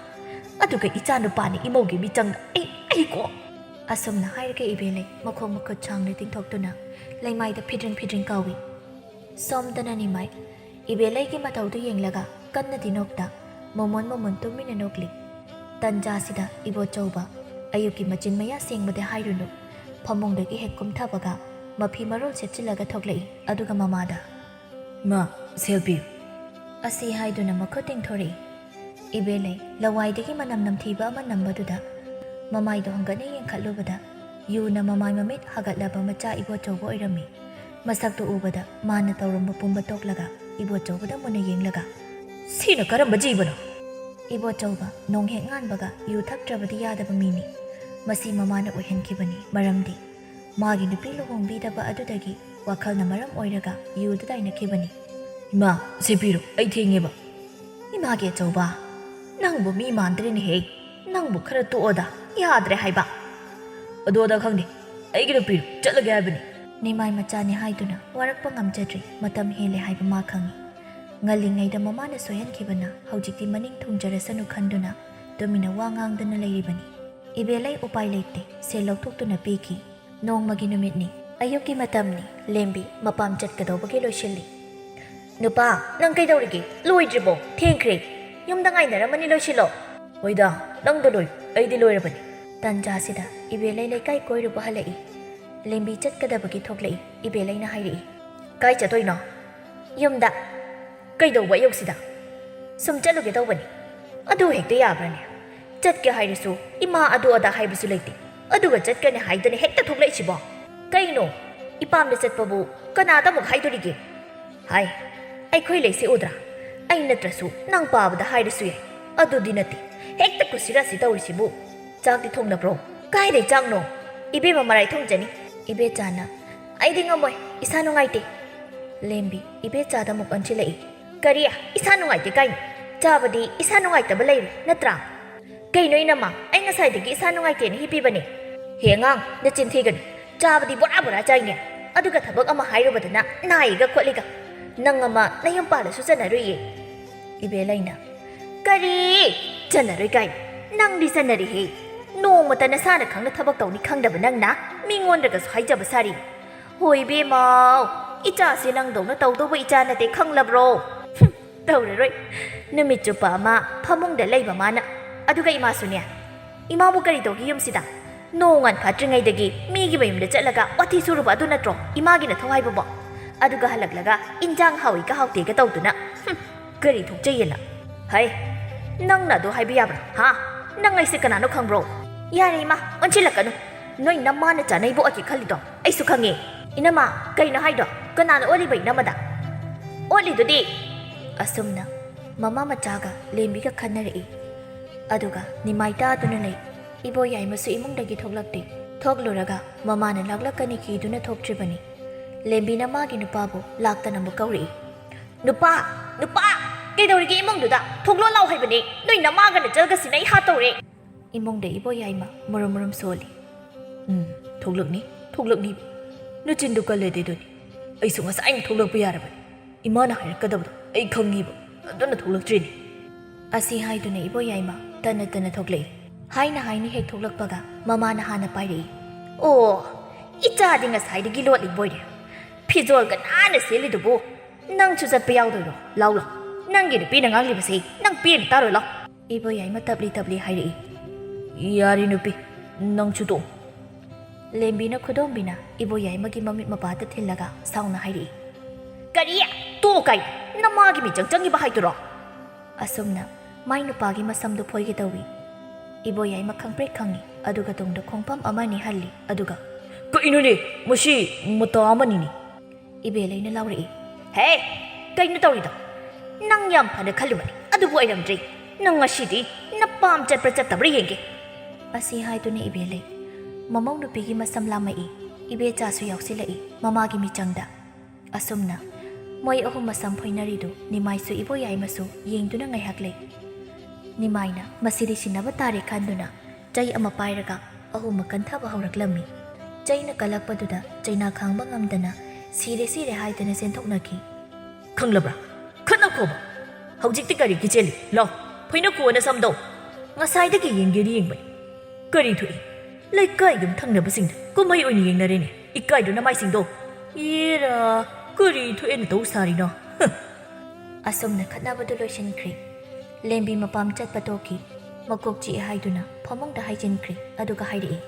ꯑꯗꯨꯒ ꯏꯆꯥ ꯅꯨꯄꯥꯅ ꯏꯃꯧꯒꯤ ꯃꯤꯆꯪꯗ ꯑꯩ, ꯑꯩ ꯀꯣ?" ꯑꯁꯨꯝꯅ ꯍꯥꯏꯔꯒ ꯏꯕꯦꯂꯩ ꯃꯈꯣꯡ ꯃꯈꯨꯠ ꯁꯥꯡꯅ ꯇꯤꯡꯊꯣꯛꯇꯨꯅ ꯂꯩꯃꯥꯏꯗ ꯐꯤꯗ꯭ꯔꯤꯡ ꯐꯤꯗ꯭ꯔꯤꯡ ꯀꯥꯎꯏ꯫ ꯁꯣꯝꯗꯅ ꯅꯤꯃꯥꯏ ꯏꯕꯦꯂꯩꯒꯤ ꯃꯇꯧꯗꯨ ꯌꯦꯡꯂꯒ ꯀꯟꯅꯗꯤ ꯅꯣꯛꯇ ꯃꯣꯃꯣꯟ ꯃꯣꯃꯣꯟ ꯇꯨꯃꯤꯟꯅ ꯅꯣꯛꯂꯤ꯫ ꯇꯟꯖꯥꯁꯤꯗ ꯏꯕꯣꯆꯧꯕ ꯑꯌꯨꯛꯀꯤ ꯃꯆꯤꯟ ꯃꯌꯥ ꯁꯦꯡꯕꯗꯤ ꯍꯥꯏꯔꯨꯅꯨ, ꯐꯃꯨꯡꯗꯒꯤ ꯍꯦꯛ ꯀꯨꯝꯊꯕꯒ ꯃꯐꯤ ꯃꯔꯣꯜ ꯁꯦꯠꯆꯤꯜꯂꯒ ꯊꯣꯛꯂꯛꯏ꯫ ꯑꯗꯨꯒ ꯃꯃꯥꯗ, "ꯃꯥ, ꯁꯦꯜ ꯄꯤꯌꯨ" ꯑꯁꯤ ꯍꯥꯏꯗꯨꯅ ꯃꯈꯨꯠ ꯇꯤꯡꯊꯣꯔꯛꯏ꯫ ꯏꯕꯦꯂꯩ ꯂꯋꯥꯏꯗꯒꯤ ꯃꯅꯝ ꯅꯝꯊꯤꯕ ꯑꯃ ꯅꯝꯕꯗꯨꯗ ꯃꯃꯥꯏꯗꯣ ꯍꯪꯒꯠꯅ ꯌꯦꯡꯈꯠꯂꯨꯕꯗ ꯌꯨꯅ ꯃꯃꯥꯏ ꯃꯃꯤꯠ ꯍꯥꯒꯠꯂꯕ ꯃꯆꯥ ꯏꯕꯣꯆꯧꯕ ꯑꯣꯏꯔꯝꯃꯤ꯫ ꯃꯁꯛꯇꯨ ꯎꯕꯗ ꯃꯥꯅ ꯇꯧꯔꯝꯕ ꯄꯨꯝꯕ ꯇꯣꯛꯂꯒ ꯏꯕꯣꯆꯧꯕꯗ ꯃꯨꯟꯅ ꯌꯦꯡꯂꯒ, "ꯁꯤꯅ ꯀꯔꯝꯕ ꯖꯤꯕꯅꯣ?" ꯏꯕꯣꯆꯧꯕ ꯅꯣꯡ ꯍꯦꯛ ꯉꯥꯟꯕꯒ ꯌꯨ ꯊꯛꯇ꯭ꯔꯕꯗꯤ ꯌꯥꯗꯕ ꯃꯤꯅꯤ꯫ ꯃꯁꯤ ꯃꯃꯥꯅ ꯑꯣꯏꯍꯟꯈꯤꯕꯅꯤ, ꯃꯔꯝꯗꯤ ꯃꯥꯒꯤ ꯅꯨꯄꯤ ꯂꯨꯍꯣꯡꯕꯤꯗꯕ ꯑꯗꯨꯗꯒꯤ ꯋꯥꯈꯜꯅ ꯃꯔꯝ ꯑꯣꯏꯔꯒ ꯌꯨꯗ ꯇꯥꯏꯅꯈꯤꯕꯅꯤ꯫ "ꯏꯃꯥ, ꯁꯤ ꯄꯤꯔꯣ, ꯑꯩ ꯊꯦꯡꯉꯦꯕ꯫" "ꯏꯃꯥꯒꯤ ꯑꯆꯧꯕ, ꯅꯪꯕꯨ ꯃꯤ ꯃꯥꯟꯗ꯭ꯔꯦꯅꯦꯍꯦ꯫ ꯅꯪꯕꯨ ꯈꯔ ꯇꯣꯛꯑꯣꯗ, ꯌꯥꯗ꯭ꯔꯦ ꯍꯥꯏꯕ꯫ ꯑꯗꯣ ꯑꯗꯥ ꯈꯪꯗꯦ, ꯑꯩꯒꯤꯗꯣ ꯄꯤꯔꯣ, ꯆꯠꯂꯒꯦ ꯍꯥꯏꯕꯅꯤ꯫" ꯅꯤꯃꯥꯏ ꯃꯆꯥꯅꯤ ꯍꯥꯏꯗꯨꯅ ꯋꯥꯔꯛꯄ ꯉꯝꯖꯗ꯭ꯔꯤ, ꯃꯇꯝ ꯍꯦꯜꯂꯦ ꯍꯥꯏꯕ ꯃꯥ ꯈꯪꯏ꯫ ꯉꯜꯂꯤꯉꯩꯗ ꯃꯃꯥꯅ ꯁꯣꯏꯍꯟꯈꯤꯕꯅ ꯍꯧꯖꯤꯛꯇꯤ ꯃꯅꯤꯡ ꯊꯨꯡꯖꯔꯁꯅꯨ ꯈꯟꯗꯨꯅ ꯇꯨꯃꯤꯟꯅ ꯋꯥ ꯉꯥꯡꯗꯅ ꯂꯩꯔꯤꯕꯅꯤ꯫ ꯏꯕꯦꯂꯩ ꯎꯄꯥꯏ ꯂꯩꯇꯦ, ꯁꯦꯜ ꯂꯧꯊꯣꯛꯇꯨꯅ ꯄꯤꯈꯤ꯫ ꯅꯣꯡꯃꯒꯤ ꯅꯨꯃꯤꯠꯅꯤ꯫ ꯑꯌꯨꯛꯀꯤ ꯃꯇꯝꯅꯤ꯫ ꯂꯦꯝꯕꯤ ꯃꯄꯥꯝ ꯆꯠꯀꯗꯧꯕꯒꯤ ꯂꯣꯏꯁꯤꯜꯂꯤ꯫ "ꯅꯨꯄꯥ, ꯅꯪ ꯀꯩꯗꯧꯔꯤꯒꯦ? ꯂꯣꯏꯗ꯭ꯔꯤꯕꯣ? ꯊꯦꯡꯈ꯭ꯔꯦ꯫ ꯌꯨꯝꯗ ꯉꯥꯏꯅꯔꯝꯃꯅꯤ, ꯂꯣꯏꯁꯤꯜꯂꯣ꯫" "ꯍꯣꯏꯗ, ꯅꯪꯗ ꯂꯣꯏ, ꯑꯩꯗꯤ ꯂꯣꯏꯔꯕꯅꯤ꯫" ꯇꯟꯖꯥꯁꯤꯗ ꯏꯕꯦꯂꯩ ꯂꯩꯀꯥꯏ ꯀꯣꯏꯔꯨꯕ ꯍꯜꯂꯛꯏ꯫ ꯂꯦꯝꯕꯤ ꯆꯠꯀꯗꯕꯒꯤ ꯊꯣꯛꯂꯛꯏ꯫ ꯏꯕꯦꯂꯩꯅ ꯍꯥꯏꯔꯛꯏ, "ꯀꯥꯏ ꯆꯠꯇꯣꯏꯅꯣ?" "ꯌꯨꯝꯗ꯫" "ꯀꯩꯗꯧꯕ ꯑꯌꯨꯛꯁꯤꯗ?" "ꯁꯨꯝ ꯆꯠꯂꯨꯒꯦ ꯇꯧꯕꯅꯤ꯫" "ꯑꯗꯨ ꯍꯦꯛꯇ ꯌꯥꯕ꯭ꯔꯅꯦ? ꯆꯠꯀꯦ ꯍꯥꯏꯔꯁꯨ ꯏꯃꯥ ꯑꯗꯨ ꯑꯗꯥ ꯍꯥꯏꯕꯁꯨ ꯂꯩꯇꯦ, ꯑꯗꯨꯒ ꯆꯠꯀꯅꯤ ꯍꯥꯏꯗꯅ ꯍꯦꯛꯇ ꯊꯣꯛꯂꯛꯏꯁꯤꯕꯣ? ꯀꯩꯅꯣ, ꯏꯄꯥꯝꯗ ꯆꯠꯄꯕꯨ ꯀꯅꯥꯗ ꯑꯃꯨꯛ ꯍꯥꯏꯗꯣꯔꯤꯒꯦ? ꯍꯥꯏ, ꯑꯩꯈꯣꯏ ꯂꯩꯁꯦ ꯎꯗ꯭ꯔꯥ? ꯑꯩ ꯅꯠꯇ꯭ꯔꯁꯨ ꯅꯪ ꯄꯥꯕꯗ ꯍꯥꯏꯔꯁꯨ ꯌꯥꯏ, ꯑꯗꯨꯗꯤ ꯅꯠꯇꯦ꯫ ꯍꯦꯛꯇ ꯀꯨꯁꯤꯔꯥꯁꯤ ꯇꯧꯔꯤꯁꯤꯕꯨ꯫ ꯆꯥꯛꯇꯤ ꯊꯣꯡꯂꯕ꯭ꯔꯣ? ꯀꯥꯏꯗꯩ ꯆꯥꯛꯅꯣ? ꯏꯕꯦꯝꯃ ꯃꯔꯥꯏ ꯊꯣꯡꯖꯅꯤ꯫" ꯏꯕꯦꯆꯥꯅ, "ꯑꯩꯗꯤ ꯉꯝꯃꯣꯏ, ꯏꯁꯥ ꯅꯨꯡꯉꯥꯏꯇꯦ꯫" ꯂꯦꯝꯕꯤ ꯏꯕꯦꯆꯥꯗ ꯑꯃꯨꯛ ꯑꯣꯟꯁꯤꯜꯂꯛꯏ꯫ "ꯀꯔꯤ? ꯏꯁꯥ ꯅꯨꯡꯉꯥꯏꯇꯦ ꯀꯥꯏꯅ? ꯆꯥꯕꯗꯤ ꯏꯁꯥ ꯅꯨꯡꯉꯥꯏꯇꯕ ꯂꯩꯔꯦ ꯅꯠꯇ꯭ꯔꯥ?" "ꯀꯩꯅꯣ ꯏꯅꯝꯃ, ꯑꯩ ꯉꯁꯥꯏꯗꯒꯤ ꯏꯁꯥ ꯅꯨꯡꯉꯥꯏꯇꯦꯅ ꯍꯤꯞꯄꯤꯕꯅꯦ꯫" "ꯍꯦ ꯑꯉꯥꯡ, ꯅꯆꯤꯟ ꯊꯤꯒꯅꯨ꯫ ꯆꯥꯕꯗꯤ ꯕꯣꯔꯥ ꯕꯣꯔꯥ ꯆꯥꯏꯅꯦ꯫ ꯑꯗꯨꯒ ꯊꯕꯛ ꯑꯃ ꯍꯥꯏꯔꯨꯕꯗꯅ ꯅꯥꯏꯒ ꯈꯣꯠꯂꯤꯒ꯫ ꯅꯪ ꯑꯃ ꯅꯌꯨꯝ ꯄꯥꯜꯂꯁꯨ ꯆꯟꯅꯔꯨꯏꯌꯦ꯫" ꯏꯕꯦꯂꯩꯅ, "ꯀꯔꯤ? ꯆꯟꯅꯔꯣꯏ ꯀꯥꯏꯅ? ꯅꯪꯗꯤ ꯆꯟꯅꯔꯤꯍꯦ꯫ ꯅꯣꯡꯃꯇ ꯅꯁꯥꯅ ꯈꯪꯅ ꯊꯕꯛ ꯇꯧꯅꯤ ꯈꯪꯗꯕ ꯅꯪꯅ ꯃꯤꯉꯣꯟꯗꯒꯁꯨ ꯍꯥꯏꯖꯕ ꯁꯥꯔꯤ꯫ ꯍꯣꯏ ꯏꯕꯦꯝꯃꯧ, ꯏꯆꯥꯁꯦ ꯅꯪꯗꯧꯅ ꯇꯧꯗꯧꯕ ꯏꯆꯥ ꯅꯠꯇꯦ ꯈꯪꯂꯕ꯭ꯔꯣ? ꯍꯨꯝ, ꯇꯧꯔꯔꯣꯏ꯫ ꯅꯨꯃꯤꯠ ꯆꯨꯞꯄ ꯑꯃ ꯐꯃꯨꯡꯗ ꯂꯩꯕ ꯃꯥꯅ꯫ ꯑꯗꯨꯒ ꯏꯃꯥꯁꯨꯅꯦ, ꯏꯃꯥꯕꯨ ꯀꯔꯤ ꯇꯧꯒꯦ ꯌꯨꯝꯁꯤꯗ? ꯅꯣꯡꯉꯥꯟ ꯐꯠꯇ꯭ꯔꯤꯉꯩꯗꯒꯤ ꯃꯤꯒꯤ ꯃꯌꯨꯝꯗ ꯆꯠꯂꯒ ꯋꯥꯊꯤ ꯁꯨꯔꯨꯕ ꯑꯗꯨ ꯅꯠꯇ꯭ꯔꯣ ꯏꯃꯥꯒꯤ ꯅꯊꯧ ꯍꯥꯏꯕꯕꯣ? ꯑꯗꯨꯒ ꯍꯜꯂꯛꯂꯒ ꯏꯟꯖꯥꯡ ꯍꯥꯎꯏꯒ ꯍꯥꯎꯇꯦꯒ ꯇꯧꯗꯨꯅ꯫ ꯍꯨꯝ, ꯀꯔꯤ ꯊꯣꯛꯆꯩꯌꯦꯅ? ꯍꯩ, ꯅꯪꯅ ꯑꯗꯨ ꯍꯥꯏꯕ ꯌꯥꯕ꯭ꯔꯥ? ꯍꯥ? ꯅꯪ ꯑꯩꯁꯦ ꯀꯅꯥꯅꯣ ꯈꯪꯕ꯭ꯔꯣ? ꯌꯥꯔꯦ ꯏꯃꯥ, ꯑꯣꯟꯁꯤꯜꯂꯛꯀꯅꯨ꯫ ꯅꯣꯏ ꯅꯃꯥꯅ ꯆꯥꯅꯩꯕꯨ ꯑꯣꯠꯀꯦ ꯈꯜꯂꯤꯗꯣ ꯑꯩꯁꯨ ꯈꯪꯉꯦ꯫ ꯏꯅꯝꯃ, ꯀꯩꯅꯣ ꯍꯥꯏꯗꯣ? ꯀꯅꯥꯅ ꯑꯣꯠꯂꯤꯕ ꯏꯅꯝꯃꯗ? ꯑꯣꯠꯂꯤꯗꯨꯗꯤ꯫ ꯑꯁꯨꯝꯅ ꯃꯃꯥ ꯃꯆꯥꯒ ꯂꯦꯝꯕꯤꯒ ꯈꯟꯅꯔꯛꯏ꯫ ꯑꯗꯨꯒ ꯅꯤꯃꯥꯏ ꯇꯥꯗꯨꯅ ꯂꯩ꯫ ꯏꯕꯣ ꯌꯥꯏꯃꯁꯨ ꯏꯃꯨꯡꯗꯒꯤ ꯊꯣꯛꯂꯛꯇꯦ꯫ ꯊꯣꯛꯂꯨꯔꯒ ꯃꯃꯥꯅ ꯂꯥꯛꯂꯛꯀꯅꯤ ꯀꯤꯗꯨꯅ ꯊꯣꯛꯇ꯭ꯔꯤꯕꯅꯤ꯫ ꯂꯦꯝꯕꯤꯅ ꯃꯥꯒꯤ ꯅꯨꯄꯥꯕꯨ ꯂꯥꯛꯇꯅ ꯑꯃꯨꯛ ꯀꯧꯔꯛꯏ꯫ "ꯅꯨꯄꯥ! ꯅꯨꯄꯥ! ꯀꯩꯗꯧꯔꯤꯒꯦ ꯏꯃꯨꯡꯗꯨꯗ? ꯊꯣꯛꯂꯣ ꯂꯥꯎ ꯍꯥꯏꯕꯅꯦ! ꯅꯣꯏ ꯅꯃꯥꯒ ꯅꯆꯜꯒꯁꯤꯅ ꯑꯩ ꯍꯥꯠꯇꯧꯔꯦ!" ꯏꯃꯨꯡꯗ ꯏꯕꯣ ꯌꯥꯏꯃ ꯃꯨꯔꯨꯝ ꯃꯨꯔꯨꯝ ꯁꯣꯜꯂꯤ꯫ "ꯎꯝ, ꯊꯣꯛꯂꯛꯅꯤ, ꯊꯣꯛꯂꯛꯅꯤ꯫ ꯅꯆꯤꯟꯗꯨ ꯀꯜꯂꯦꯗꯤ ꯑꯗꯨꯅꯤ꯫ ꯑꯩꯁꯨ ꯉꯁꯥꯏꯅ ꯊꯣꯛꯂꯛꯄ ꯌꯥꯔꯕꯅꯤ꯫ ꯏꯃꯥꯅ ꯍꯥꯏꯔꯛꯀꯗꯕꯗꯣ ꯑꯩ ꯈꯪꯉꯤꯕ, ꯑꯗꯨꯅ ꯊꯣꯛꯂꯛꯇ꯭ꯔꯤꯅꯤ꯫" ꯑꯁꯤ ꯍꯥꯏꯗꯨꯅ ꯏꯕꯣ ꯌꯥꯏꯃ ꯇꯟꯅ ꯇꯟꯅ ꯊꯣꯛꯂꯛꯏ꯫ ꯍꯥꯏꯅ ꯍꯥꯏꯅ ꯍꯦꯛ ꯊꯣꯛꯂꯛꯄꯒ ꯃꯃꯥꯅ ꯍꯥꯟꯅ ꯄꯥꯏꯔꯛꯏ꯫ "ꯑꯣ, ꯏꯆꯥꯗꯤ ꯉꯁꯥꯏꯗꯒꯤ ꯂꯣꯠꯂꯤꯕ ꯑꯣꯏꯔꯦ꯫ ꯐꯤꯖꯣꯜꯒ ꯅꯥꯟꯅ ꯁꯦꯠꯂꯤꯗꯨꯕꯨ ꯅꯪꯁꯨ ꯆꯠꯄ ꯌꯥꯎꯗꯣꯏꯔꯣ? ꯂꯥꯎ ꯂꯥꯎ, ꯅꯪꯒꯤ ꯅꯨꯄꯤꯅ ꯉꯥꯡꯂꯤꯕꯁꯤ ꯅꯪ ꯄꯦꯟꯅ ꯇꯥꯔꯣꯏ ꯂꯥꯎ꯫" ꯏꯕꯣ ꯌꯥꯏꯃ ꯇꯞꯂꯤ ꯇꯞꯂꯤ ꯍꯥꯏꯔꯛꯏ꯫ "ꯌꯥꯔꯦ ꯅꯨꯄꯤ, ꯅꯪꯁꯨ ꯇꯣꯛꯑꯣ꯫" ꯂꯦꯝꯕꯤꯅ ꯈꯨꯗꯣꯝꯕꯤꯅ ꯏꯕꯣ ꯌꯥꯏꯃꯒꯤ ꯃꯃꯤꯠ ꯃꯄꯥꯗ ꯊꯤꯜꯂꯒ ꯁꯥꯎꯅ ꯍꯥꯏꯔꯛꯏ꯫ "ꯀꯔꯤ? ꯇꯣꯛꯑꯣ ꯀꯥꯏ? ꯅꯃꯥꯒꯤ ꯃꯤꯆꯪ ꯆꯪꯉꯤꯕ ꯍꯥꯏꯗꯨꯔꯣ?" ꯑꯁꯨꯝꯅ ꯃꯥꯏ ꯅꯨꯄꯥꯒꯤ ꯃꯁꯝꯗꯨ ꯐꯣꯏꯒꯦ ꯇꯧꯏ꯫ ꯏꯕꯣ ꯌꯥꯏꯃ ꯈꯪꯄ꯭ꯔꯦꯛ ꯈꯪꯏ, ꯑꯗꯨꯒ ꯇꯨꯡꯗ ꯈꯣꯡꯐꯝ ꯑꯃꯅꯤ ꯍꯜꯂꯤ, ꯑꯗꯨꯒ "ꯀꯩꯅꯣꯅꯦ, ꯃꯁꯤ ꯃꯇꯥ ꯑꯃꯅꯤꯅꯦ!" ꯏꯕꯦꯂꯩꯅ ꯂꯥꯎꯔꯛꯏ꯫ "ꯍꯦ! ꯀꯩꯅꯣ ꯇꯧꯔꯤꯗꯣ? ꯅꯪ ꯌꯥꯝ ꯐꯅ ꯈꯜꯂꯨꯕꯅꯤ, ꯑꯗꯨꯕꯨ ꯑꯣꯏꯔꯝꯗ꯭ꯔꯦ꯫ ꯅꯪ ꯉꯁꯤꯗꯤ ꯅꯄꯥꯝ ꯆꯠꯄ꯭ꯔꯥ ꯆꯠꯇꯕ꯭ꯔꯥ ꯌꯦꯡꯒꯦ꯫" ꯑꯁꯤ ꯍꯥꯏꯗꯨꯅ ꯏꯕꯦꯂꯩ ꯃꯃꯧ ꯅꯨꯄꯤꯒꯤ ꯃꯁꯝ ꯂꯥꯝꯃꯛꯏ, ꯏꯕꯦꯆꯥꯁꯨ ꯌꯥꯎꯁꯤꯜꯂꯛꯏ ꯃꯃꯥꯒꯤ ꯃꯤꯆꯪꯗ꯫ ꯑꯁꯨꯝꯅ ꯃꯣꯏ ꯑꯍꯨꯝ ꯃꯁꯝ ꯐꯣꯏꯅꯔꯤꯗꯨ ꯅꯤꯃꯥꯏꯁꯨ ꯏꯕꯣ ꯌꯥꯏꯃꯁꯨ ꯌꯦꯡꯗꯨꯅ ꯉꯥꯏꯍꯥꯛ ꯂꯩ꯫ ꯅꯤꯃꯥꯏꯅ ꯃꯁꯤꯗꯤ ꯁꯤꯟꯅꯕ ꯇꯥꯔꯦ ꯈꯟꯗꯨꯅ ꯆꯩ ꯑꯃ ꯄꯥꯏꯔꯒ ꯑꯍꯨꯝꯃꯛ ꯀꯟꯊꯕ ꯍꯧꯔꯛꯂꯝꯃꯤ꯫ ꯆꯩꯅ ꯀꯜꯂꯛꯄꯗꯨꯗ ꯆꯩꯅꯥ ꯈꯥꯡꯕ ꯉꯝꯗꯅ ꯁꯤꯔꯦ ꯁꯤꯔꯦ ꯍꯥꯏꯗꯨꯅ ꯆꯦꯟꯊꯣꯛꯅꯈꯤ꯫ "ꯈꯪꯂꯕ꯭ꯔꯥ? ꯈꯠꯅꯈꯣꯕ! ꯍꯧꯖꯤꯛꯇꯤ ꯀꯔꯤꯒꯤ ꯆꯦꯜꯂꯤ? ꯂꯥꯎ, ꯐꯣꯏꯅꯈꯨꯑꯣ ꯅꯁꯝꯗꯣ꯫ ꯉꯁꯥꯏꯗꯒꯤ ꯌꯦꯡꯒꯦꯗꯤ ꯌꯦꯡꯕꯅꯤ꯫ "ꯀꯔꯤ ꯊꯣꯛꯏ? ꯂꯩꯀꯥꯏꯒꯤ ꯌꯨꯝꯊꯪꯅꯕꯁꯤꯡꯗ ꯀꯨꯝꯍꯩ ꯑꯣꯏꯅ ꯌꯦꯡꯅꯔꯦꯅꯦ꯫ ꯏꯀꯥꯏꯗ꯭ꯔꯣ ꯅꯃꯥꯏꯁꯤꯡꯗꯣ? ꯏꯔꯥ, ꯀꯔꯤ ꯊꯣꯛꯑꯦꯅ ꯇꯧ ꯁꯥꯔꯤꯅꯣ? ꯍ!" ꯑꯁꯨꯝꯅ ꯈꯠꯅꯕꯗꯨ ꯂꯣꯏꯁꯤꯟꯈ꯭ꯔꯦ꯫ ꯂꯦꯝꯕꯤ ꯃꯄꯥꯝ ꯆꯠꯄ ꯇꯣꯛꯈꯤ꯫ ꯃꯀꯣꯛ ꯆꯤꯛꯑꯦ ꯍꯥꯏꯗꯨꯅ ꯐꯃꯨꯡꯗ ꯍꯥꯏꯖꯤꯟꯈ꯭ꯔꯦ, ꯑꯗꯨꯒ ꯍꯥꯏꯔꯛꯏ,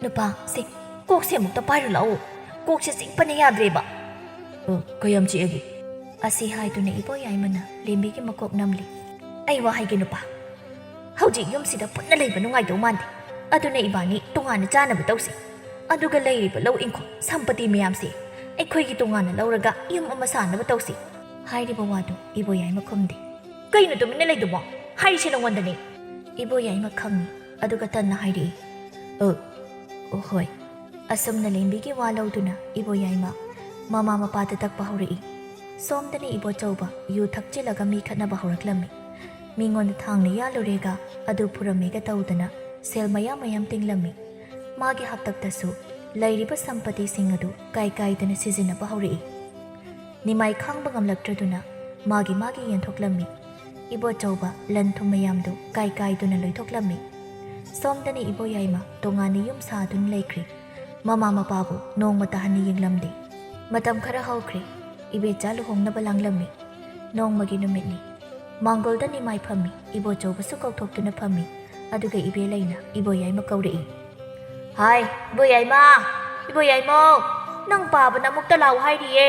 "ꯅꯨꯄꯥ, ꯁꯦ, ꯀꯣꯛꯁꯦ ꯑꯃꯨꯛꯇ ꯄꯥꯏꯔꯨ ꯂꯥꯛꯑꯣ꯫ ꯀꯣꯛꯁꯦ ꯆꯤꯛꯄꯅ ꯌꯥꯗ꯭ꯔꯦꯕ꯫" "ꯑ, ꯀꯌꯥꯝ ꯆꯤꯛꯑꯒꯦ?" ꯑꯁꯤ ꯍꯥꯏꯗꯨꯅ ꯏꯕꯣ ꯌꯥꯏꯃꯅ ꯂꯦꯝꯕꯤꯒꯤ ꯃꯀꯣꯛ ꯅꯝꯂꯤ꯫ "ꯑꯩ ꯋꯥ ꯍꯥꯏꯒꯦ ꯅꯨꯄꯥ, ꯍꯧꯖꯤꯛ ꯌꯨꯝꯁꯤꯗ ꯄꯨꯟꯅ ꯂꯩꯕ ꯅꯨꯡꯉꯥꯏꯗꯧ ꯃꯥꯟꯗꯦ꯫ ꯑꯗꯨꯅ ꯏꯕꯥꯅꯤ ꯇꯣꯉꯥꯟꯅ ꯆꯥꯅꯕ ꯇꯧꯁꯤ꯫ ꯑꯗꯨꯒ ꯂꯩꯔꯤꯕ ꯂꯧ ꯏꯪꯈꯣꯜ, ꯁꯝꯄꯇꯤ ꯃꯌꯥꯝꯁꯦ ꯑꯩꯈꯣꯏꯒꯤ ꯇꯣꯉꯥꯟꯅ ꯂꯧꯔꯒ ꯌꯨꯝ ꯑꯃ ꯁꯥꯅꯕ ꯇꯧꯁꯤ꯫" ꯍꯥꯏꯔꯤꯕ ꯋꯥꯗꯨ ꯏꯕꯣ ꯌꯥꯏꯃ ꯈꯨꯝꯗꯦ꯫ "ꯀꯩꯅꯣ ꯇꯨꯃꯤꯟꯅ ꯂꯩꯗꯨꯕꯣ? ꯍꯥꯏꯔꯤꯁꯦ ꯅꯉꯣꯟꯗꯅꯦ꯫" ꯏꯕꯣ ꯌꯥꯏꯃ ꯈꯪꯉꯤ, ꯑꯗꯨꯒ ꯇꯟꯅ ꯍꯥꯏꯔꯛꯏ, "ꯑ, ꯑꯣ, ꯍꯣꯏ꯫" ꯑꯁꯨꯝꯅ ꯂꯦꯝꯕꯤꯒꯤ ꯋꯥ ꯂꯧꯗꯨꯅ ꯏꯕꯣ ꯌꯥꯏꯃ ꯃꯃꯥ ꯃꯄꯥꯗ ꯇꯛꯄ ꯍꯧꯔꯛꯏ꯫ ꯁꯣꯝꯗꯅ ꯏꯕꯣꯆꯧꯕ ꯌꯨ ꯊꯛꯆꯤꯜꯂꯒ ꯃꯤ ꯈꯠꯅꯕ ꯍꯧꯔꯛꯂꯝꯃꯤ꯫ ꯃꯤꯉꯣꯟꯗ ꯊꯥꯡꯅ ꯌꯥꯜꯂꯨꯔꯦꯒ ꯑꯗꯨ ꯐꯨꯔꯝꯃꯦꯒ ꯇꯧꯗꯅ ꯁꯦꯜ ꯃꯌꯥꯝ ꯃꯌꯥꯝ ꯇꯤꯡꯂꯝꯃꯤ꯫ ꯃꯥꯒꯤ ꯍꯥꯛꯇꯛꯇꯁꯨ ꯂꯩꯔꯤꯕ ꯁꯝꯄꯇꯤꯁꯤꯡ ꯑꯗꯨ ꯀꯥꯏ ꯀꯥꯏꯗꯅ ꯁꯤꯖꯤꯟꯅꯕ ꯍꯧꯔꯛꯏ꯫ ꯅꯤꯃꯥꯏ ꯈꯥꯡꯕ ꯉꯝꯂꯛꯇ꯭ꯔꯗꯨꯅ ꯃꯥꯒꯤ ꯃꯥꯒꯤ ꯌꯦꯟꯊꯣꯛꯂꯝꯃꯤ꯫ ꯏꯕꯣꯆꯧꯕ ꯂꯟ ꯊꯨꯝ ꯃꯌꯥꯝꯗꯨ ꯀꯥꯏ ꯀꯥꯏꯗꯨꯅ ꯂꯣꯏꯊꯣꯛꯂꯝꯃꯤ꯫ ꯁꯣꯝꯗꯅ ꯏꯕꯣ ꯌꯥꯏꯃ ꯇꯣꯉꯥꯟꯅ ꯌꯨꯝ ꯁꯥꯗꯨꯅ ꯂꯩꯈ꯭ꯔꯤ꯫ ꯃꯃꯥ ꯃꯄꯥꯕꯨ ꯅꯣꯡꯃꯇ ꯍꯟꯅ ꯌꯦꯡꯂꯝꯗꯦ꯫ ꯃꯇꯝ ꯈꯔ ꯍꯧꯈ꯭ꯔꯦ꯫ ꯏꯕꯦꯆꯥ ꯂꯨꯍꯣꯡꯅꯕ ꯂꯥꯡꯂꯝꯃꯤ꯫ ꯅꯣꯡꯃꯒꯤ ꯅꯨꯃꯤꯠꯅꯤ꯫ ꯃꯥꯡꯒꯣꯜꯗ ꯅꯤꯃꯥꯏ ꯐꯝꯃꯤ꯫ ꯏꯕꯣꯆꯧꯕꯁꯨ ꯀꯧꯊꯣꯛꯇꯨꯅ ꯐꯝꯃꯤ꯫ ꯑꯗꯨꯒ ꯏꯕꯦ ꯂꯩꯅ ꯏꯕꯣ ꯌꯥꯏꯃ ꯀꯧꯔꯛꯏ꯫ "ꯍꯥꯏ, ꯏꯕꯣ ꯌꯥꯏꯃ! ꯏꯕꯣ ꯌꯥꯏꯃꯧ! ꯅꯪ ꯄꯥꯕꯅ ꯑꯃꯨꯛꯇ ꯂꯥꯛꯎ ꯍꯥꯏꯔꯤꯌꯦ!"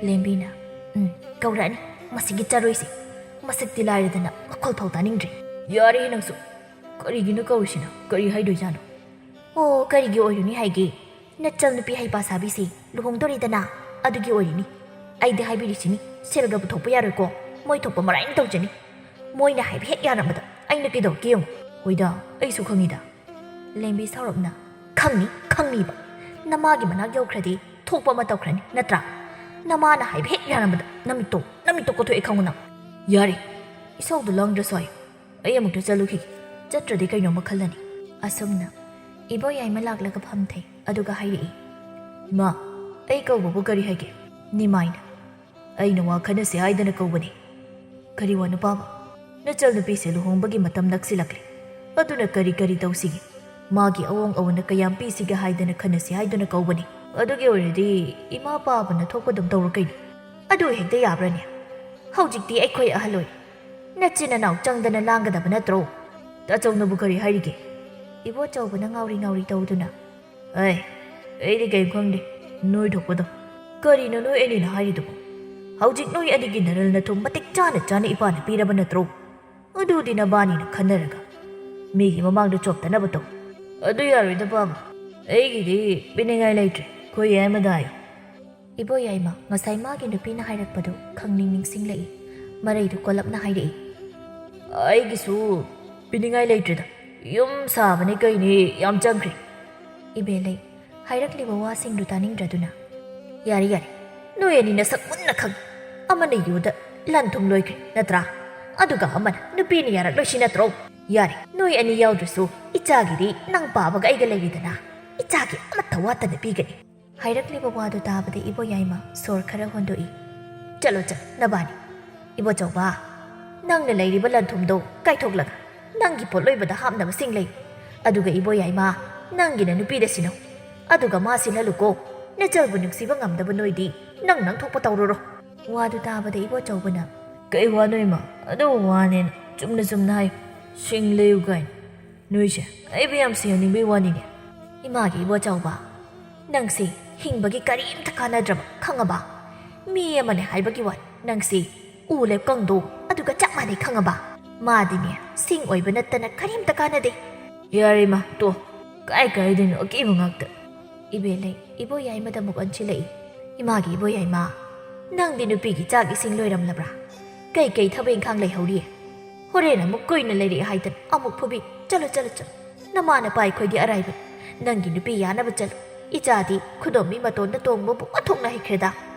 ꯂꯦꯝꯕꯤꯅ, "ꯎꯝ, ꯀꯧꯔꯛꯑꯅꯤ ꯃꯁꯤꯒꯤ ꯆꯔꯣꯏꯁꯦ꯫ ꯃꯁꯛꯇꯤ ꯂꯥꯏꯔꯗꯅ ꯃꯈꯣꯜ ꯐꯥꯎ ꯇꯥꯅꯤꯡꯗ꯭ꯔꯦ꯫" "ꯌꯥꯔꯦꯍꯦ ꯅꯪꯁꯨ꯫ ꯀꯔꯤꯒꯤꯅꯣ ꯀꯧꯔꯤꯁꯤꯅ? ꯀꯔꯤ ꯍꯥꯏꯗꯣꯏꯖꯥꯠꯅꯣ?" "ꯑꯣ, ꯀꯔꯤꯒꯤ ꯑꯣꯏꯔꯨꯅꯤ ꯍꯥꯏꯒꯦ? ꯅꯆꯜ ꯅꯨꯄꯤ ꯍꯩꯄꯥ ꯁꯥꯕꯤꯁꯤ ꯂꯨꯍꯣꯡꯗꯣꯔꯦꯗꯅ, ꯑꯗꯨꯒꯤ ꯑꯣꯏꯔꯤꯅꯤ꯫ ꯑꯩꯗꯤ ꯍꯥꯏꯕꯤꯔꯤꯁꯤꯅꯤ, ꯁꯦꯜꯒ ꯄꯨꯊꯣꯛꯄ ꯌꯥꯔꯣꯏꯀꯣ꯫ ꯃꯣꯏ ꯊꯣꯛꯄ ꯃꯔꯥꯏꯅ ꯇꯧꯖꯅꯤ꯫ ꯃꯣꯏꯅ ꯍꯥꯏꯕ ꯍꯦꯛ ꯌꯥꯔꯝꯕꯗ ꯑꯩꯅ ꯀꯩꯗꯧꯔꯛꯀꯦ ꯌꯦꯡꯉꯨ꯫" "ꯍꯣꯏꯗ, ꯑꯩꯁꯨ ꯈꯪꯉꯤꯗ꯫" ꯂꯦꯝꯕꯤ ꯁꯥꯎꯔꯞꯅ, "ꯈꯪꯅꯤ, ꯈꯪꯅꯤꯕ꯫ ꯅꯃꯥꯒꯤ ꯃꯅꯥꯛ ꯌꯧꯈ꯭ꯔꯗꯤ ꯊꯣꯛꯄ ꯑꯃ ꯇꯧꯈ꯭ꯔꯅꯤ, ꯅꯠꯇ꯭ꯔꯥ? ꯅꯃꯥꯅ ꯍꯥꯏꯕ ꯍꯦꯛ ꯌꯥꯔꯝꯕꯗ ꯅꯃꯤꯠꯇꯣ, ꯅꯃꯤꯠꯇꯣ ꯀꯣꯊꯣꯛꯑꯦ ꯈꯪꯉꯨ ꯅꯪ꯫" "ꯌꯥꯔꯦ, ꯏꯁꯧꯗꯣ ꯂꯥꯡꯗ꯭ꯔꯁꯨ ꯍꯥꯏꯌꯨ꯫ ꯑꯩ ꯑꯃꯨꯛꯇ ꯆꯠꯂꯨꯈꯤꯒꯦ꯫ ꯆꯠꯇ꯭ꯔꯗꯤ ꯀꯩꯅꯣꯝꯃ ꯈꯜꯂꯅꯤ꯫" ꯑꯁꯨꯝꯅ ꯏꯕꯣ ꯌꯥꯏꯃ ꯂꯥꯛꯂꯒ ꯐꯝꯊꯩ, ꯑꯗꯨꯒ ꯍꯥꯏꯔꯛꯏ, "ꯏꯃꯥ, ꯑꯩ ꯀꯧꯕꯕꯨ ꯀꯔꯤ ꯍꯥꯏꯒꯦ? ꯅꯤꯃꯥꯏꯅ꯫ ꯑꯩꯅ ꯋꯥ ꯈꯟꯅꯁꯦ ꯍꯥꯏꯗꯅ ꯀꯧꯕꯅꯤ꯫ ꯀꯔꯤ ꯋꯥꯅꯣ ꯄꯥꯕ? ꯅꯆꯜ ꯅꯨꯄꯤꯁꯦ ꯂꯨꯍꯣꯡꯕꯒꯤ ꯃꯇꯝ ꯅꯛꯁꯤꯜꯂꯛꯂꯦ꯫ ꯑꯗꯨꯅ ꯀꯔꯤ ꯀꯔꯤ ꯇꯧꯁꯤꯒꯦ? ꯃꯥꯒꯤ ꯑꯋꯣꯡ ꯑꯋꯣꯟꯅ ꯀꯌꯥꯝ ꯄꯤꯁꯤꯒꯦ ꯍꯥꯏꯗꯅ ꯈꯟꯅꯁꯤ ꯍꯥꯏꯗꯨꯅ ꯀꯧꯕꯅꯤ꯫ ꯑꯗꯨꯒꯤ ꯑꯣꯏꯔꯗꯤ ꯏꯃꯥ ꯄꯥꯕꯅ ꯊꯣꯛꯄ ꯑꯗꯨꯝ ꯇꯧꯔꯣ ꯀꯩꯅꯣ꯫ ꯑꯗꯨ ꯍꯦꯛꯇ ꯌꯥꯕ꯭ꯔꯅꯦ? ꯍꯧꯖꯤꯛꯇꯤ ꯑꯩꯈꯣꯏ ꯑꯍꯜ ꯑꯣꯏꯔꯦ꯫ ꯅꯆꯤꯟ ꯅꯅꯥꯎ ꯆꯪꯗꯅ ꯂꯥꯡꯒꯗꯕ ꯅꯠꯇ꯭ꯔꯣ? ꯇꯥꯆꯧꯅꯕꯨ ꯀꯔꯤ ꯍꯥꯏꯔꯤꯒꯦ? ꯏꯕꯣꯆꯧꯕꯅ ꯉꯥꯎꯔꯤ ꯉꯥꯎꯔꯤ ꯇꯧꯗꯨꯅ, "ꯑꯩ, ꯑꯩꯗꯤ ꯀꯩꯝ ꯈꯪꯗꯦ, ꯅꯣꯏ ꯊꯣꯛꯄꯗꯣ꯫ ꯀꯔꯤꯅꯣ ꯅꯣꯏ ꯑꯅꯤꯅ ꯍꯥꯏꯔꯤꯗꯨꯕꯣ? ꯍꯧꯖꯤꯛ ꯅꯣꯏ ꯑꯅꯤꯒꯤ ꯅꯔꯜ ꯅꯊꯨꯝ ꯃꯇꯤꯛ ꯆꯥꯅ ꯆꯥꯅ ꯏꯄꯥꯅ ꯄꯤꯔꯕ ꯅꯠꯇ꯭ꯔꯣ? ꯑꯗꯨꯗꯤ ꯅꯕꯥꯅꯤꯅ ꯈꯟꯅꯔꯒ ꯃꯤꯒꯤ ꯃꯃꯥꯡꯗ ꯆꯣꯞꯇꯅꯕ ꯇꯧ꯫ ꯑꯗꯨ ꯌꯥꯔꯣꯏꯗ ꯄꯥꯕ, ꯑꯩꯒꯤꯗꯤ ꯄꯤꯅꯤꯡꯉꯥꯏ ꯂꯩꯇ꯭ꯔꯦ, ꯑꯩꯈꯣꯏ ꯌꯥꯏꯃꯗ ꯍꯥꯏꯌꯨ꯫" ꯏꯕꯣ ꯌꯥꯏꯃ ꯉꯁꯥꯏ ꯃꯥꯒꯤ ꯅꯨꯄꯤꯅ ꯍꯥꯏꯔꯛꯄꯗꯨ ꯈꯪꯅꯤꯡ ꯅꯤꯡꯁꯤꯡꯂꯛꯏ꯫ ꯃꯔꯩꯗꯨ ꯀꯣꯜꯂꯞꯅ ꯍꯥꯏꯔꯛꯏ, "ꯑꯩꯒꯤꯁꯨ ꯄꯤꯅꯤꯡꯉꯥꯏ ꯂꯩꯇ꯭ꯔꯦꯗ, ꯌꯨꯝ ꯁꯥꯕꯅꯤ ꯀꯩꯅꯤ ꯌꯥꯝ ꯆꯪꯈ꯭ꯔꯦ꯫" ꯏꯕꯦꯂꯩ ꯍꯥꯏꯔꯛꯂꯤꯕ ꯋꯥꯁꯤꯡꯗꯨ ꯇꯥꯅꯤꯡꯗ꯭ꯔꯗꯨꯅ, "ꯌꯥꯔꯦ, ꯌꯥꯔꯦ, ꯅꯣꯏ ꯑꯅꯤ ꯅꯁꯛ ꯃꯨꯟꯅ ꯈꯪꯉꯤ꯫ ꯑꯃꯅ ꯌꯨꯗ ꯂꯟ ꯊꯨꯝ ꯂꯣꯏꯈ꯭ꯔꯦ ꯅꯠꯇ꯭ꯔꯥ? ꯑꯗꯨꯒ ꯑꯃꯅ ꯅꯨꯄꯤꯅ ꯌꯥꯔꯛꯂꯣꯏꯁꯤ ꯅꯠꯇ꯭ꯔꯣ? ꯌꯥꯔꯦ, ꯅꯣꯏ ꯑꯅꯤ ꯌꯥꯎꯗ꯭ꯔꯁꯨ ꯏꯆꯥꯒꯤꯗꯤ ꯅꯪ ꯄꯥꯕꯒ ꯑꯩꯒ ꯂꯩꯔꯤꯗꯅ, ꯏꯆꯥꯒꯤ ꯑꯃꯠꯇ ꯋꯥꯠꯇꯅ ꯄꯤꯒꯅꯤ꯫" ꯍꯥꯏꯔꯛꯂꯤꯕ ꯋꯥꯗꯨ ꯇꯥꯕꯗ ꯏꯕꯣ ꯌꯥꯏꯃ ꯁꯣꯔ ꯈꯔ ꯍꯣꯟꯗꯣꯛꯏ꯫ "ꯆꯠꯂꯣ, ꯆꯠꯂꯣ, ꯅꯕꯥꯅꯤ꯫ ꯏꯕꯣꯆꯧꯕ, ꯅꯪꯅ ꯂꯩꯔꯤꯕ ꯂꯟ ꯊꯨꯝꯗꯣ ꯀꯥꯏꯊꯣꯛꯂꯒ ꯅꯪꯒꯤ ꯄꯣꯠꯂꯣꯏꯕꯗ ꯍꯥꯞꯅꯕꯁꯤꯡ ꯂꯩ꯫ ꯑꯗꯨꯒ ꯏꯕꯣ ꯌꯥꯏꯃ, ꯅꯪꯒꯤꯅ ꯅꯨꯄꯤꯗ ꯁꯤꯟꯅꯧ꯫ ꯑꯗꯨꯒ ꯃꯥ ꯁꯤꯟꯍꯜꯂꯨꯀꯣ꯫ ꯅꯆꯜꯕꯨ ꯅꯨꯡꯁꯤꯕ ꯉꯝꯗꯕ ꯅꯣꯏꯗꯤ ꯅꯪ ꯅꯪ ꯊꯣꯛꯄ ꯇꯧꯔꯨꯔꯣ꯫" ꯋꯥꯗꯨ ꯇꯥꯕꯗ ꯏꯕꯣꯆꯧꯕꯅ, "ꯀꯩ ꯋꯥꯅꯣ ꯏꯃꯥ? ꯑꯗꯨ ꯋꯥꯅꯦꯅ ꯆꯨꯝꯅ ꯆꯨꯝꯅ ꯍꯥꯏꯌꯨ꯫ ꯁꯤꯡ ꯂꯩꯌꯨ ꯀꯥꯏꯅ꯫ ꯅꯣꯏꯁꯦ ꯑꯩꯕꯨ ꯌꯥꯝ ꯁꯤꯍꯟꯅꯤꯡꯕꯩ ꯋꯥꯅꯤꯅꯦ꯫" "ꯏꯃꯥꯒꯤ ꯏꯕꯣꯆꯧꯕ, ꯅꯪꯁꯦ ꯍꯤꯡꯕꯒꯤ ꯀꯔꯤꯝꯇ ꯀꯥꯟꯅꯗ꯭ꯔꯕ ꯈꯪꯉꯕ? ꯃꯤ ꯑꯃꯅꯦ ꯍꯥꯏꯕꯒꯤ ꯋꯥꯅꯤ, ꯅꯪꯁꯦ ꯎ ꯂꯦꯞꯀꯪꯗꯣ ꯑꯗꯨꯒ ꯆꯞ ꯃꯥꯟꯅꯩ ꯈꯪꯉꯕ? ꯃꯥꯗꯤꯅꯦ ꯁꯤꯡ ꯑꯣꯏꯕ ꯅꯠꯇꯅ ꯀꯔꯤꯝꯇ ꯀꯥꯟꯅꯗꯦ꯫" "ꯌꯥꯔꯦ ꯏꯃꯥ, ꯇꯣ, ꯀꯥꯏ ꯀꯥꯏꯗꯣꯏꯅꯣ ꯑꯀꯤꯕ ꯉꯥꯛꯇ꯫" ꯏꯕꯦꯂꯩ ꯏꯕꯣ ꯌꯥꯏꯃꯗ ꯑꯃꯨꯛ ꯑꯣꯟꯁꯤꯜꯂꯛꯏ꯫ "ꯏꯃꯥꯒꯤ ꯏꯕꯣ ꯌꯥꯏꯃ, ꯅꯪꯗꯤ ꯅꯨꯄꯤꯒꯤ ꯆꯥꯛ ꯏꯁꯤꯡ ꯂꯣꯏꯔꯝꯂꯕ꯭ꯔꯥ? ꯀꯩ ꯀꯩ ꯊꯕꯛ ꯏꯪꯈꯥꯡ ꯂꯩꯍꯧꯔꯤ? ꯍꯣꯔꯦꯟ ꯑꯃꯨꯛ ꯀꯨꯏꯅ ꯂꯩꯔꯛꯑꯦ ꯍꯥꯏꯗꯅ ꯑꯃꯨꯛ ꯐꯨꯕꯤ꯫ ꯆꯠꯂꯣ, ꯆꯠꯂꯣ, ꯆꯠꯂꯣ꯫ ꯅꯃꯥ ꯅꯄꯥ ꯑꯩꯈꯣꯏꯗꯤ ꯑꯔꯥꯏꯕꯅꯤ꯫ ꯅꯪꯒꯤ ꯅꯨꯄꯤ ꯌꯥꯅꯕ ꯆꯠꯂꯨ꯫ ꯏꯆꯥꯗꯤ ꯈꯨꯗꯣꯝꯕꯤ ꯃꯇꯣꯟꯗ ꯇꯣꯡꯕꯕꯨ ꯑꯣꯟꯊꯣꯛꯅ ꯍꯩꯈ꯭ꯔꯦꯗ꯫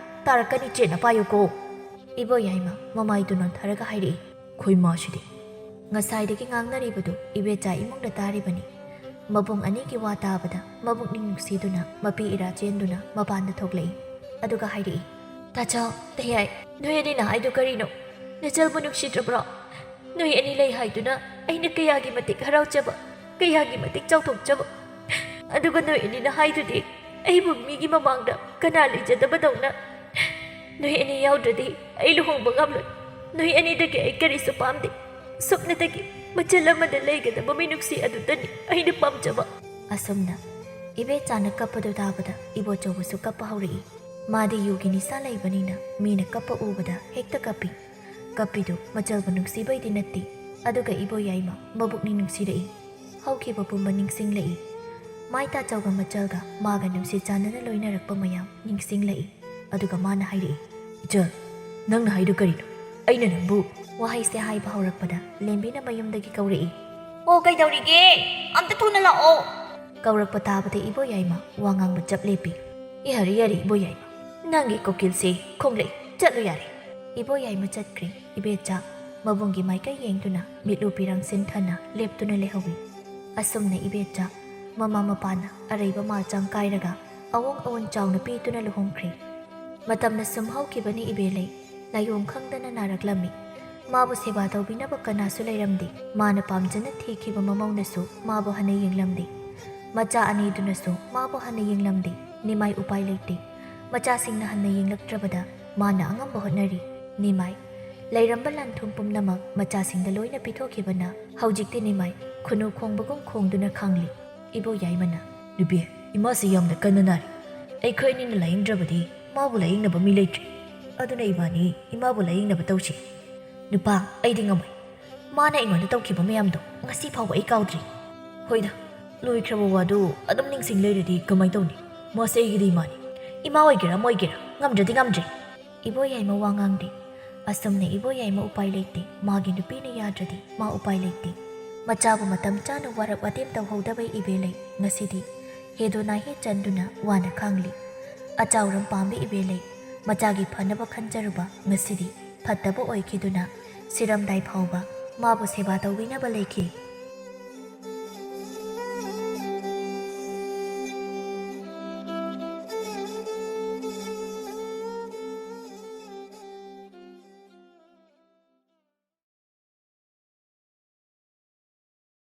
ꯇꯥꯔꯛꯀꯅꯤ, ꯆꯦꯠꯅ ꯄꯥꯏꯌꯨꯀꯣ꯫" ꯏꯕꯣ ꯌꯥꯏꯃ ꯃꯃꯥꯏꯗꯨ ꯅꯣꯟꯊꯔꯒ ꯍꯥꯏꯔꯛꯏ꯫ "ꯈꯣꯏ ꯃꯥꯁꯤꯗꯤ꯫" ꯉꯁꯥꯏꯗꯒꯤ ꯉꯥꯡꯅꯔꯤꯕꯗꯨ ꯏꯕꯦꯆꯥ ꯏꯃꯨꯡꯗ ꯇꯥꯔꯤꯕꯅꯤ꯫ ꯃꯕꯨꯡ ꯑꯅꯤꯒꯤ ꯋꯥ ꯇꯥꯕꯗ ꯃꯕꯨꯛꯅꯤꯡ ꯅꯨꯡꯁꯤꯗꯨꯅ ꯃꯄꯤ ꯏꯔꯥ ꯆꯦꯟꯗꯨꯅ ꯃꯄꯥꯟꯗ ꯊꯣꯛꯂꯛꯏ꯫ ꯑꯗꯨꯒ ꯍꯥꯏꯔꯛꯏ, "ꯇꯥꯆꯧ, ꯇꯌꯥꯏ, ꯅꯣꯏ ꯑꯅꯤꯅ ꯍꯥꯏꯗꯣ ꯀꯔꯤꯅꯣ? ꯅꯆꯜꯕꯨ ꯅꯨꯡꯁꯤꯗ꯭ꯔꯕ꯭ꯔꯣ? ꯅꯣꯏ ꯑꯅꯤ ꯂꯩ ꯍꯥꯏꯗꯨꯅ ꯑꯩꯅ ꯀꯌꯥꯒꯤ ꯃꯇꯤꯛ ꯍꯔꯥꯎꯖꯕ, ꯀꯌꯥꯒꯤ ꯃꯇꯤꯛ ꯆꯥꯎꯊꯣꯛꯆꯕ꯫ ꯑꯗꯨꯒ ꯅꯣꯏ ꯑꯅꯤꯅ ꯍꯥꯏꯗꯨꯗꯤ ꯑꯩꯕꯨ ꯃꯤꯒꯤ ꯃꯃꯥꯡꯗ ꯀꯅꯥ ꯂꯩꯖꯗꯕꯗꯧꯅ꯫ ꯅꯣꯏ ꯑꯅꯤ ꯌꯥꯎꯗ꯭ꯔꯗꯤ ꯑꯩ ꯂꯨꯍꯣꯡꯕ ꯉꯝꯂꯣꯏ꯫ ꯅꯣꯏ ꯑꯅꯤꯗꯒꯤ ꯑꯩ ꯀꯔꯤꯁꯨ ꯄꯥꯝꯗꯦ꯫ ꯁꯨꯞꯅꯇꯒꯤ ꯃꯆꯜ ꯑꯃꯗ ꯂꯩꯒꯗꯕ ꯃꯤꯅꯨꯡꯁꯤ ꯑꯗꯨꯗꯅꯤ ꯑꯩꯅ ꯄꯥꯝꯖꯕ꯫ ꯑꯁꯨꯝꯅ ꯏꯕꯦꯆꯥꯅ ꯀꯞꯄꯗꯨ ꯇꯥꯕꯗ ꯏꯕꯣꯆꯧꯕꯁꯨ ꯀꯞꯄ ꯍꯧꯔꯛꯏ꯫ ꯃꯥꯗꯤ ꯌꯨꯒꯤ ꯅꯤꯁꯥ ꯂꯩꯕꯅꯤꯅ ꯃꯤꯅ ꯀꯞꯄ ꯎꯕꯗ ꯍꯦꯛꯇ ꯀꯞꯄꯤ꯫ ꯀꯞꯄꯤꯗꯨ ꯃꯆꯜꯕꯨ ꯅꯨꯡꯁꯤꯕꯩꯗꯤ ꯅꯠꯇꯦ, ꯑꯗꯨꯒ ꯏꯕꯣꯌꯥꯏꯃ ꯃꯕꯨꯛꯅꯤ ꯅꯨꯡꯁꯤꯔꯛꯏ꯫ ꯍꯧꯈꯤꯕ ꯄꯨꯝꯕ ꯅꯤꯡꯁꯤꯡꯂꯛꯏ꯫ ꯃꯥꯏ ꯇꯥꯆꯧꯒ ꯃꯆꯜꯒ ꯃꯥꯒ ꯅꯨꯡꯁꯤ ꯆꯥꯟꯅꯅ ꯂꯣꯏꯅꯔꯛꯄ ꯃꯌꯥꯝ ꯅꯤꯡꯁꯤꯡꯂꯛꯏ꯫ ꯑꯗꯨꯒ ꯃꯥꯅ ꯍꯥꯏꯔꯛꯏ, "ꯏꯆꯜ, ꯅꯪꯅ ꯍꯥꯏꯗꯨ ꯀꯔꯤꯅꯣ? ꯑꯩꯅ ꯅꯪꯕꯨ" ꯋꯥꯍꯩꯁꯦ ꯍꯥꯏꯕ ꯍꯧꯔꯛꯄꯗ ꯂꯦꯝꯕꯤꯅ ꯃꯌꯨꯝꯗꯒꯤ ꯀꯧꯔꯛꯏ꯫ "ꯑꯣ, ꯀꯩꯗꯧꯔꯤꯒꯦ? ꯑꯝꯇ ꯊꯨꯅ ꯂꯥꯛꯑꯣ!" ꯀꯧꯔꯛꯄ ꯇꯥꯕꯗ ꯏꯕꯣꯌꯥꯏꯃ ꯋꯥ ꯉꯥꯡꯕ ꯆꯞ ꯂꯦꯞꯄꯤ꯫ "ꯌꯥꯔꯦ, ꯌꯥꯔꯦ, ꯏꯕꯣꯌꯥꯏꯃ, ꯅꯪꯒꯤ ꯀꯣꯀꯤꯜꯁꯦ ꯈꯣꯡꯂꯛꯏ, ꯆꯠꯂꯨ ꯌꯥꯔꯦ!" ꯏꯕꯣꯌꯥꯏꯃ ꯆꯠꯈ꯭ꯔꯦ꯫ ꯏꯕꯦꯆꯥ ꯃꯕꯨꯡꯒꯤ ꯃꯥꯏꯀꯩ ꯌꯦꯡꯗꯨꯅ ꯃꯤꯠꯂꯨ ꯄꯤꯔꯥꯡ ꯁꯤꯟꯊꯅ ꯂꯦꯞꯇꯨꯅ ꯂꯩꯍꯧꯏ꯫ ꯑꯁꯨꯝꯅ ꯏꯕꯦꯆꯥ ꯃꯃꯥ ꯃꯄꯥꯅ ꯑꯔꯩꯕ ꯃꯥꯜꯆꯥꯡ ꯀꯥꯏꯔꯒ ꯑꯋꯣꯡ ꯑꯋꯣꯟ ꯆꯥꯎꯅ ꯄꯤꯗꯨꯅ ꯂꯨꯍꯣꯡꯈ꯭ꯔꯦ꯫ ꯃꯇꯝꯅ ꯁꯨꯝ ꯍꯧꯈꯤꯕꯅꯤ ꯏꯕꯦꯂꯩ ꯂꯥꯏꯑꯣꯡ ꯈꯪꯗꯅ ꯅꯥꯔꯛꯂꯝꯃꯤ꯫ ꯃꯥꯕꯨ ꯁꯦꯕꯥ ꯇꯧꯕꯤꯅꯕ ꯀꯅꯥꯁꯨ ꯂꯩꯔꯝꯗꯦ꯫ ꯃꯥꯅ ꯄꯥꯝꯖꯅ ꯊꯤꯈꯤꯕ ꯃꯃꯧꯅꯁꯨ ꯃꯥꯕꯨ ꯍꯟꯅ ꯌꯦꯡꯂꯝꯗꯦ꯫ ꯃꯆꯥ ꯑꯅꯤꯗꯨꯅꯁꯨ ꯃꯥꯕꯨ ꯍꯟꯅ ꯌꯦꯡꯂꯝꯗꯦ꯫ ꯅꯤꯃꯥꯏ ꯎꯄꯥꯏ ꯂꯩꯇꯦ꯫ ꯃꯆꯥꯁꯤꯡꯅ ꯍꯟꯅ ꯌꯦꯡꯂꯛꯇ꯭ꯔꯕꯗ ꯃꯥꯅ ꯑꯉꯝꯕ ꯍꯣꯠꯅꯔꯤ꯫ ꯅꯤꯃꯥꯏ ꯂꯩꯔꯝꯕ ꯂꯟ ꯊꯨꯝ ꯄꯨꯝꯅꯃꯛ ꯃꯆꯥꯁꯤꯡꯗ ꯂꯣꯏꯅ ꯄꯤꯊꯣꯛꯈꯤꯕꯅ ꯍꯧꯖꯤꯛꯇꯤ ꯅꯤꯃꯥꯏ ꯈꯨꯅꯨ ꯈꯣꯡꯕꯒꯨꯝ ꯈꯣꯡꯗꯨꯅ ꯈꯥꯡꯂꯤ꯫ ꯏꯕꯣꯌꯥꯏꯃꯅ, "ꯅꯨꯄꯤ, ꯏꯃꯥꯁꯤ ꯌꯥꯝꯅ ꯀꯟꯅ ꯅꯥꯔꯤ꯫ ꯑꯩꯈꯣꯏ ꯑꯅꯤꯅ ꯂꯥꯌꯦꯡꯗ꯭ꯔꯕꯗꯤ ꯃꯥꯕꯨ ꯂꯥꯌꯦꯡꯅꯕ ꯃꯤ ꯂꯩꯇ꯭ꯔꯤ꯫ ꯑꯗꯨꯅ ꯏꯕꯥꯅꯤ ꯏꯃꯥꯕꯨ ꯂꯥꯌꯦꯡꯅꯕ ꯇꯧꯁꯤ꯫ ꯅꯨꯄꯥ, ꯑꯩꯗꯤ ꯉꯝꯃꯣꯏ꯫ ꯃꯥꯅ ꯑꯩꯉꯣꯟꯗ ꯇꯧꯈꯤꯕ ꯃꯌꯥꯝꯗꯣ ꯉꯁꯤ ꯐꯥꯎꯕ ꯑꯩ ꯀꯥꯎꯗ꯭ꯔꯤ꯫ ꯍꯣꯏꯗ, ꯂꯣꯏꯈ꯭ꯔꯕ ꯋꯥꯗꯨ ꯑꯗꯨꯝ ꯅꯤꯡꯁꯤꯡ ꯂꯩꯔꯗꯤ ꯀꯃꯥꯏ ꯇꯧꯅꯤ? ꯃꯥꯁꯦ ꯑꯩꯒꯤꯗꯤ ꯏꯃꯥꯅꯤ꯫ ꯏꯃꯥ ꯑꯣꯏꯒꯦꯔꯥ ꯑꯃ ꯑꯣꯏꯒꯦꯔꯥ, ꯉꯝꯗ꯭ꯔꯗꯤ ꯉꯝꯗ꯭ꯔꯦ꯫" ꯏꯕꯣꯌꯥꯏꯃ ꯋꯥ ꯉꯥꯡꯗꯦ꯫ ꯑꯁꯨꯝꯅ ꯏꯕꯣꯌꯥꯏꯃ ꯎꯄꯥꯏ ꯂꯩꯇꯦ꯫ ꯃꯥꯒꯤ ꯅꯨꯄꯤꯅ ꯌꯥꯗ꯭ꯔꯗꯤ ꯃꯥ ꯎꯄꯥꯏ ꯂꯩꯇꯦ꯫ ꯃꯆꯥꯕꯨ ꯃꯇꯝ ꯆꯥꯅ ꯋꯥꯔꯛ ꯋꯥꯇꯦꯝ ꯇꯧꯍꯧꯗꯕꯩ ꯏꯕꯦꯂꯩ ꯉꯁꯤꯗꯤ ꯍꯦꯗꯣ ꯅꯥꯍꯦ ꯆꯟꯗꯨꯅ ꯋꯥꯅ ꯈꯥꯡꯂꯤ꯫ ꯑꯆꯥꯎꯔꯝ ꯄꯥꯝꯕꯤ ꯏꯕꯦꯂꯩ ꯃꯆꯥꯒꯤ ꯐꯅꯕ ꯈꯟꯖꯔꯨꯕ ꯉꯁꯤꯗꯤ ꯐꯠꯇꯕ ꯑꯣꯏꯈꯤꯗꯨꯅ ꯁꯤꯔꯝꯗꯥꯏ ꯐꯥꯎꯕ ꯃꯥꯕꯨ ꯁꯦꯕꯥ ꯇꯧꯕꯤꯅꯕ ꯂꯩꯈꯤ꯫